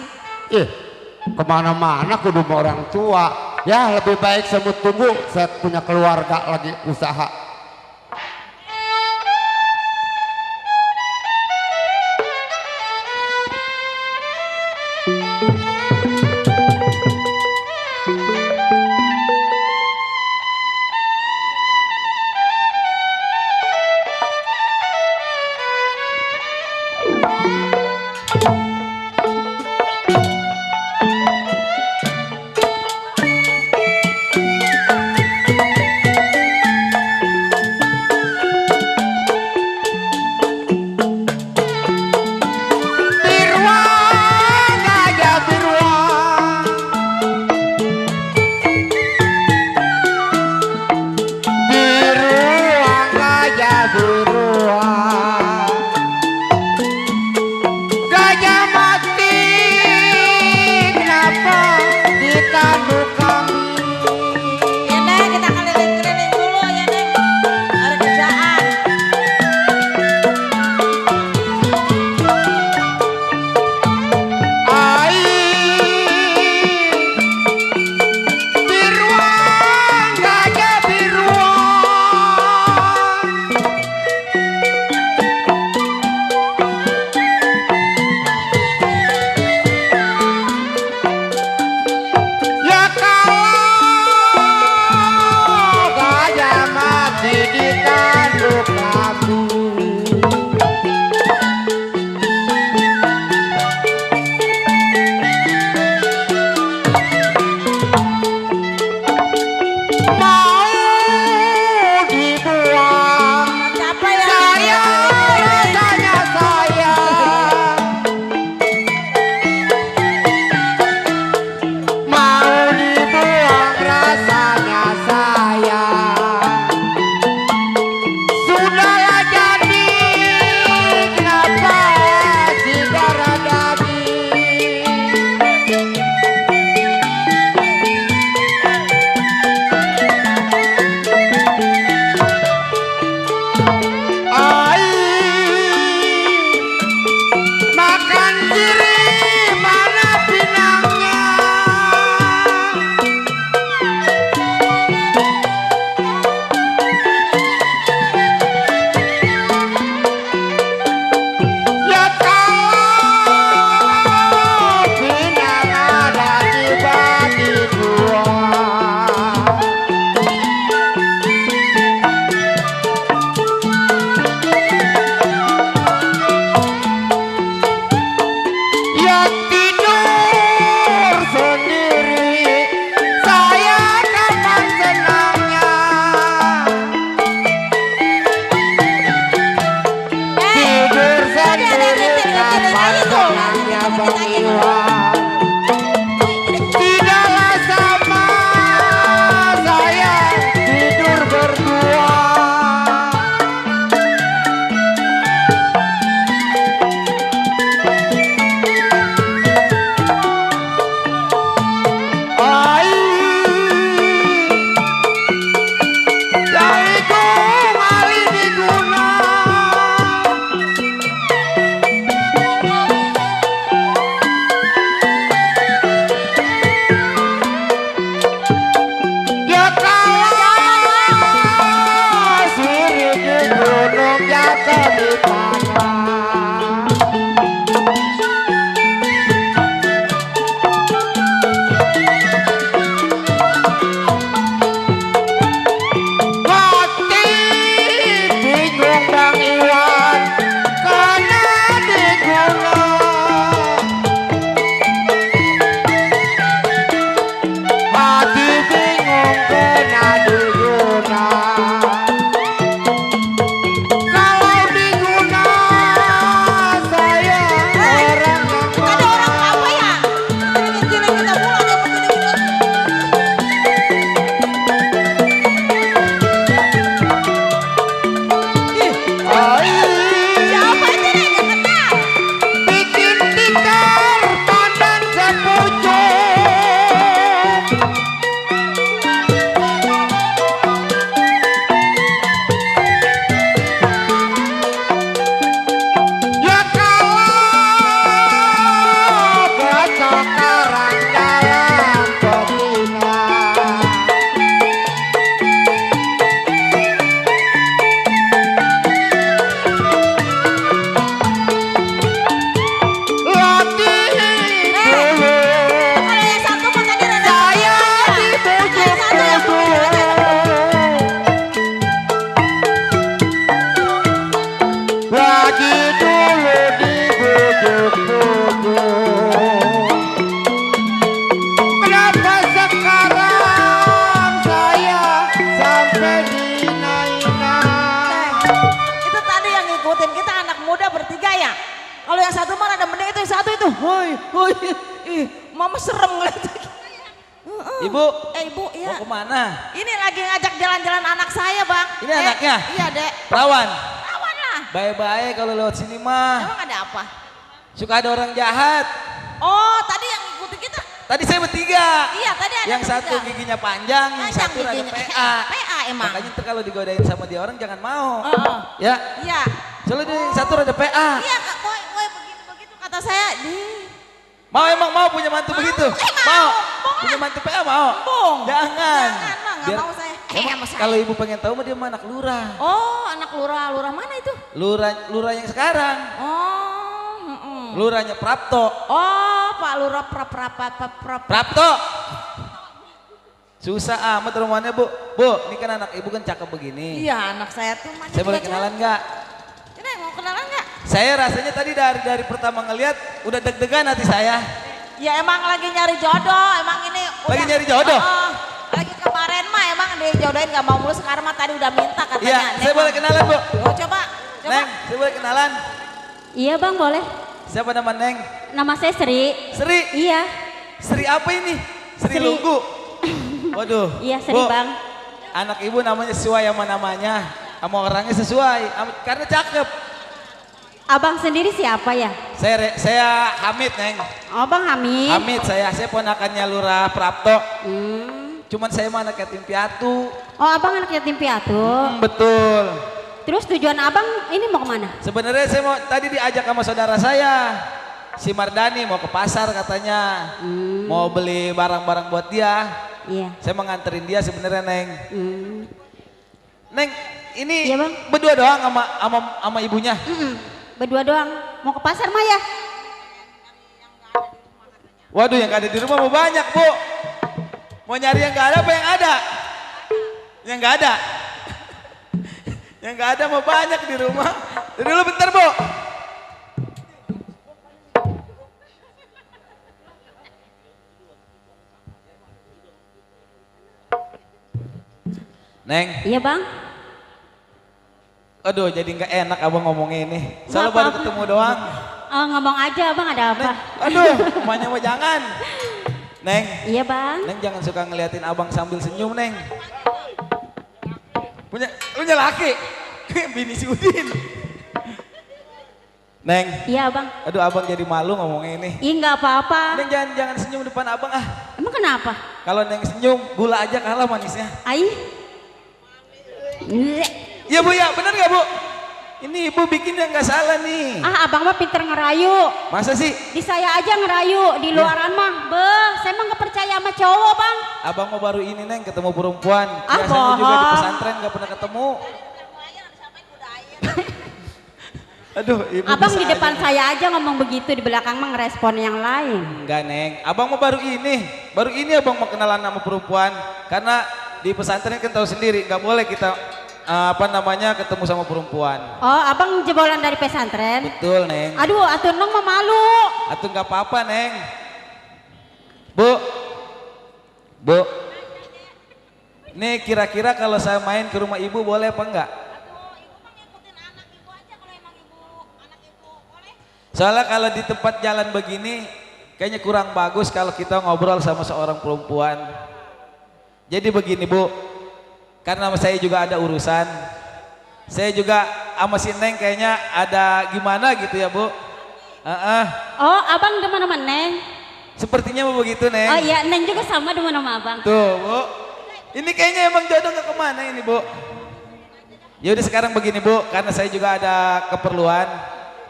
Kemana-mana kudu sama orang tua. Ya lebih baik semut tunggu, saya punya keluarga lagi usaha. kami tanah. Hati bingung Bang Iwan karena diguna. Hati bingung kena diguna. Kalau diguna saya orang yang Ada orang apa ya? Gini kita pulang ya begini kita. Siapa itu nih? Nggak kenal. bikin tikar pandan sepucuk. Ya kalau kecokaran dalam betina. Lagi dulu Kalau yang satu mah tadi rada saya dibujuk lagi dulu dibujuk-bujuk. Kenapa sekarang saya sampai dinaik-naik? Itu tadi yang ngikutin kita anak muda bertiga ya. Kalau yang satu mah ada mending itu yang satu itu. Hoi, hoi. Ih, mama serem ngeliat. Ibu, Ibu, iya. mau kemana? Ini lagi ngajak jalan-jalan anak saya, Bang. Ini anaknya? Iya, Dek. Perawan. Awan lah. Baik-baik kalau lewat sini mah. Emang ada apa? Suka ada orang jahat. Oh, tadi yang ngikutin kita. Tadi saya bertiga. Iya, tadi ada Yang satu bertiga. giginya panjang, yang Panjang satu rada giginya. PA. PA emang. Makanya ntar kalau digodain sama dia orang jangan mau. Heeh. Ya, Iya. soalnya dia yang satu rada PA. Iya, Kak. Boy, begitu kata saya. Mau emang mau punya mantu begitu? Mau. Punya mantu PA mau? Bung. Jangan. Jangan lah, nggak Biar- mau saya. Emang Sama saya. kalau ibu pengen tahu mah dia mah anak lurah. Oh, anak lurah. Lurah mana itu? Lurah yang sekarang. Oh, Lurahnya Prapto. Oh, Pak Lurah Prapto. Susah amat rumahnya bu. Bu, ini kan anak ibu kan cakep begini. Iya, anak saya tuh manja Saya boleh juga, kenalan nggak? Cak. Ini mau kenalan nggak? Saya rasanya tadi dari pertama ngelihat udah deg-degan hati saya. Ya emang lagi nyari jodoh, emang ini Lagi nyari jodoh? Lagi kemarin mah emang dijodohin gak mau mulu, sekarang mah tadi udah minta katanya. Iya, saya boleh kenalan bu. Oh, coba. Neng, saya boleh kenalan. Iya bang boleh. Siapa nama Neng? Nama saya Sri. Sri. Iya. Sri apa ini? Sri Lunggu. Waduh. Iya Sri Bu, bang. anak ibu namanya sesuai sama namanya. Sama orangnya sesuai. Karena cakep. Abang sendiri siapa ya? Saya Hamid Neng. Oh bang Hamid. Hamid saya ponakannya Lurah Prapto. Cuman saya mah anak yatim piatu. Oh abang anak yatim piatu. Betul. Terus tujuan abang ini mau kemana? Sebenarnya saya mau tadi diajak sama saudara saya. Si Mardani mau ke pasar katanya. Mau beli barang-barang buat dia. Iya. Saya mau nganterin dia sebenarnya Neng. Neng, ini Iya, Bang. berdua doang sama ibunya. Berdua doang. Mau ke pasar mah ya? Waduh, yang ada di rumah mau banyak, Bu. Mau nyari yang gak ada apa yang ada? Yang gak ada. Yang gak ada mau banyak di rumah. Jadi dulu bentar, Bu. Neng. Iya bang. Aduh, jadi nggak enak abang ngomongnya ini. Soalnya Nggak baru apa-apa. ketemu doang. Oh, ngomong aja bang ada apa? Aduh, emaknya mah jangan. Neng. Iya bang. Neng jangan suka ngeliatin abang sambil senyum, Neng. Punya laki. Bini si Udin. Neng. Iya bang. Aduh, abang jadi malu ngomongnya ini. Ih nggak apa-apa. Neng jangan senyum depan abang ah. Emang kenapa? Kalau Neng senyum, gula aja kalah manisnya. Ai. Iya Bu ya, bener nggak Bu? Ini Ibu bikin yang nggak salah nih. Ah abang mah pinter ngerayu. Masa sih? Di saya aja ngerayu, di luaran mah. Beh, saya mah nggak percaya sama cowok bang. Abang mau baru ini Neng ketemu perempuan. Ah, Biasanya juga di bohong. pesantren nggak pernah ketemu. Aduh, ibu Abang bisa di depan aja. saya aja ngomong begitu, di belakang mah ngerespon yang lain. Enggak, Neng. Abang mau baru ini abang mau kenalan sama perempuan. Karena di pesantren kan tahu sendiri, nggak boleh kita ketemu sama perempuan. Oh, abang jebolan dari pesantren? Betul, Neng. Aduh, atuh neng mah malu. Atuh nggak apa-apa, Neng. Bu. Nih kira-kira kalau saya main ke rumah ibu boleh apa enggak? Soalnya kalau di tempat jalan begini kayaknya kurang bagus kalau kita ngobrol sama seorang perempuan. Jadi begini Bu, karena saya juga ada urusan. Saya juga sama si Neng kayaknya ada gimana gitu ya Bu. Oh, abang demen sama Neng? Sepertinya begitu, Neng. Oh iya, Neng juga sama demen sama abang. Tuh Bu, ini kayaknya emang jodoh gak kemana ini Bu. Ya udah sekarang begini Bu, karena saya juga ada keperluan.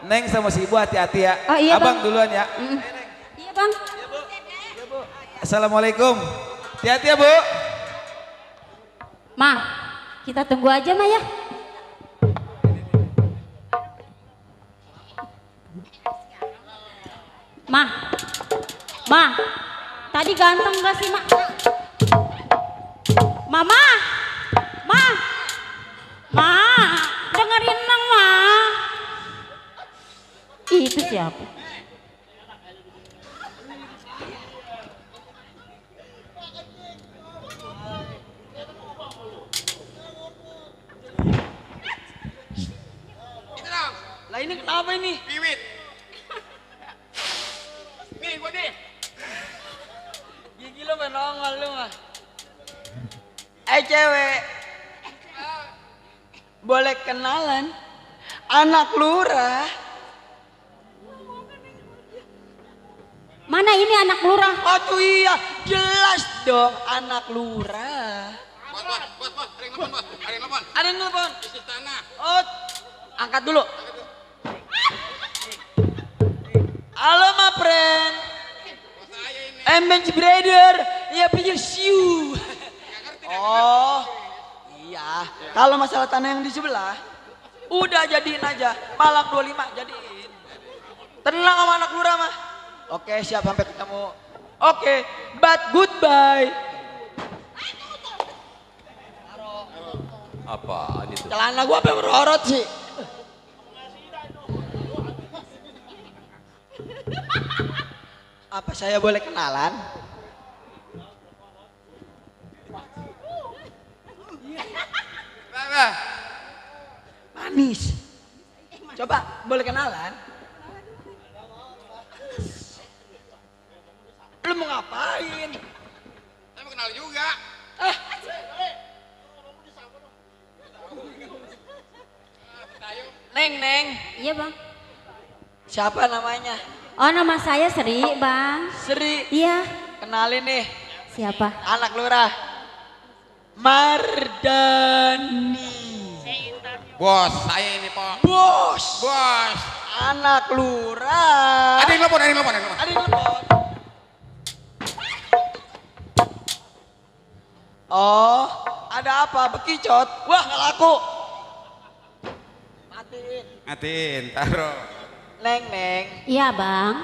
Neng sama si ibu hati-hati ya. Oh iya Abang bang. duluan ya. Iya bang. Assalamualaikum. Hati-hati ya Bu. Ma, kita tunggu aja Ma ya. Ma, tadi ganteng gak sih Ma? Mama, Ma, dengerin Neng Ma. Itu siapa? Lah ini kenapa ini? Piwit. Nih gua nih. Gigi lu menongol lu mah. Cewek. Boleh kenalan? Anak lurah. Mana ini anak lurah? Aduh iya, jelas dong anak lurah. Bos, ada yang nelfon. Ada yang nelfon. Istana. Oh, angkat dulu. Halo my friend. Bench Brother, ya punya siu. Oh, iya. Kalau masalah tanah yang di sebelah, udah jadiin aja. Malam 25 jadiin. Tenang sama anak lurah mah. Oke, siap sampai ketemu. Oke, but goodbye. Apaan itu? Celana gua sampai merorot sih. Apa saya boleh kenalan? Manis. Coba boleh kenalan? Lu mau ngapain? Saya mau kenal juga. Neng. Iya bang. Siapa namanya? Oh nama saya Sri bang. Sri. Iya. Kenalin nih. Siapa? Anak lurah. Mardani. Bos, saya ini Pak. Bos. Anak lurah. Ada yang nelfon. Ada yang nelfon. Oh, ada apa? Bekicot? Wah, nggak laku. Matiin, taruh. Neng. Iya bang.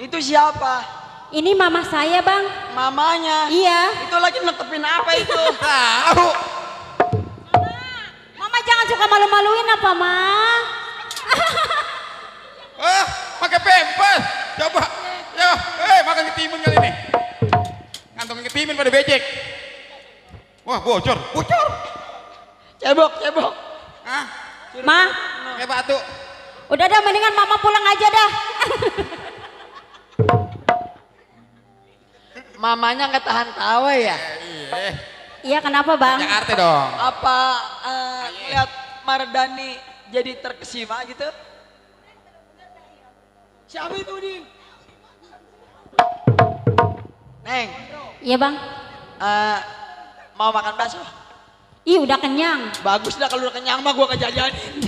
Itu siapa? Ini mama saya bang. Mamanya? Iya. Itu lagi netepin apa itu? Tahu. Mama jangan suka malu-maluin apa ma? Pakai pempes. Coba. Ya, makan ketimun kali ini. Ngantongin ketimun pada becek. Wah, bocor. Cebok. Hah? Ma, Kayak batu. udah dah mendingan mama pulang aja dah. Mamanya nggak tahan tawa ya? Iya kenapa bang? Jakarta dong. Apa lihat Mardani jadi terkesima gitu? Siapa itu Ding? Neng. Iya bang. Mau makan bakso? Ih udah kenyang. Bagus dah kalau udah kenyang mah gua kejajanin.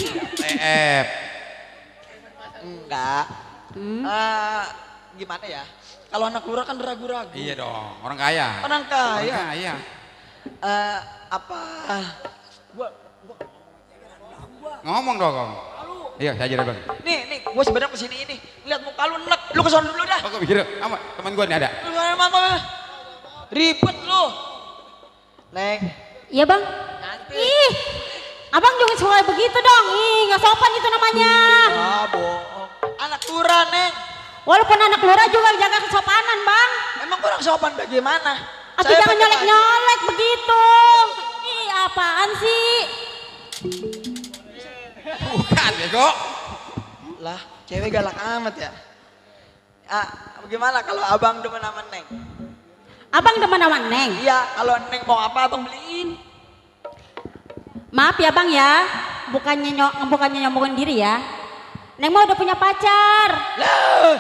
Enggak. Gimana ya? Kalau anak lurah kan ragu-ragu. Iya dong, orang kaya. Orang kaya. Orang kaya. Apa? Ngomong dong. Iya, saya aja bang. Nih, gue sebenarnya kesini ini. Lihat muka lu enek, lu kesana dulu dah. Kok mikir, ama teman gue nih ada. Lu mana ribet lu. Neng. Iya bang. Ih, abang jangan suka begitu dong. Ih, nggak sopan itu namanya. Ah, bohong. Anak lurah, Neng. Walaupun anak lurah juga jaga kesopanan bang. Emang kurang sopan bagaimana? Aku jangan nyolek-nyolek begitu. Ih, apaan sih? Bukan, bego. Lah, cewek galak amat ya. Bagaimana kalau abang demen sama Neng? Abang demen sama Neng? Iya, kalau Neng mau apa abang beliin. Maaf ya bang ya, bukannya nyombongin diri ya. Neng mau udah punya pacar. Lah.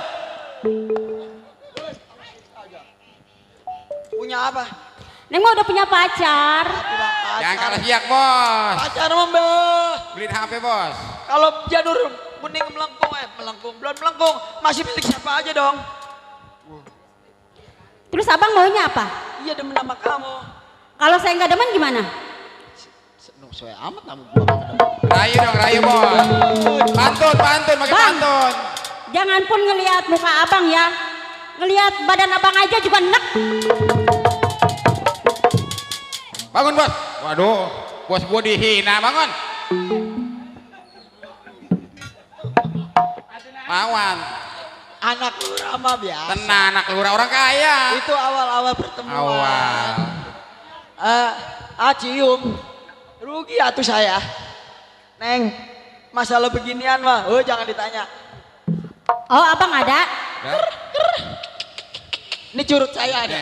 Punya apa? Neng mau udah punya pacar. Jangan kalah siak bos. Pacar mbak. Beliin HP bos. Kalau janur kuning melengkung, belum melengkung, masih milik siapa aja dong. Terus abang maunya apa? Iya demen sama kamu. Kalau saya nggak demen gimana? Saya amat kamu gua nggak demen. Rayu dong, rayu bos. Pantun, pakai pantun. Jangan pun ngelihat muka abang ya. Ngelihat badan abang aja juga enek. Bangun bos. Waduh, bos gue dihina, bangun. Awan. Anak lurah mah biasa. Tenang, anak lurah orang kaya. Itu awal-awal pertemuan. Awal. Cium. Rugi atuh saya. Neng, masalah beginian mah, jangan ditanya. Oh, abang ada? Ini curut saya ada.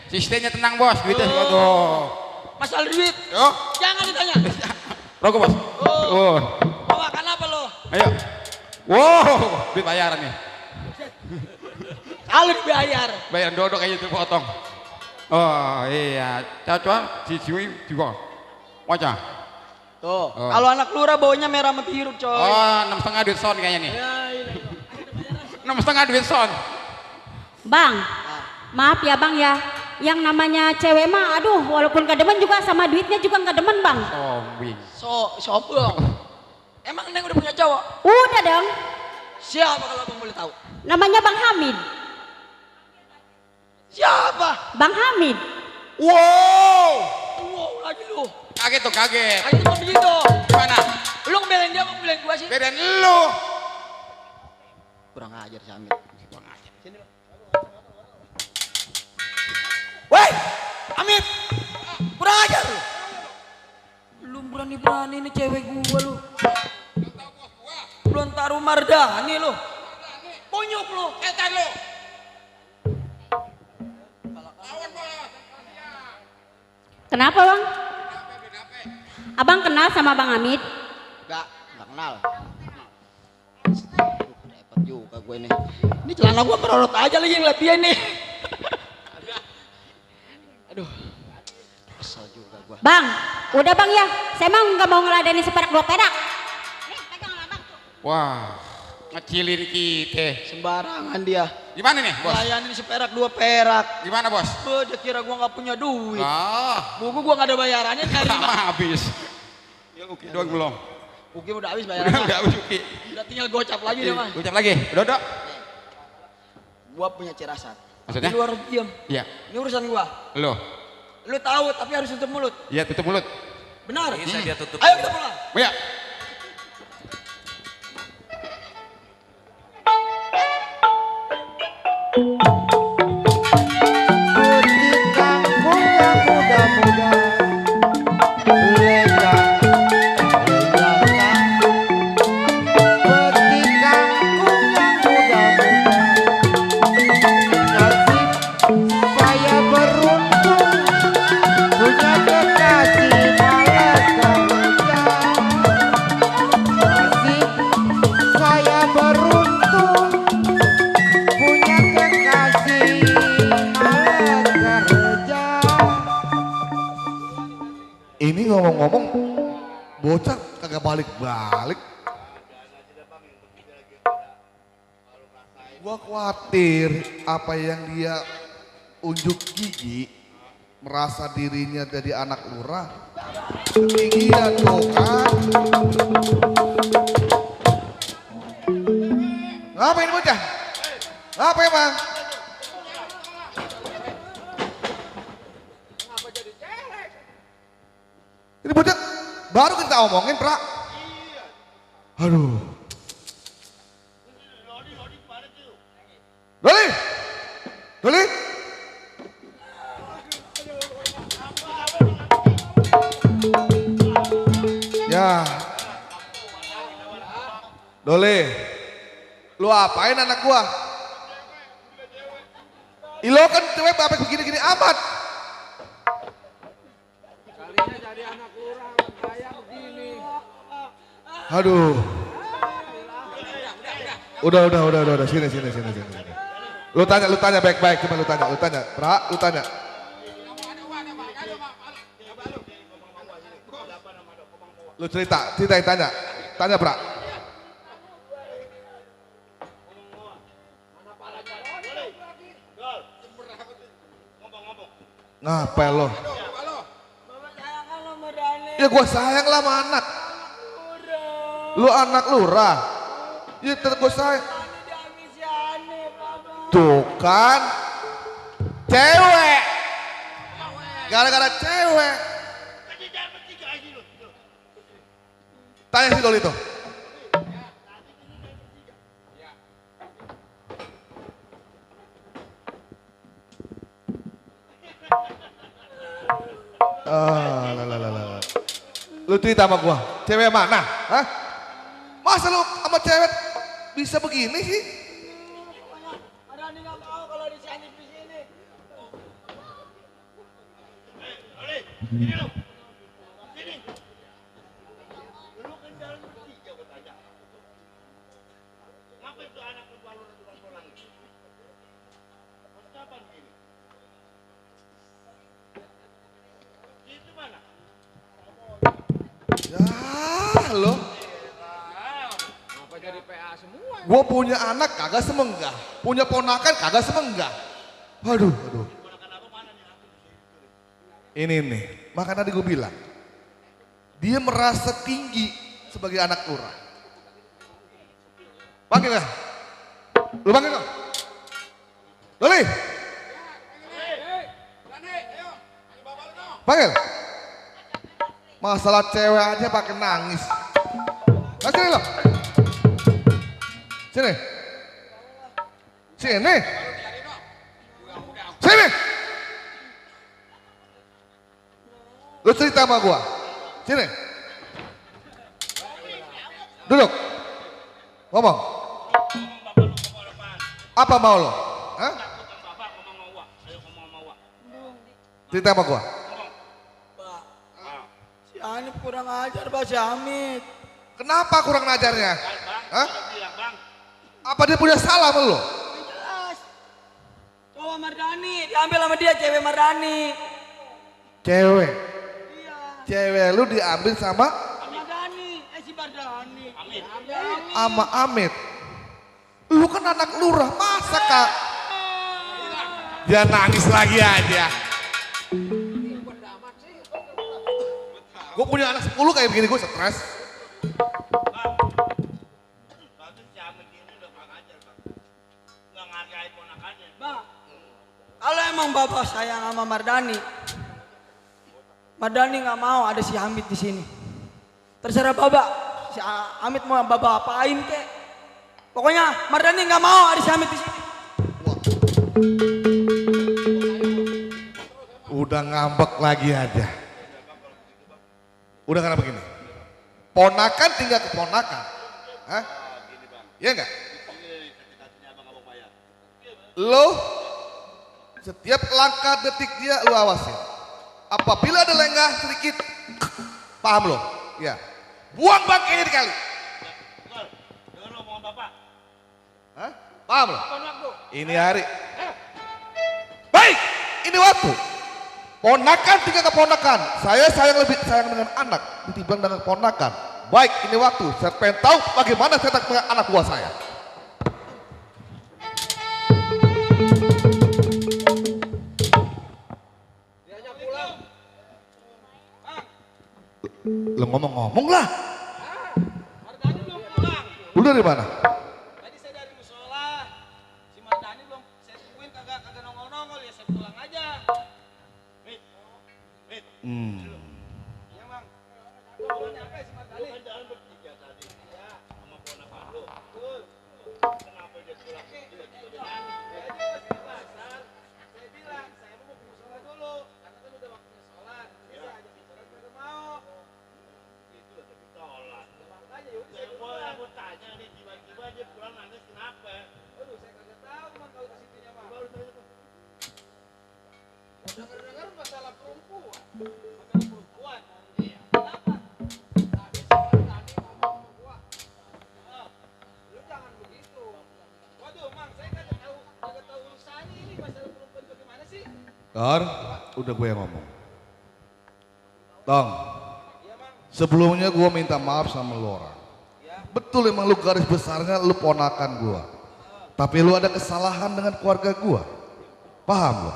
Sistemnya tenang bos, duitnya tuh. Masalah duit. Yo. Jangan ditanya. Rokok bos. Mau makan apa lo? Ayo. Wow, duit bayaran nih. Kalau dibayar. Bayar dodok aja tuh potong. Oh iya, cocok cici juga. Wajah. Tuh, kalau anak lurah baunya merah sama biru coy. Oh, 6,5 duit son kayaknya nih. 6,5 duit son. Bang, maaf ya bang ya. Yang namanya cewek mah, aduh, walaupun gak demen juga sama duitnya juga gak demen bang. Sombing. Sombong. Emang Neng udah punya cowok? Udah dong. Siapa kalau abang boleh tahu? Namanya Bang Hamid. Siapa? Bang Hamid. Wow lagi lu. Kaget tuh, kaget. Kaget tuh begitu. Gimana? Lu ngebelain dia, mau ngebelain gua sih? Belain lu. Kurang ajar si Hamid. Kurang ajar. Sini lu. Woi, Hamid. Kurang ajar lu. Lu berani-berani nih cewek gua lu. Belum taruh Mardhani lu. Bonyok lu, etan lu. Kenapa bang? Abang kenal sama Bang Hamid? Enggak kenal. Repot juga gue nih. Ini celana gue merorot aja lagi ngeliat dia nih. Aduh. Kesel juga gue. Bang, udah bang ya. Saya emang nggak mau ngeladenin seperak 2 perak. Wah, ngecilin kita. Sembarangan dia. Gimana nih bos? Layanin seperak 2 perak. Gimana bos? Dia kira gue nggak punya duit. Buku gue nggak ada bayarannya. Lama habis. Ya Uki doang belum. Uki udah habis bayarannya. Udah habis Uki. Udah tinggal gocap lagi dia mah. Gocap lagi. Dodok. Gua punya cerasat. Maksudnya? Di luar diam. Iya. Ini urusan gua. Lu tahu tapi harus tutup mulut. Iya, tutup mulut. Benar. Bisa dia tutup. Ayo kita pulang. Iya. Ini ngomong-ngomong, bocah kagak balik-balik. Gua khawatir apa yang dia unjuk gigi, merasa dirinya jadi anak lurah, ketinggian tuh kan. kenapa emang? Ini bocah baru kita omongin, Pra. Aduh. Doli. Doli. Ya. Doli. Lu apain anak gua? Ilo kan cewek apa begini-gini amat. Aduh. Udah. Sini. Lu tanya baik-baik, cuma lu tanya. Pra, lu tanya. Lu ceritain tanya. Tanya, Pra. Ngapa lo? Ya gua sayang lah sama anak. Lu anak lurah. Ya tetep gua sayang. Tuh kan. Cewek. Gara-gara cewek. Tanya si Doli tuh. Lu cerita sama gua, cewek mana? Hah? Masa lu sama cewek bisa begini sih? Marani nggak mau kalau disanjung di sini. Sini lu. Sini. Lu kan jalan bertiga gua tanya. Ngapa itu anak kedua lu tukang pulang? Maksudnya apa begini? Itu mana? Ya lo. Apa jadi PA semua? Gua punya anak kagak semenggah, punya ponakan kagak semenggah. Waduh. Ini nih, makanya tadi gue bilang, dia merasa tinggi sebagai anak lurah. Panggil lah, lu panggil dong. Doli, panggil. Masalah cewek aja pakai nangis. Nah, sini lo. Sini. Sini. Sini. Lu cerita sama gua. Sini. Duduk. Ngomong. Apa mau lo? Hah? Cerita sama gua. Si Hanif kurang ajar Pak Syamit. Kenapa kurang ajarnya? Hah? Apa dia punya salah sama lo? Jelas. Cowok Mardani diambil sama dia, cewek Mardani. Cewek. Cewek lu diambil sama Mardani, si Mardani. sama Amit. Lu kan anak lurah, masa Kak? Dia nangis lagi aja. Gue punya anak 10 kayak begini, gue stres. Bang, kalau emang bapak sayang sama Mardani nggak mau ada si Hamid di sini. Terserah bapak, si Hamid mau bapak apain kek. Pokoknya Mardani nggak mau ada si Hamid di sini. Udah ngambek lagi aja. Udah karena begini. Ponakan tinggal keponakan. Hah? Iya enggak? Lo setiap langkah detik dia lo awasin. Apabila ada lengah sedikit, paham lo? Ya. Buang bangkainya dikali. Hah? Paham lo? Ini hari. Baik, ini waktu. Ponakan tinggal keponakan. Saya lebih sayang dengan anak ketimbang dengan ponakan. Baik, ini waktu. Saya pengen tahu bagaimana saya tak dengan anak buah saya. Lo ngomong-ngomong lah. Mardani belum pulang. Lu dari mana? Tadi saya dari musola. Si Mardani belum Lu jangan begitu. Waduh, Mang, saya kagak tahu urusannya ini masalah perempuan bagaimana sih? Dar, udah gue yang ngomong. Tong, sebelumnya gue minta maaf sama lu orang. Betul emang lu garis besarnya lu ponakan gue. Tapi lu ada kesalahan dengan keluarga gue. Paham lu?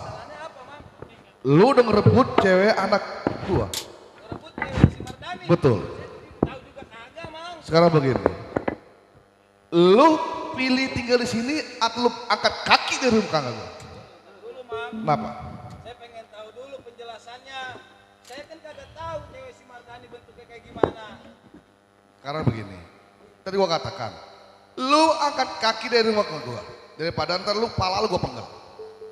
Lu udah ngerebut cewek anak gue. Betul. Sekarang begini. Lu pilih tinggal di sini atau lu angkat kaki dari rumah gue? Kenapa? Saya pengen tahu dulu penjelasannya. Saya kan kagak tahu cewek si Mardani bentuknya kayak gimana. Karena begini, tadi gua katakan, lu angkat kaki dari rumah gua, daripada ntar lu pala lu gua penggal.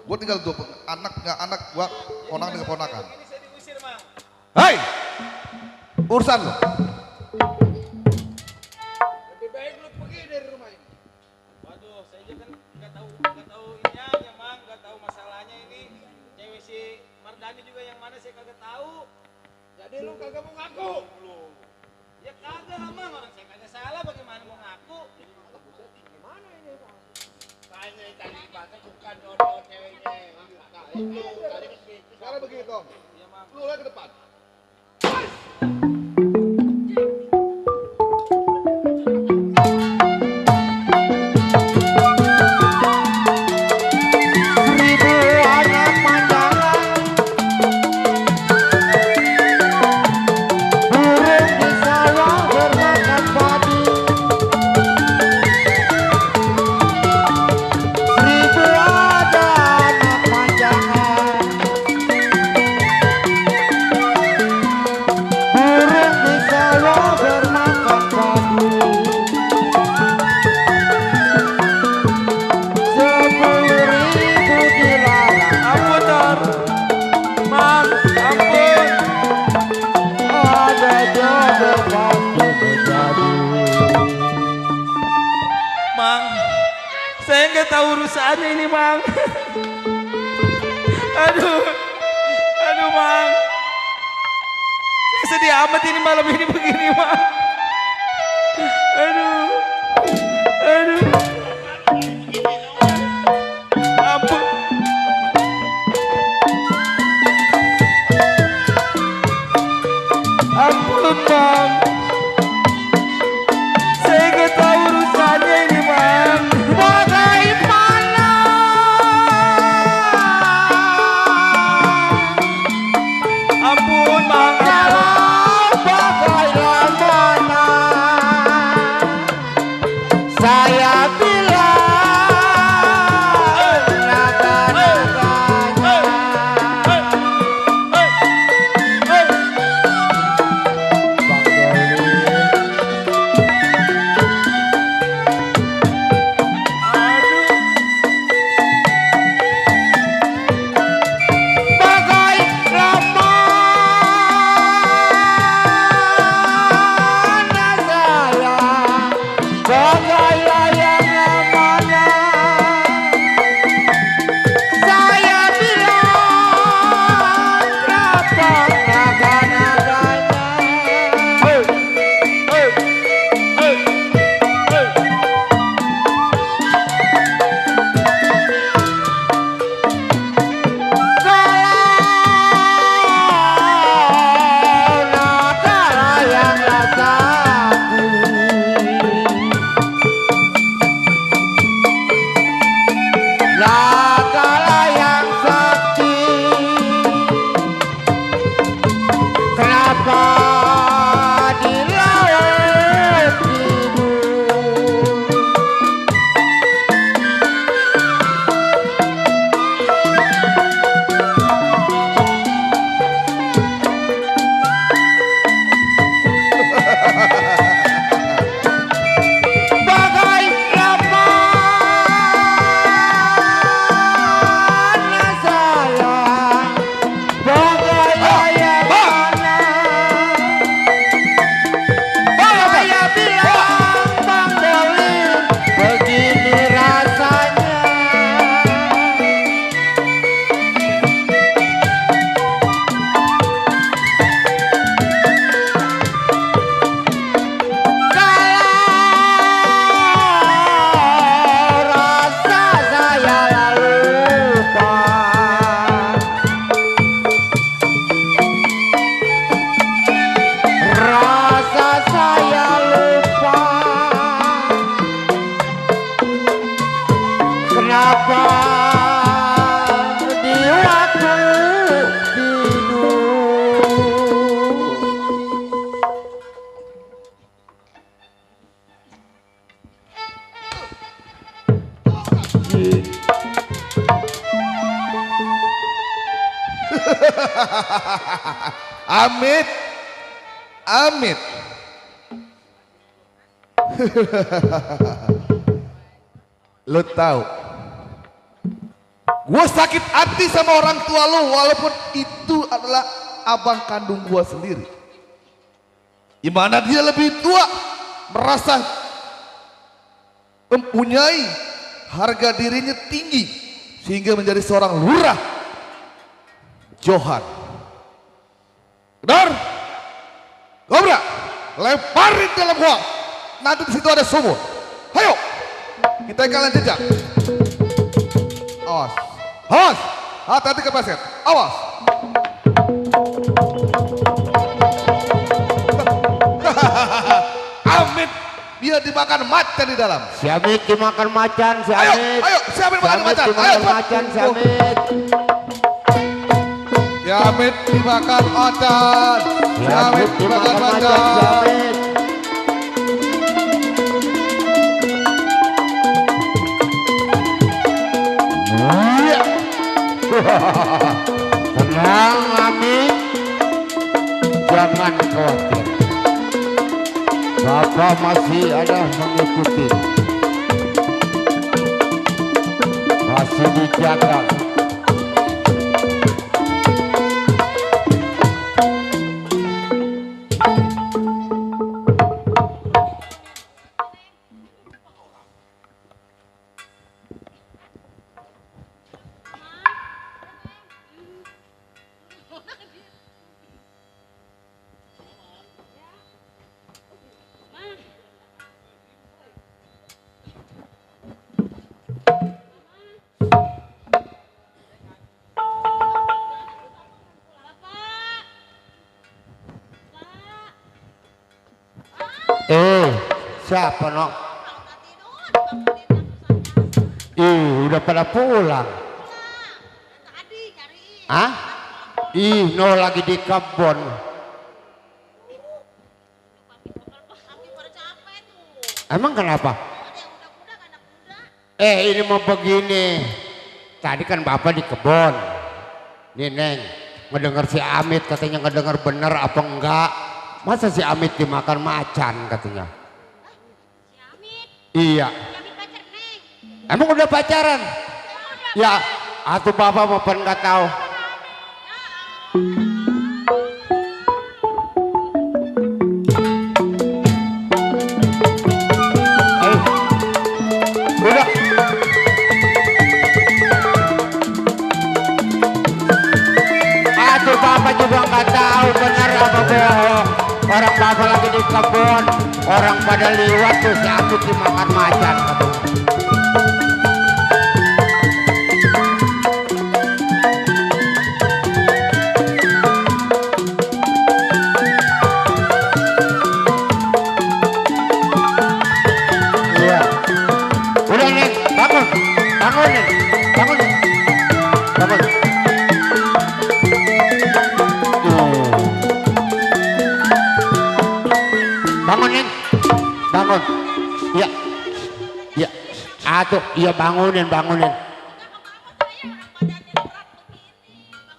Gua tinggal dua anak gua ponang dengan ponakan. Ini saya diusir, Mang. Hai, urusan lu. Lebih baik lu pergi dari rumah ini. Waduh, saya aja kan nggak tahu ininya, Mang, nggak tahu masalahnya ini. Cewek si Mardani juga yang mana saya kagak tahu. Jadi lu kagak mau ngaku? Ya kagak lah, Mang, orang saya kagak salah, bagaimana mau ngaku? Gimana ini, Bang? Kayaknya tadi bahasa bukan jodoh ceweknya. Sekarang begini Tom, lu lihat ke depan. Mang, saya nggak tahu urusannya ini, Mang. Aduh, Mang. Saya sedih amat ini malam ini begini, Mang. Aduh. Ampun. Ampun, Mang. Saya nggak tahu urusannya ini, Mang. Bagaimana? Ampun, Mang. Bagaimana? Amit, Amit. Lo tahu, gue sakit hati sama orang tua lo walaupun itu adalah abang kandung gue sendiri. Gimana dia lebih tua, merasa mempunyai harga dirinya tinggi sehingga menjadi seorang lurah. Johan, Gedor, Gobra, lemparin dalam gua. Nanti di situ ada sumur. Ayo, kita kalian jejak. Awas, awas, hati-hati kepleset. Awas. Amit, dia dimakan macan di dalam. Si Amit dimakan macan, si Amit. Ayo, si Amit makan macan. Dimakan Ayo, macan, si Amit. Si Amit dimakan macan. Si Amit dimakan macan. Si Amit. Iya. Tenang Amit, jangan khawatir. Bapak masih ada mengikuti, masih dijaga. Siapa no? Udah pada pulang. Hah? No lagi di kebun. Emang kenapa? Ini mau begini. Tadi kan bapak di kebun. Nih Neng, ngedenger si Amit katanya ngedenger bener apa enggak? Masa si Amit dimakan macan katanya? Iya. Emang udah pacaran? Ya, atau bapak mau pen nggak tahu. Udah. Atau bapak juga nggak tahu benar apa bohong. Orang bapak lagi di kebun, orang pada liwat tuh si Amit dimakan macan katanya. Iya. Udah Neng, bangun, bangun Neng, bangun Neng, bangun. Bangun Neng, bangun. Iya, iya. Atuh, iya bangunin, bangunin.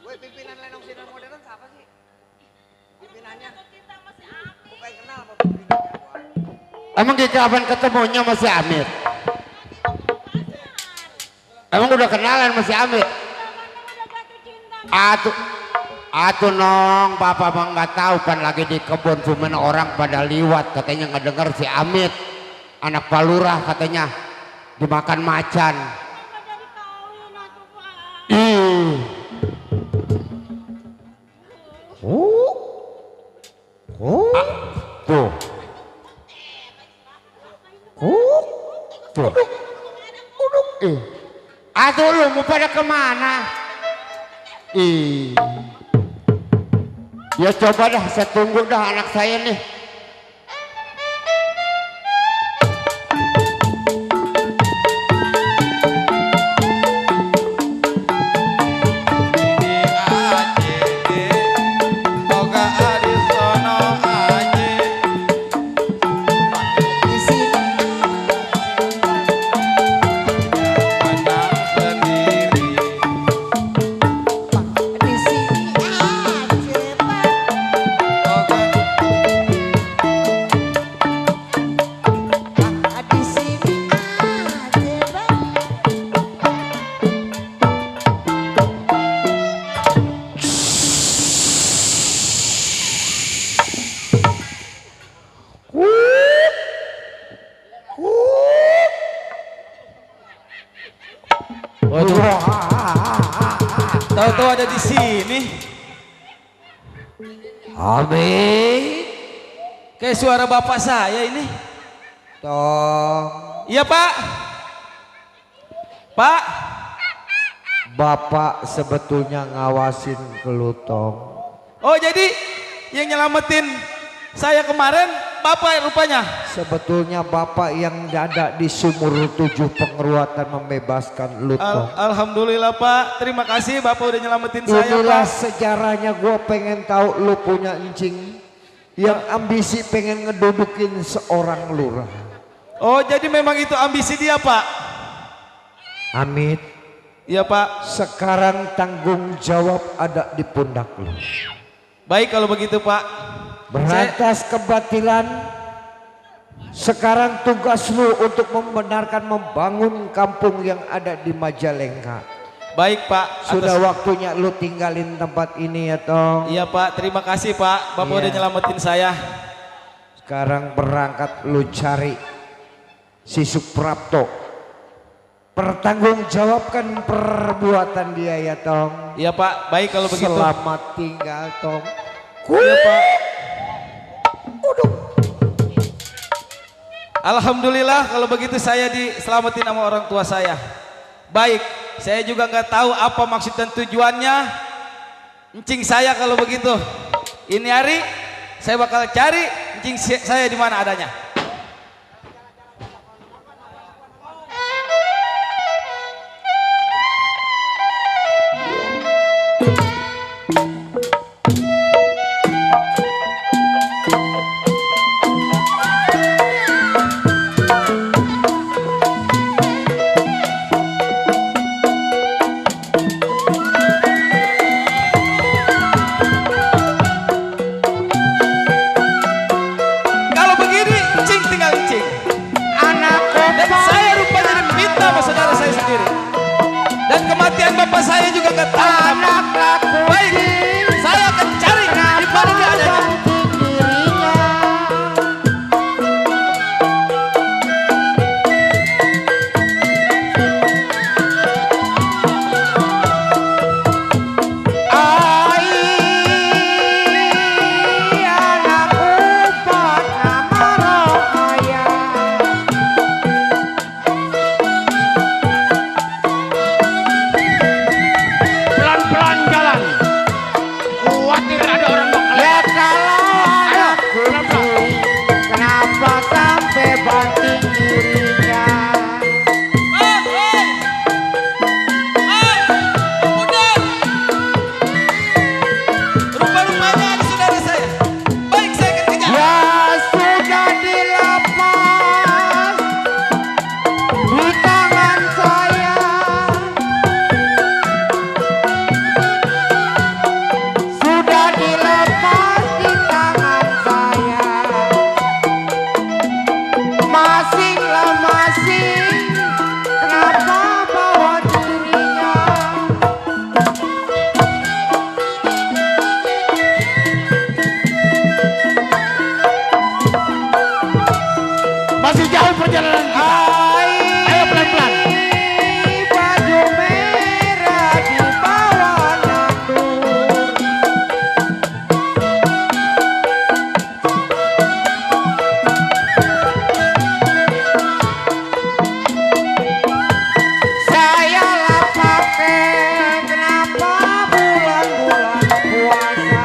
Woi, pimpinan Lenong Sinar Modern siapa sih? Pimpinannya? Bukan kenal apa pimpinannya? Emang kita kapan ketemunya masih Amit? Emang udah kenalan masih Amit? Atuh nong, papa mah nggak tahu kan lagi di kebun cuman orang pada liwat katanya ngedenger si Amit anak Pak Lurah katanya dimakan macan. Tuh. Tuh. Atuh lu mau pada kemana? Ya coba dah, saya tunggu dah anak saya nih. Waduh. Tahu-tahu ada di sini. Amin. Kayak suara bapak saya ini. Tong. Iya Pak. Pak. Bapak sebetulnya ngawasin kelutong. Oh jadi yang nyelamatin saya kemarin Bapak rupanya. Sebetulnya Bapak yang ada di sumur 7 pengeruatan membebaskan lutong. Alhamdulillah Pak. Terima kasih Bapak udah nyelamatin saya Inilah Pak. sejarahnya, gue pengen tahu lu punya encing yang ambisi pengen ngedudukin seorang lurah. Oh jadi memang itu ambisi dia Pak. Amit. Iya Pak. Sekarang tanggung jawab ada di pundak lu. Baik kalau begitu Pak. Berantas kebatilan. Sekarang tugas lu untuk membenarkan membangun kampung yang ada di Majalengka. Baik Pak. Sudah waktunya lu tinggalin tempat ini ya Tong. Iya Pak, terima kasih Pak. Bapak udah nyelamatin saya. Sekarang berangkat lu cari si Suprapto. Pertanggungjawabkan perbuatan dia ya Tong. Iya Pak, baik kalau begitu. Selamat tinggal Tong. Iya Pak. Alhamdulillah kalau begitu saya diselamatin sama orang tua saya. Baik, saya juga nggak tahu apa maksud dan tujuannya. Encing saya kalau begitu. Ini hari saya bakal cari encing saya di mana adanya. Kalau begini, encing tinggal encing. Dan saya rupanya diminta sama saudara saya sendiri. Dan kematian bapak saya juga nggak tahu kenapa. Baik, saya akan cari di mana dia adanya. Pelan-pelan jalan. Khawatir ada orang mau kelewat. Ayo, pelan-pelan. Kenapa sampai banting dirinya? Rupa-rupanya ada saudara saya. Baik, saya akan kejar. Ya sudah dilepas di tangan saya. Sudah dilepas di tangan saya. Masinglah masing. Kenapa bawa dirinya? Masih jauh perjalanan kita. Ayo pelan-pelan. Baju merah di bawah nandur. Saya lah pakai kenapa bulan-bulan puasa.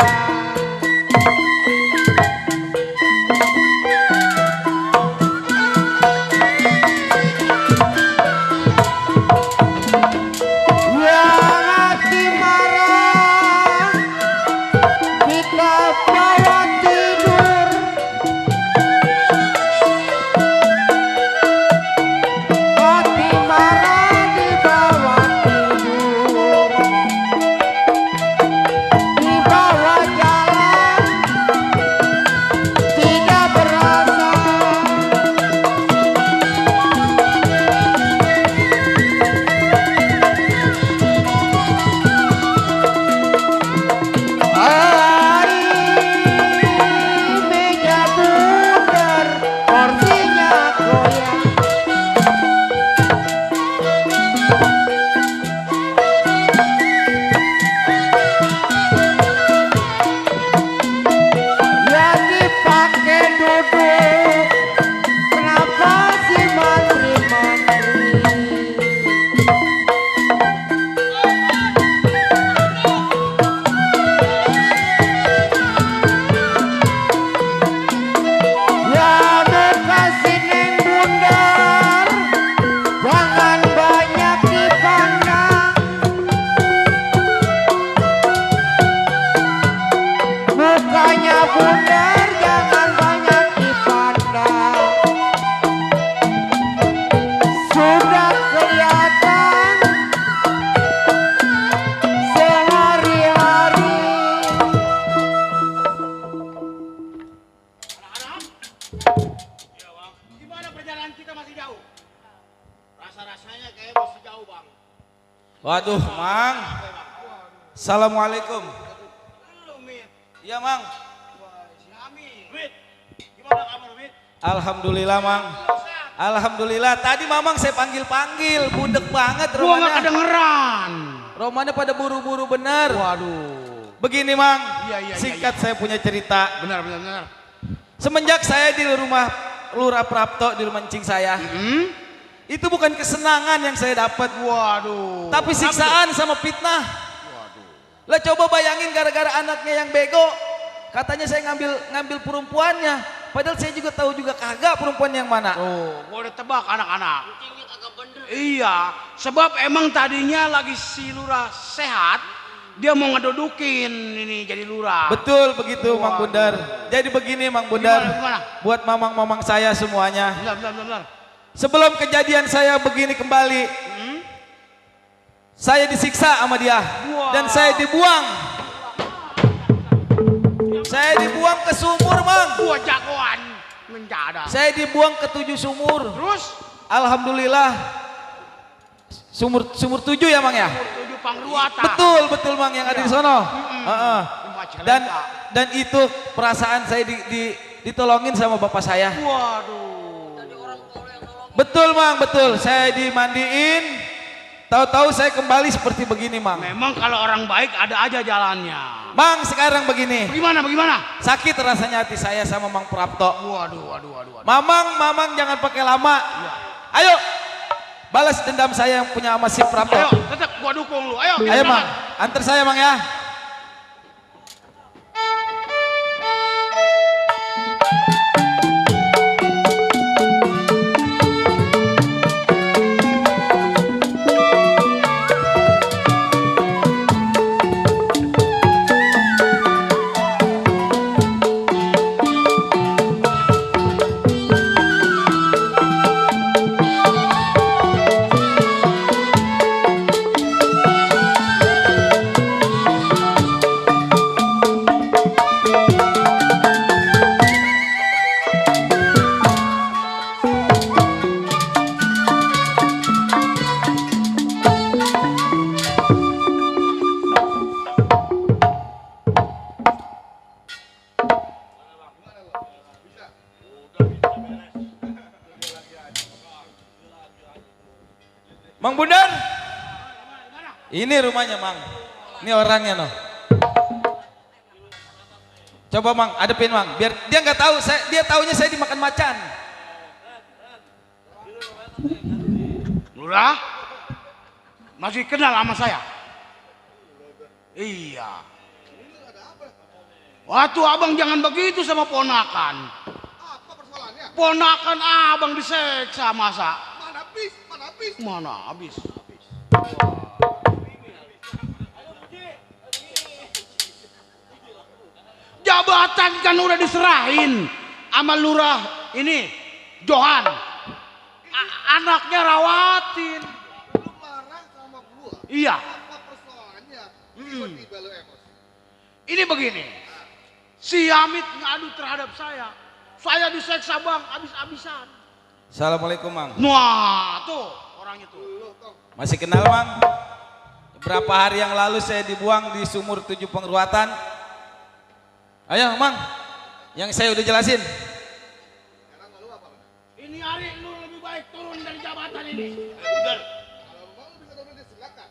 kita masih jauh. Rasa-rasanya kayak masih jauh, Bang. Waduh, Mang. Assalamualaikum. Lu, Mit. Iya, Mang. Si Ami. Mit, gimana kabar, Mit? Alhamdulillah, Mang. Alhamdulillah. Tadi Mamang saya panggil-panggil, budek banget Gua nggak romanya. kedengeran. Romanya pada buru-buru benar. Waduh. Begini, Mang. Iya. Singkat saya punya cerita. Benar. Semenjak saya di rumah Lurah Prapto, di rumah encing saya, itu bukan kesenangan yang saya dapat. Waduh. Tapi siksaan sama fitnah. Lah coba bayangin gara-gara anaknya yang bego, katanya saya ngambil perempuannya. Padahal saya juga tahu juga kagak perempuan yang mana. Oh, boleh tebak anak-anak. Iya, sebab emang tadinya lagi si lurah sehat, dia mau ngedudukin ini jadi lurah. Betul begitu, Mang Bundar. Jadi begini, Mang Bundar. Gimana? Buat mamang-mamang saya semuanya. Benar. Sebelum kejadian saya begini kembali, saya disiksa sama dia. Dan saya dibuang. Saya dibuang ke sumur, Mang. Gua jagoan menjada. Saya dibuang ke 7 sumur. Terus? Alhamdulillah. Sumur 7 ya, Mang ya? 7 pangruatan. Betul Mang yang ada di sono. Dan itu perasaan saya ditolongin sama bapak saya. Waduh. Betul, Mang, betul. Saya dimandiin. Tahu-tahu saya kembali seperti begini, Mang. Memang kalau orang baik ada aja jalannya. Mang, sekarang begini. Bagaimana? Sakit rasanya hati saya sama Mang Prapto. Waduh. Mamang jangan pakai lama. Ayo. Balas dendam saya yang punya sama si Prapto. Ayo, tetap gua dukung lu. Ayo, Mang. Antar saya, Mang ya. Mang Bundar, ini rumahnya, Mang. Ini orangnya, no. Coba, Mang, adepin, Mang. Biar dia nggak tahu, dia taunya saya dimakan macan. Lurah, masih kenal sama saya? Iya. Waktu abang jangan begitu sama ponakan. Apa persoalannya? Ponakan abang diseksa masa. Mana habis? Jabatan kan udah diserahin sama lurah ini, Johan. Anaknya rawatin. Lu marah sama gua. Iya. Apa persoalannya? Tiba-tiba lu emosi. Ini begini. Si Hamid ngadu terhadap saya. Saya diseksa, Bang, habis-habisan. Assalamualaikum, Mang. Wah, tuh orangnya tuh. Masih kenal, Mang? Beberapa hari yang lalu saya dibuang di sumur 7 pengruatan. Ayo, Mang. Yang saya udah jelasin. Ini hari lu lebih baik turun dari jabatan ini. Benar. Kalau mau bisa turun silakan.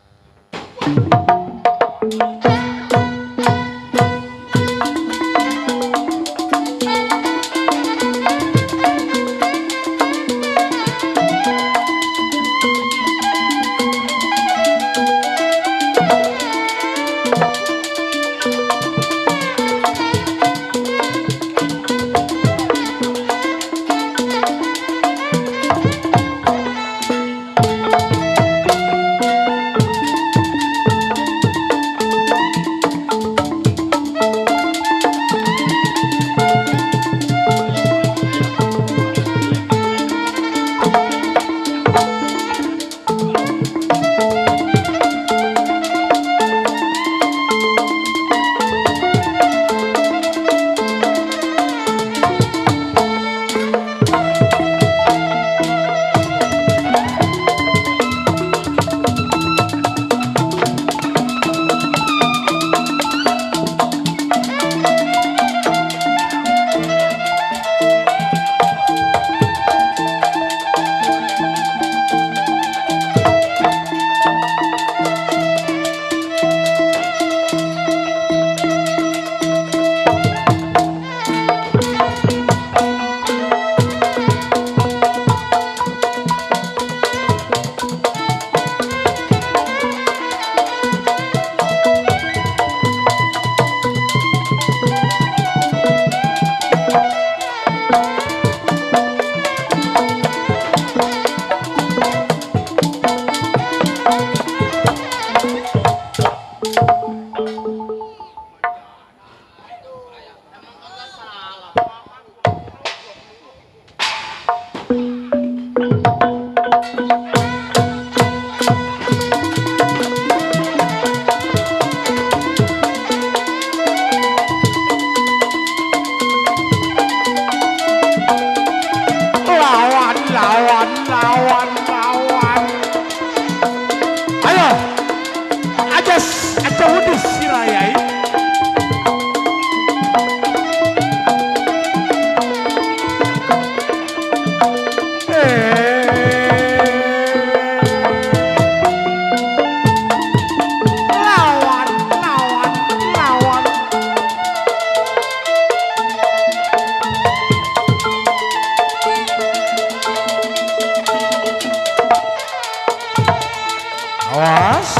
Awas.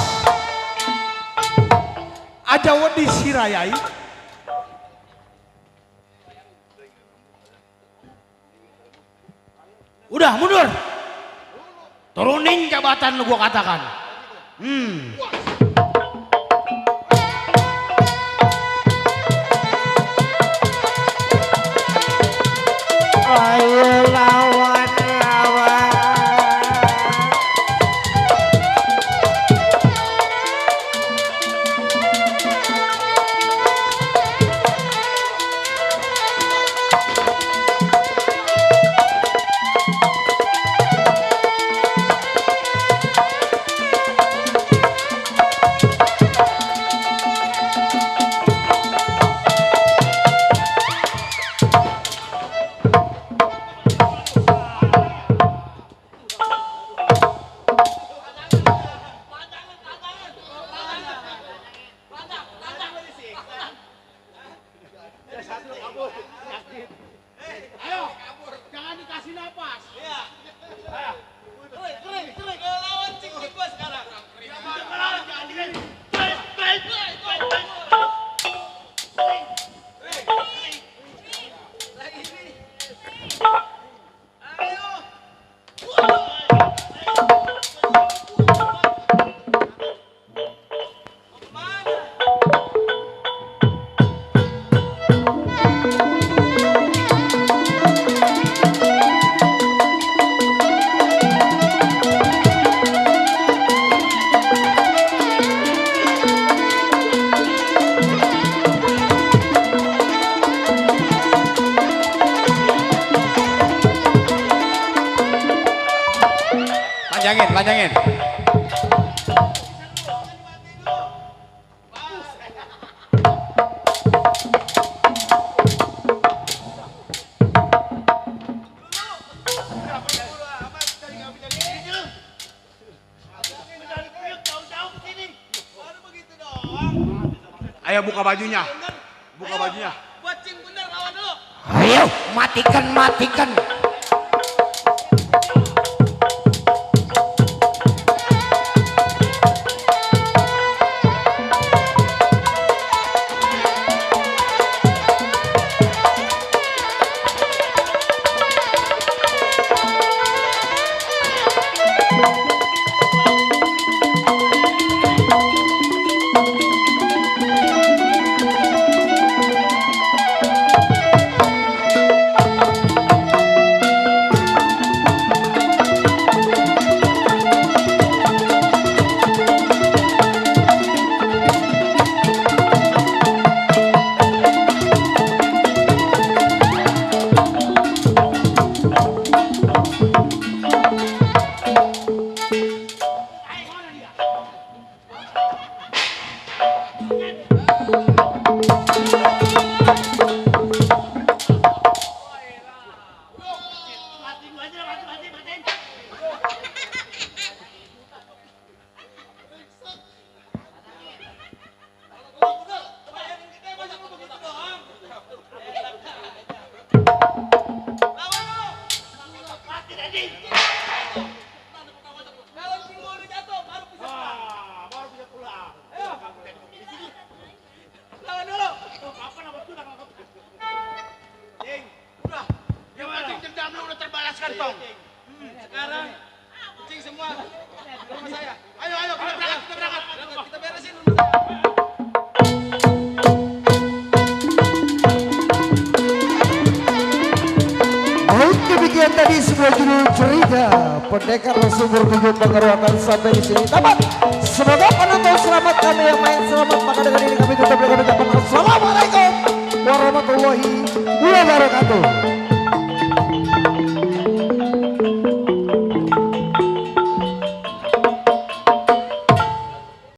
Aja wedi sirayai. Udah mundur. Turunin jabatan lu gua katakan. Ayo lawan lawan. Ayo, jangan dikasih napas. Iya. Kering. Lawan cik gua sekarang. Jangan dikasih. Panjangin. Ayo buka bajunya. Buat cing bener lawan dulu. Ayo matikan. Sekarang cing semua rumah saya. Ayo kita berangkat. Kita beresin rumah saya. Demikian tadi sebuah judul cerita Pendekar Sumur Tujuh Pengeruakan sampai di sini tamat. Semoga penonton selamat, kami yang main selamat. Maka dengan ini kami tutup dengan ucapan assalamualaikum warahmatullahi wabarakatuh.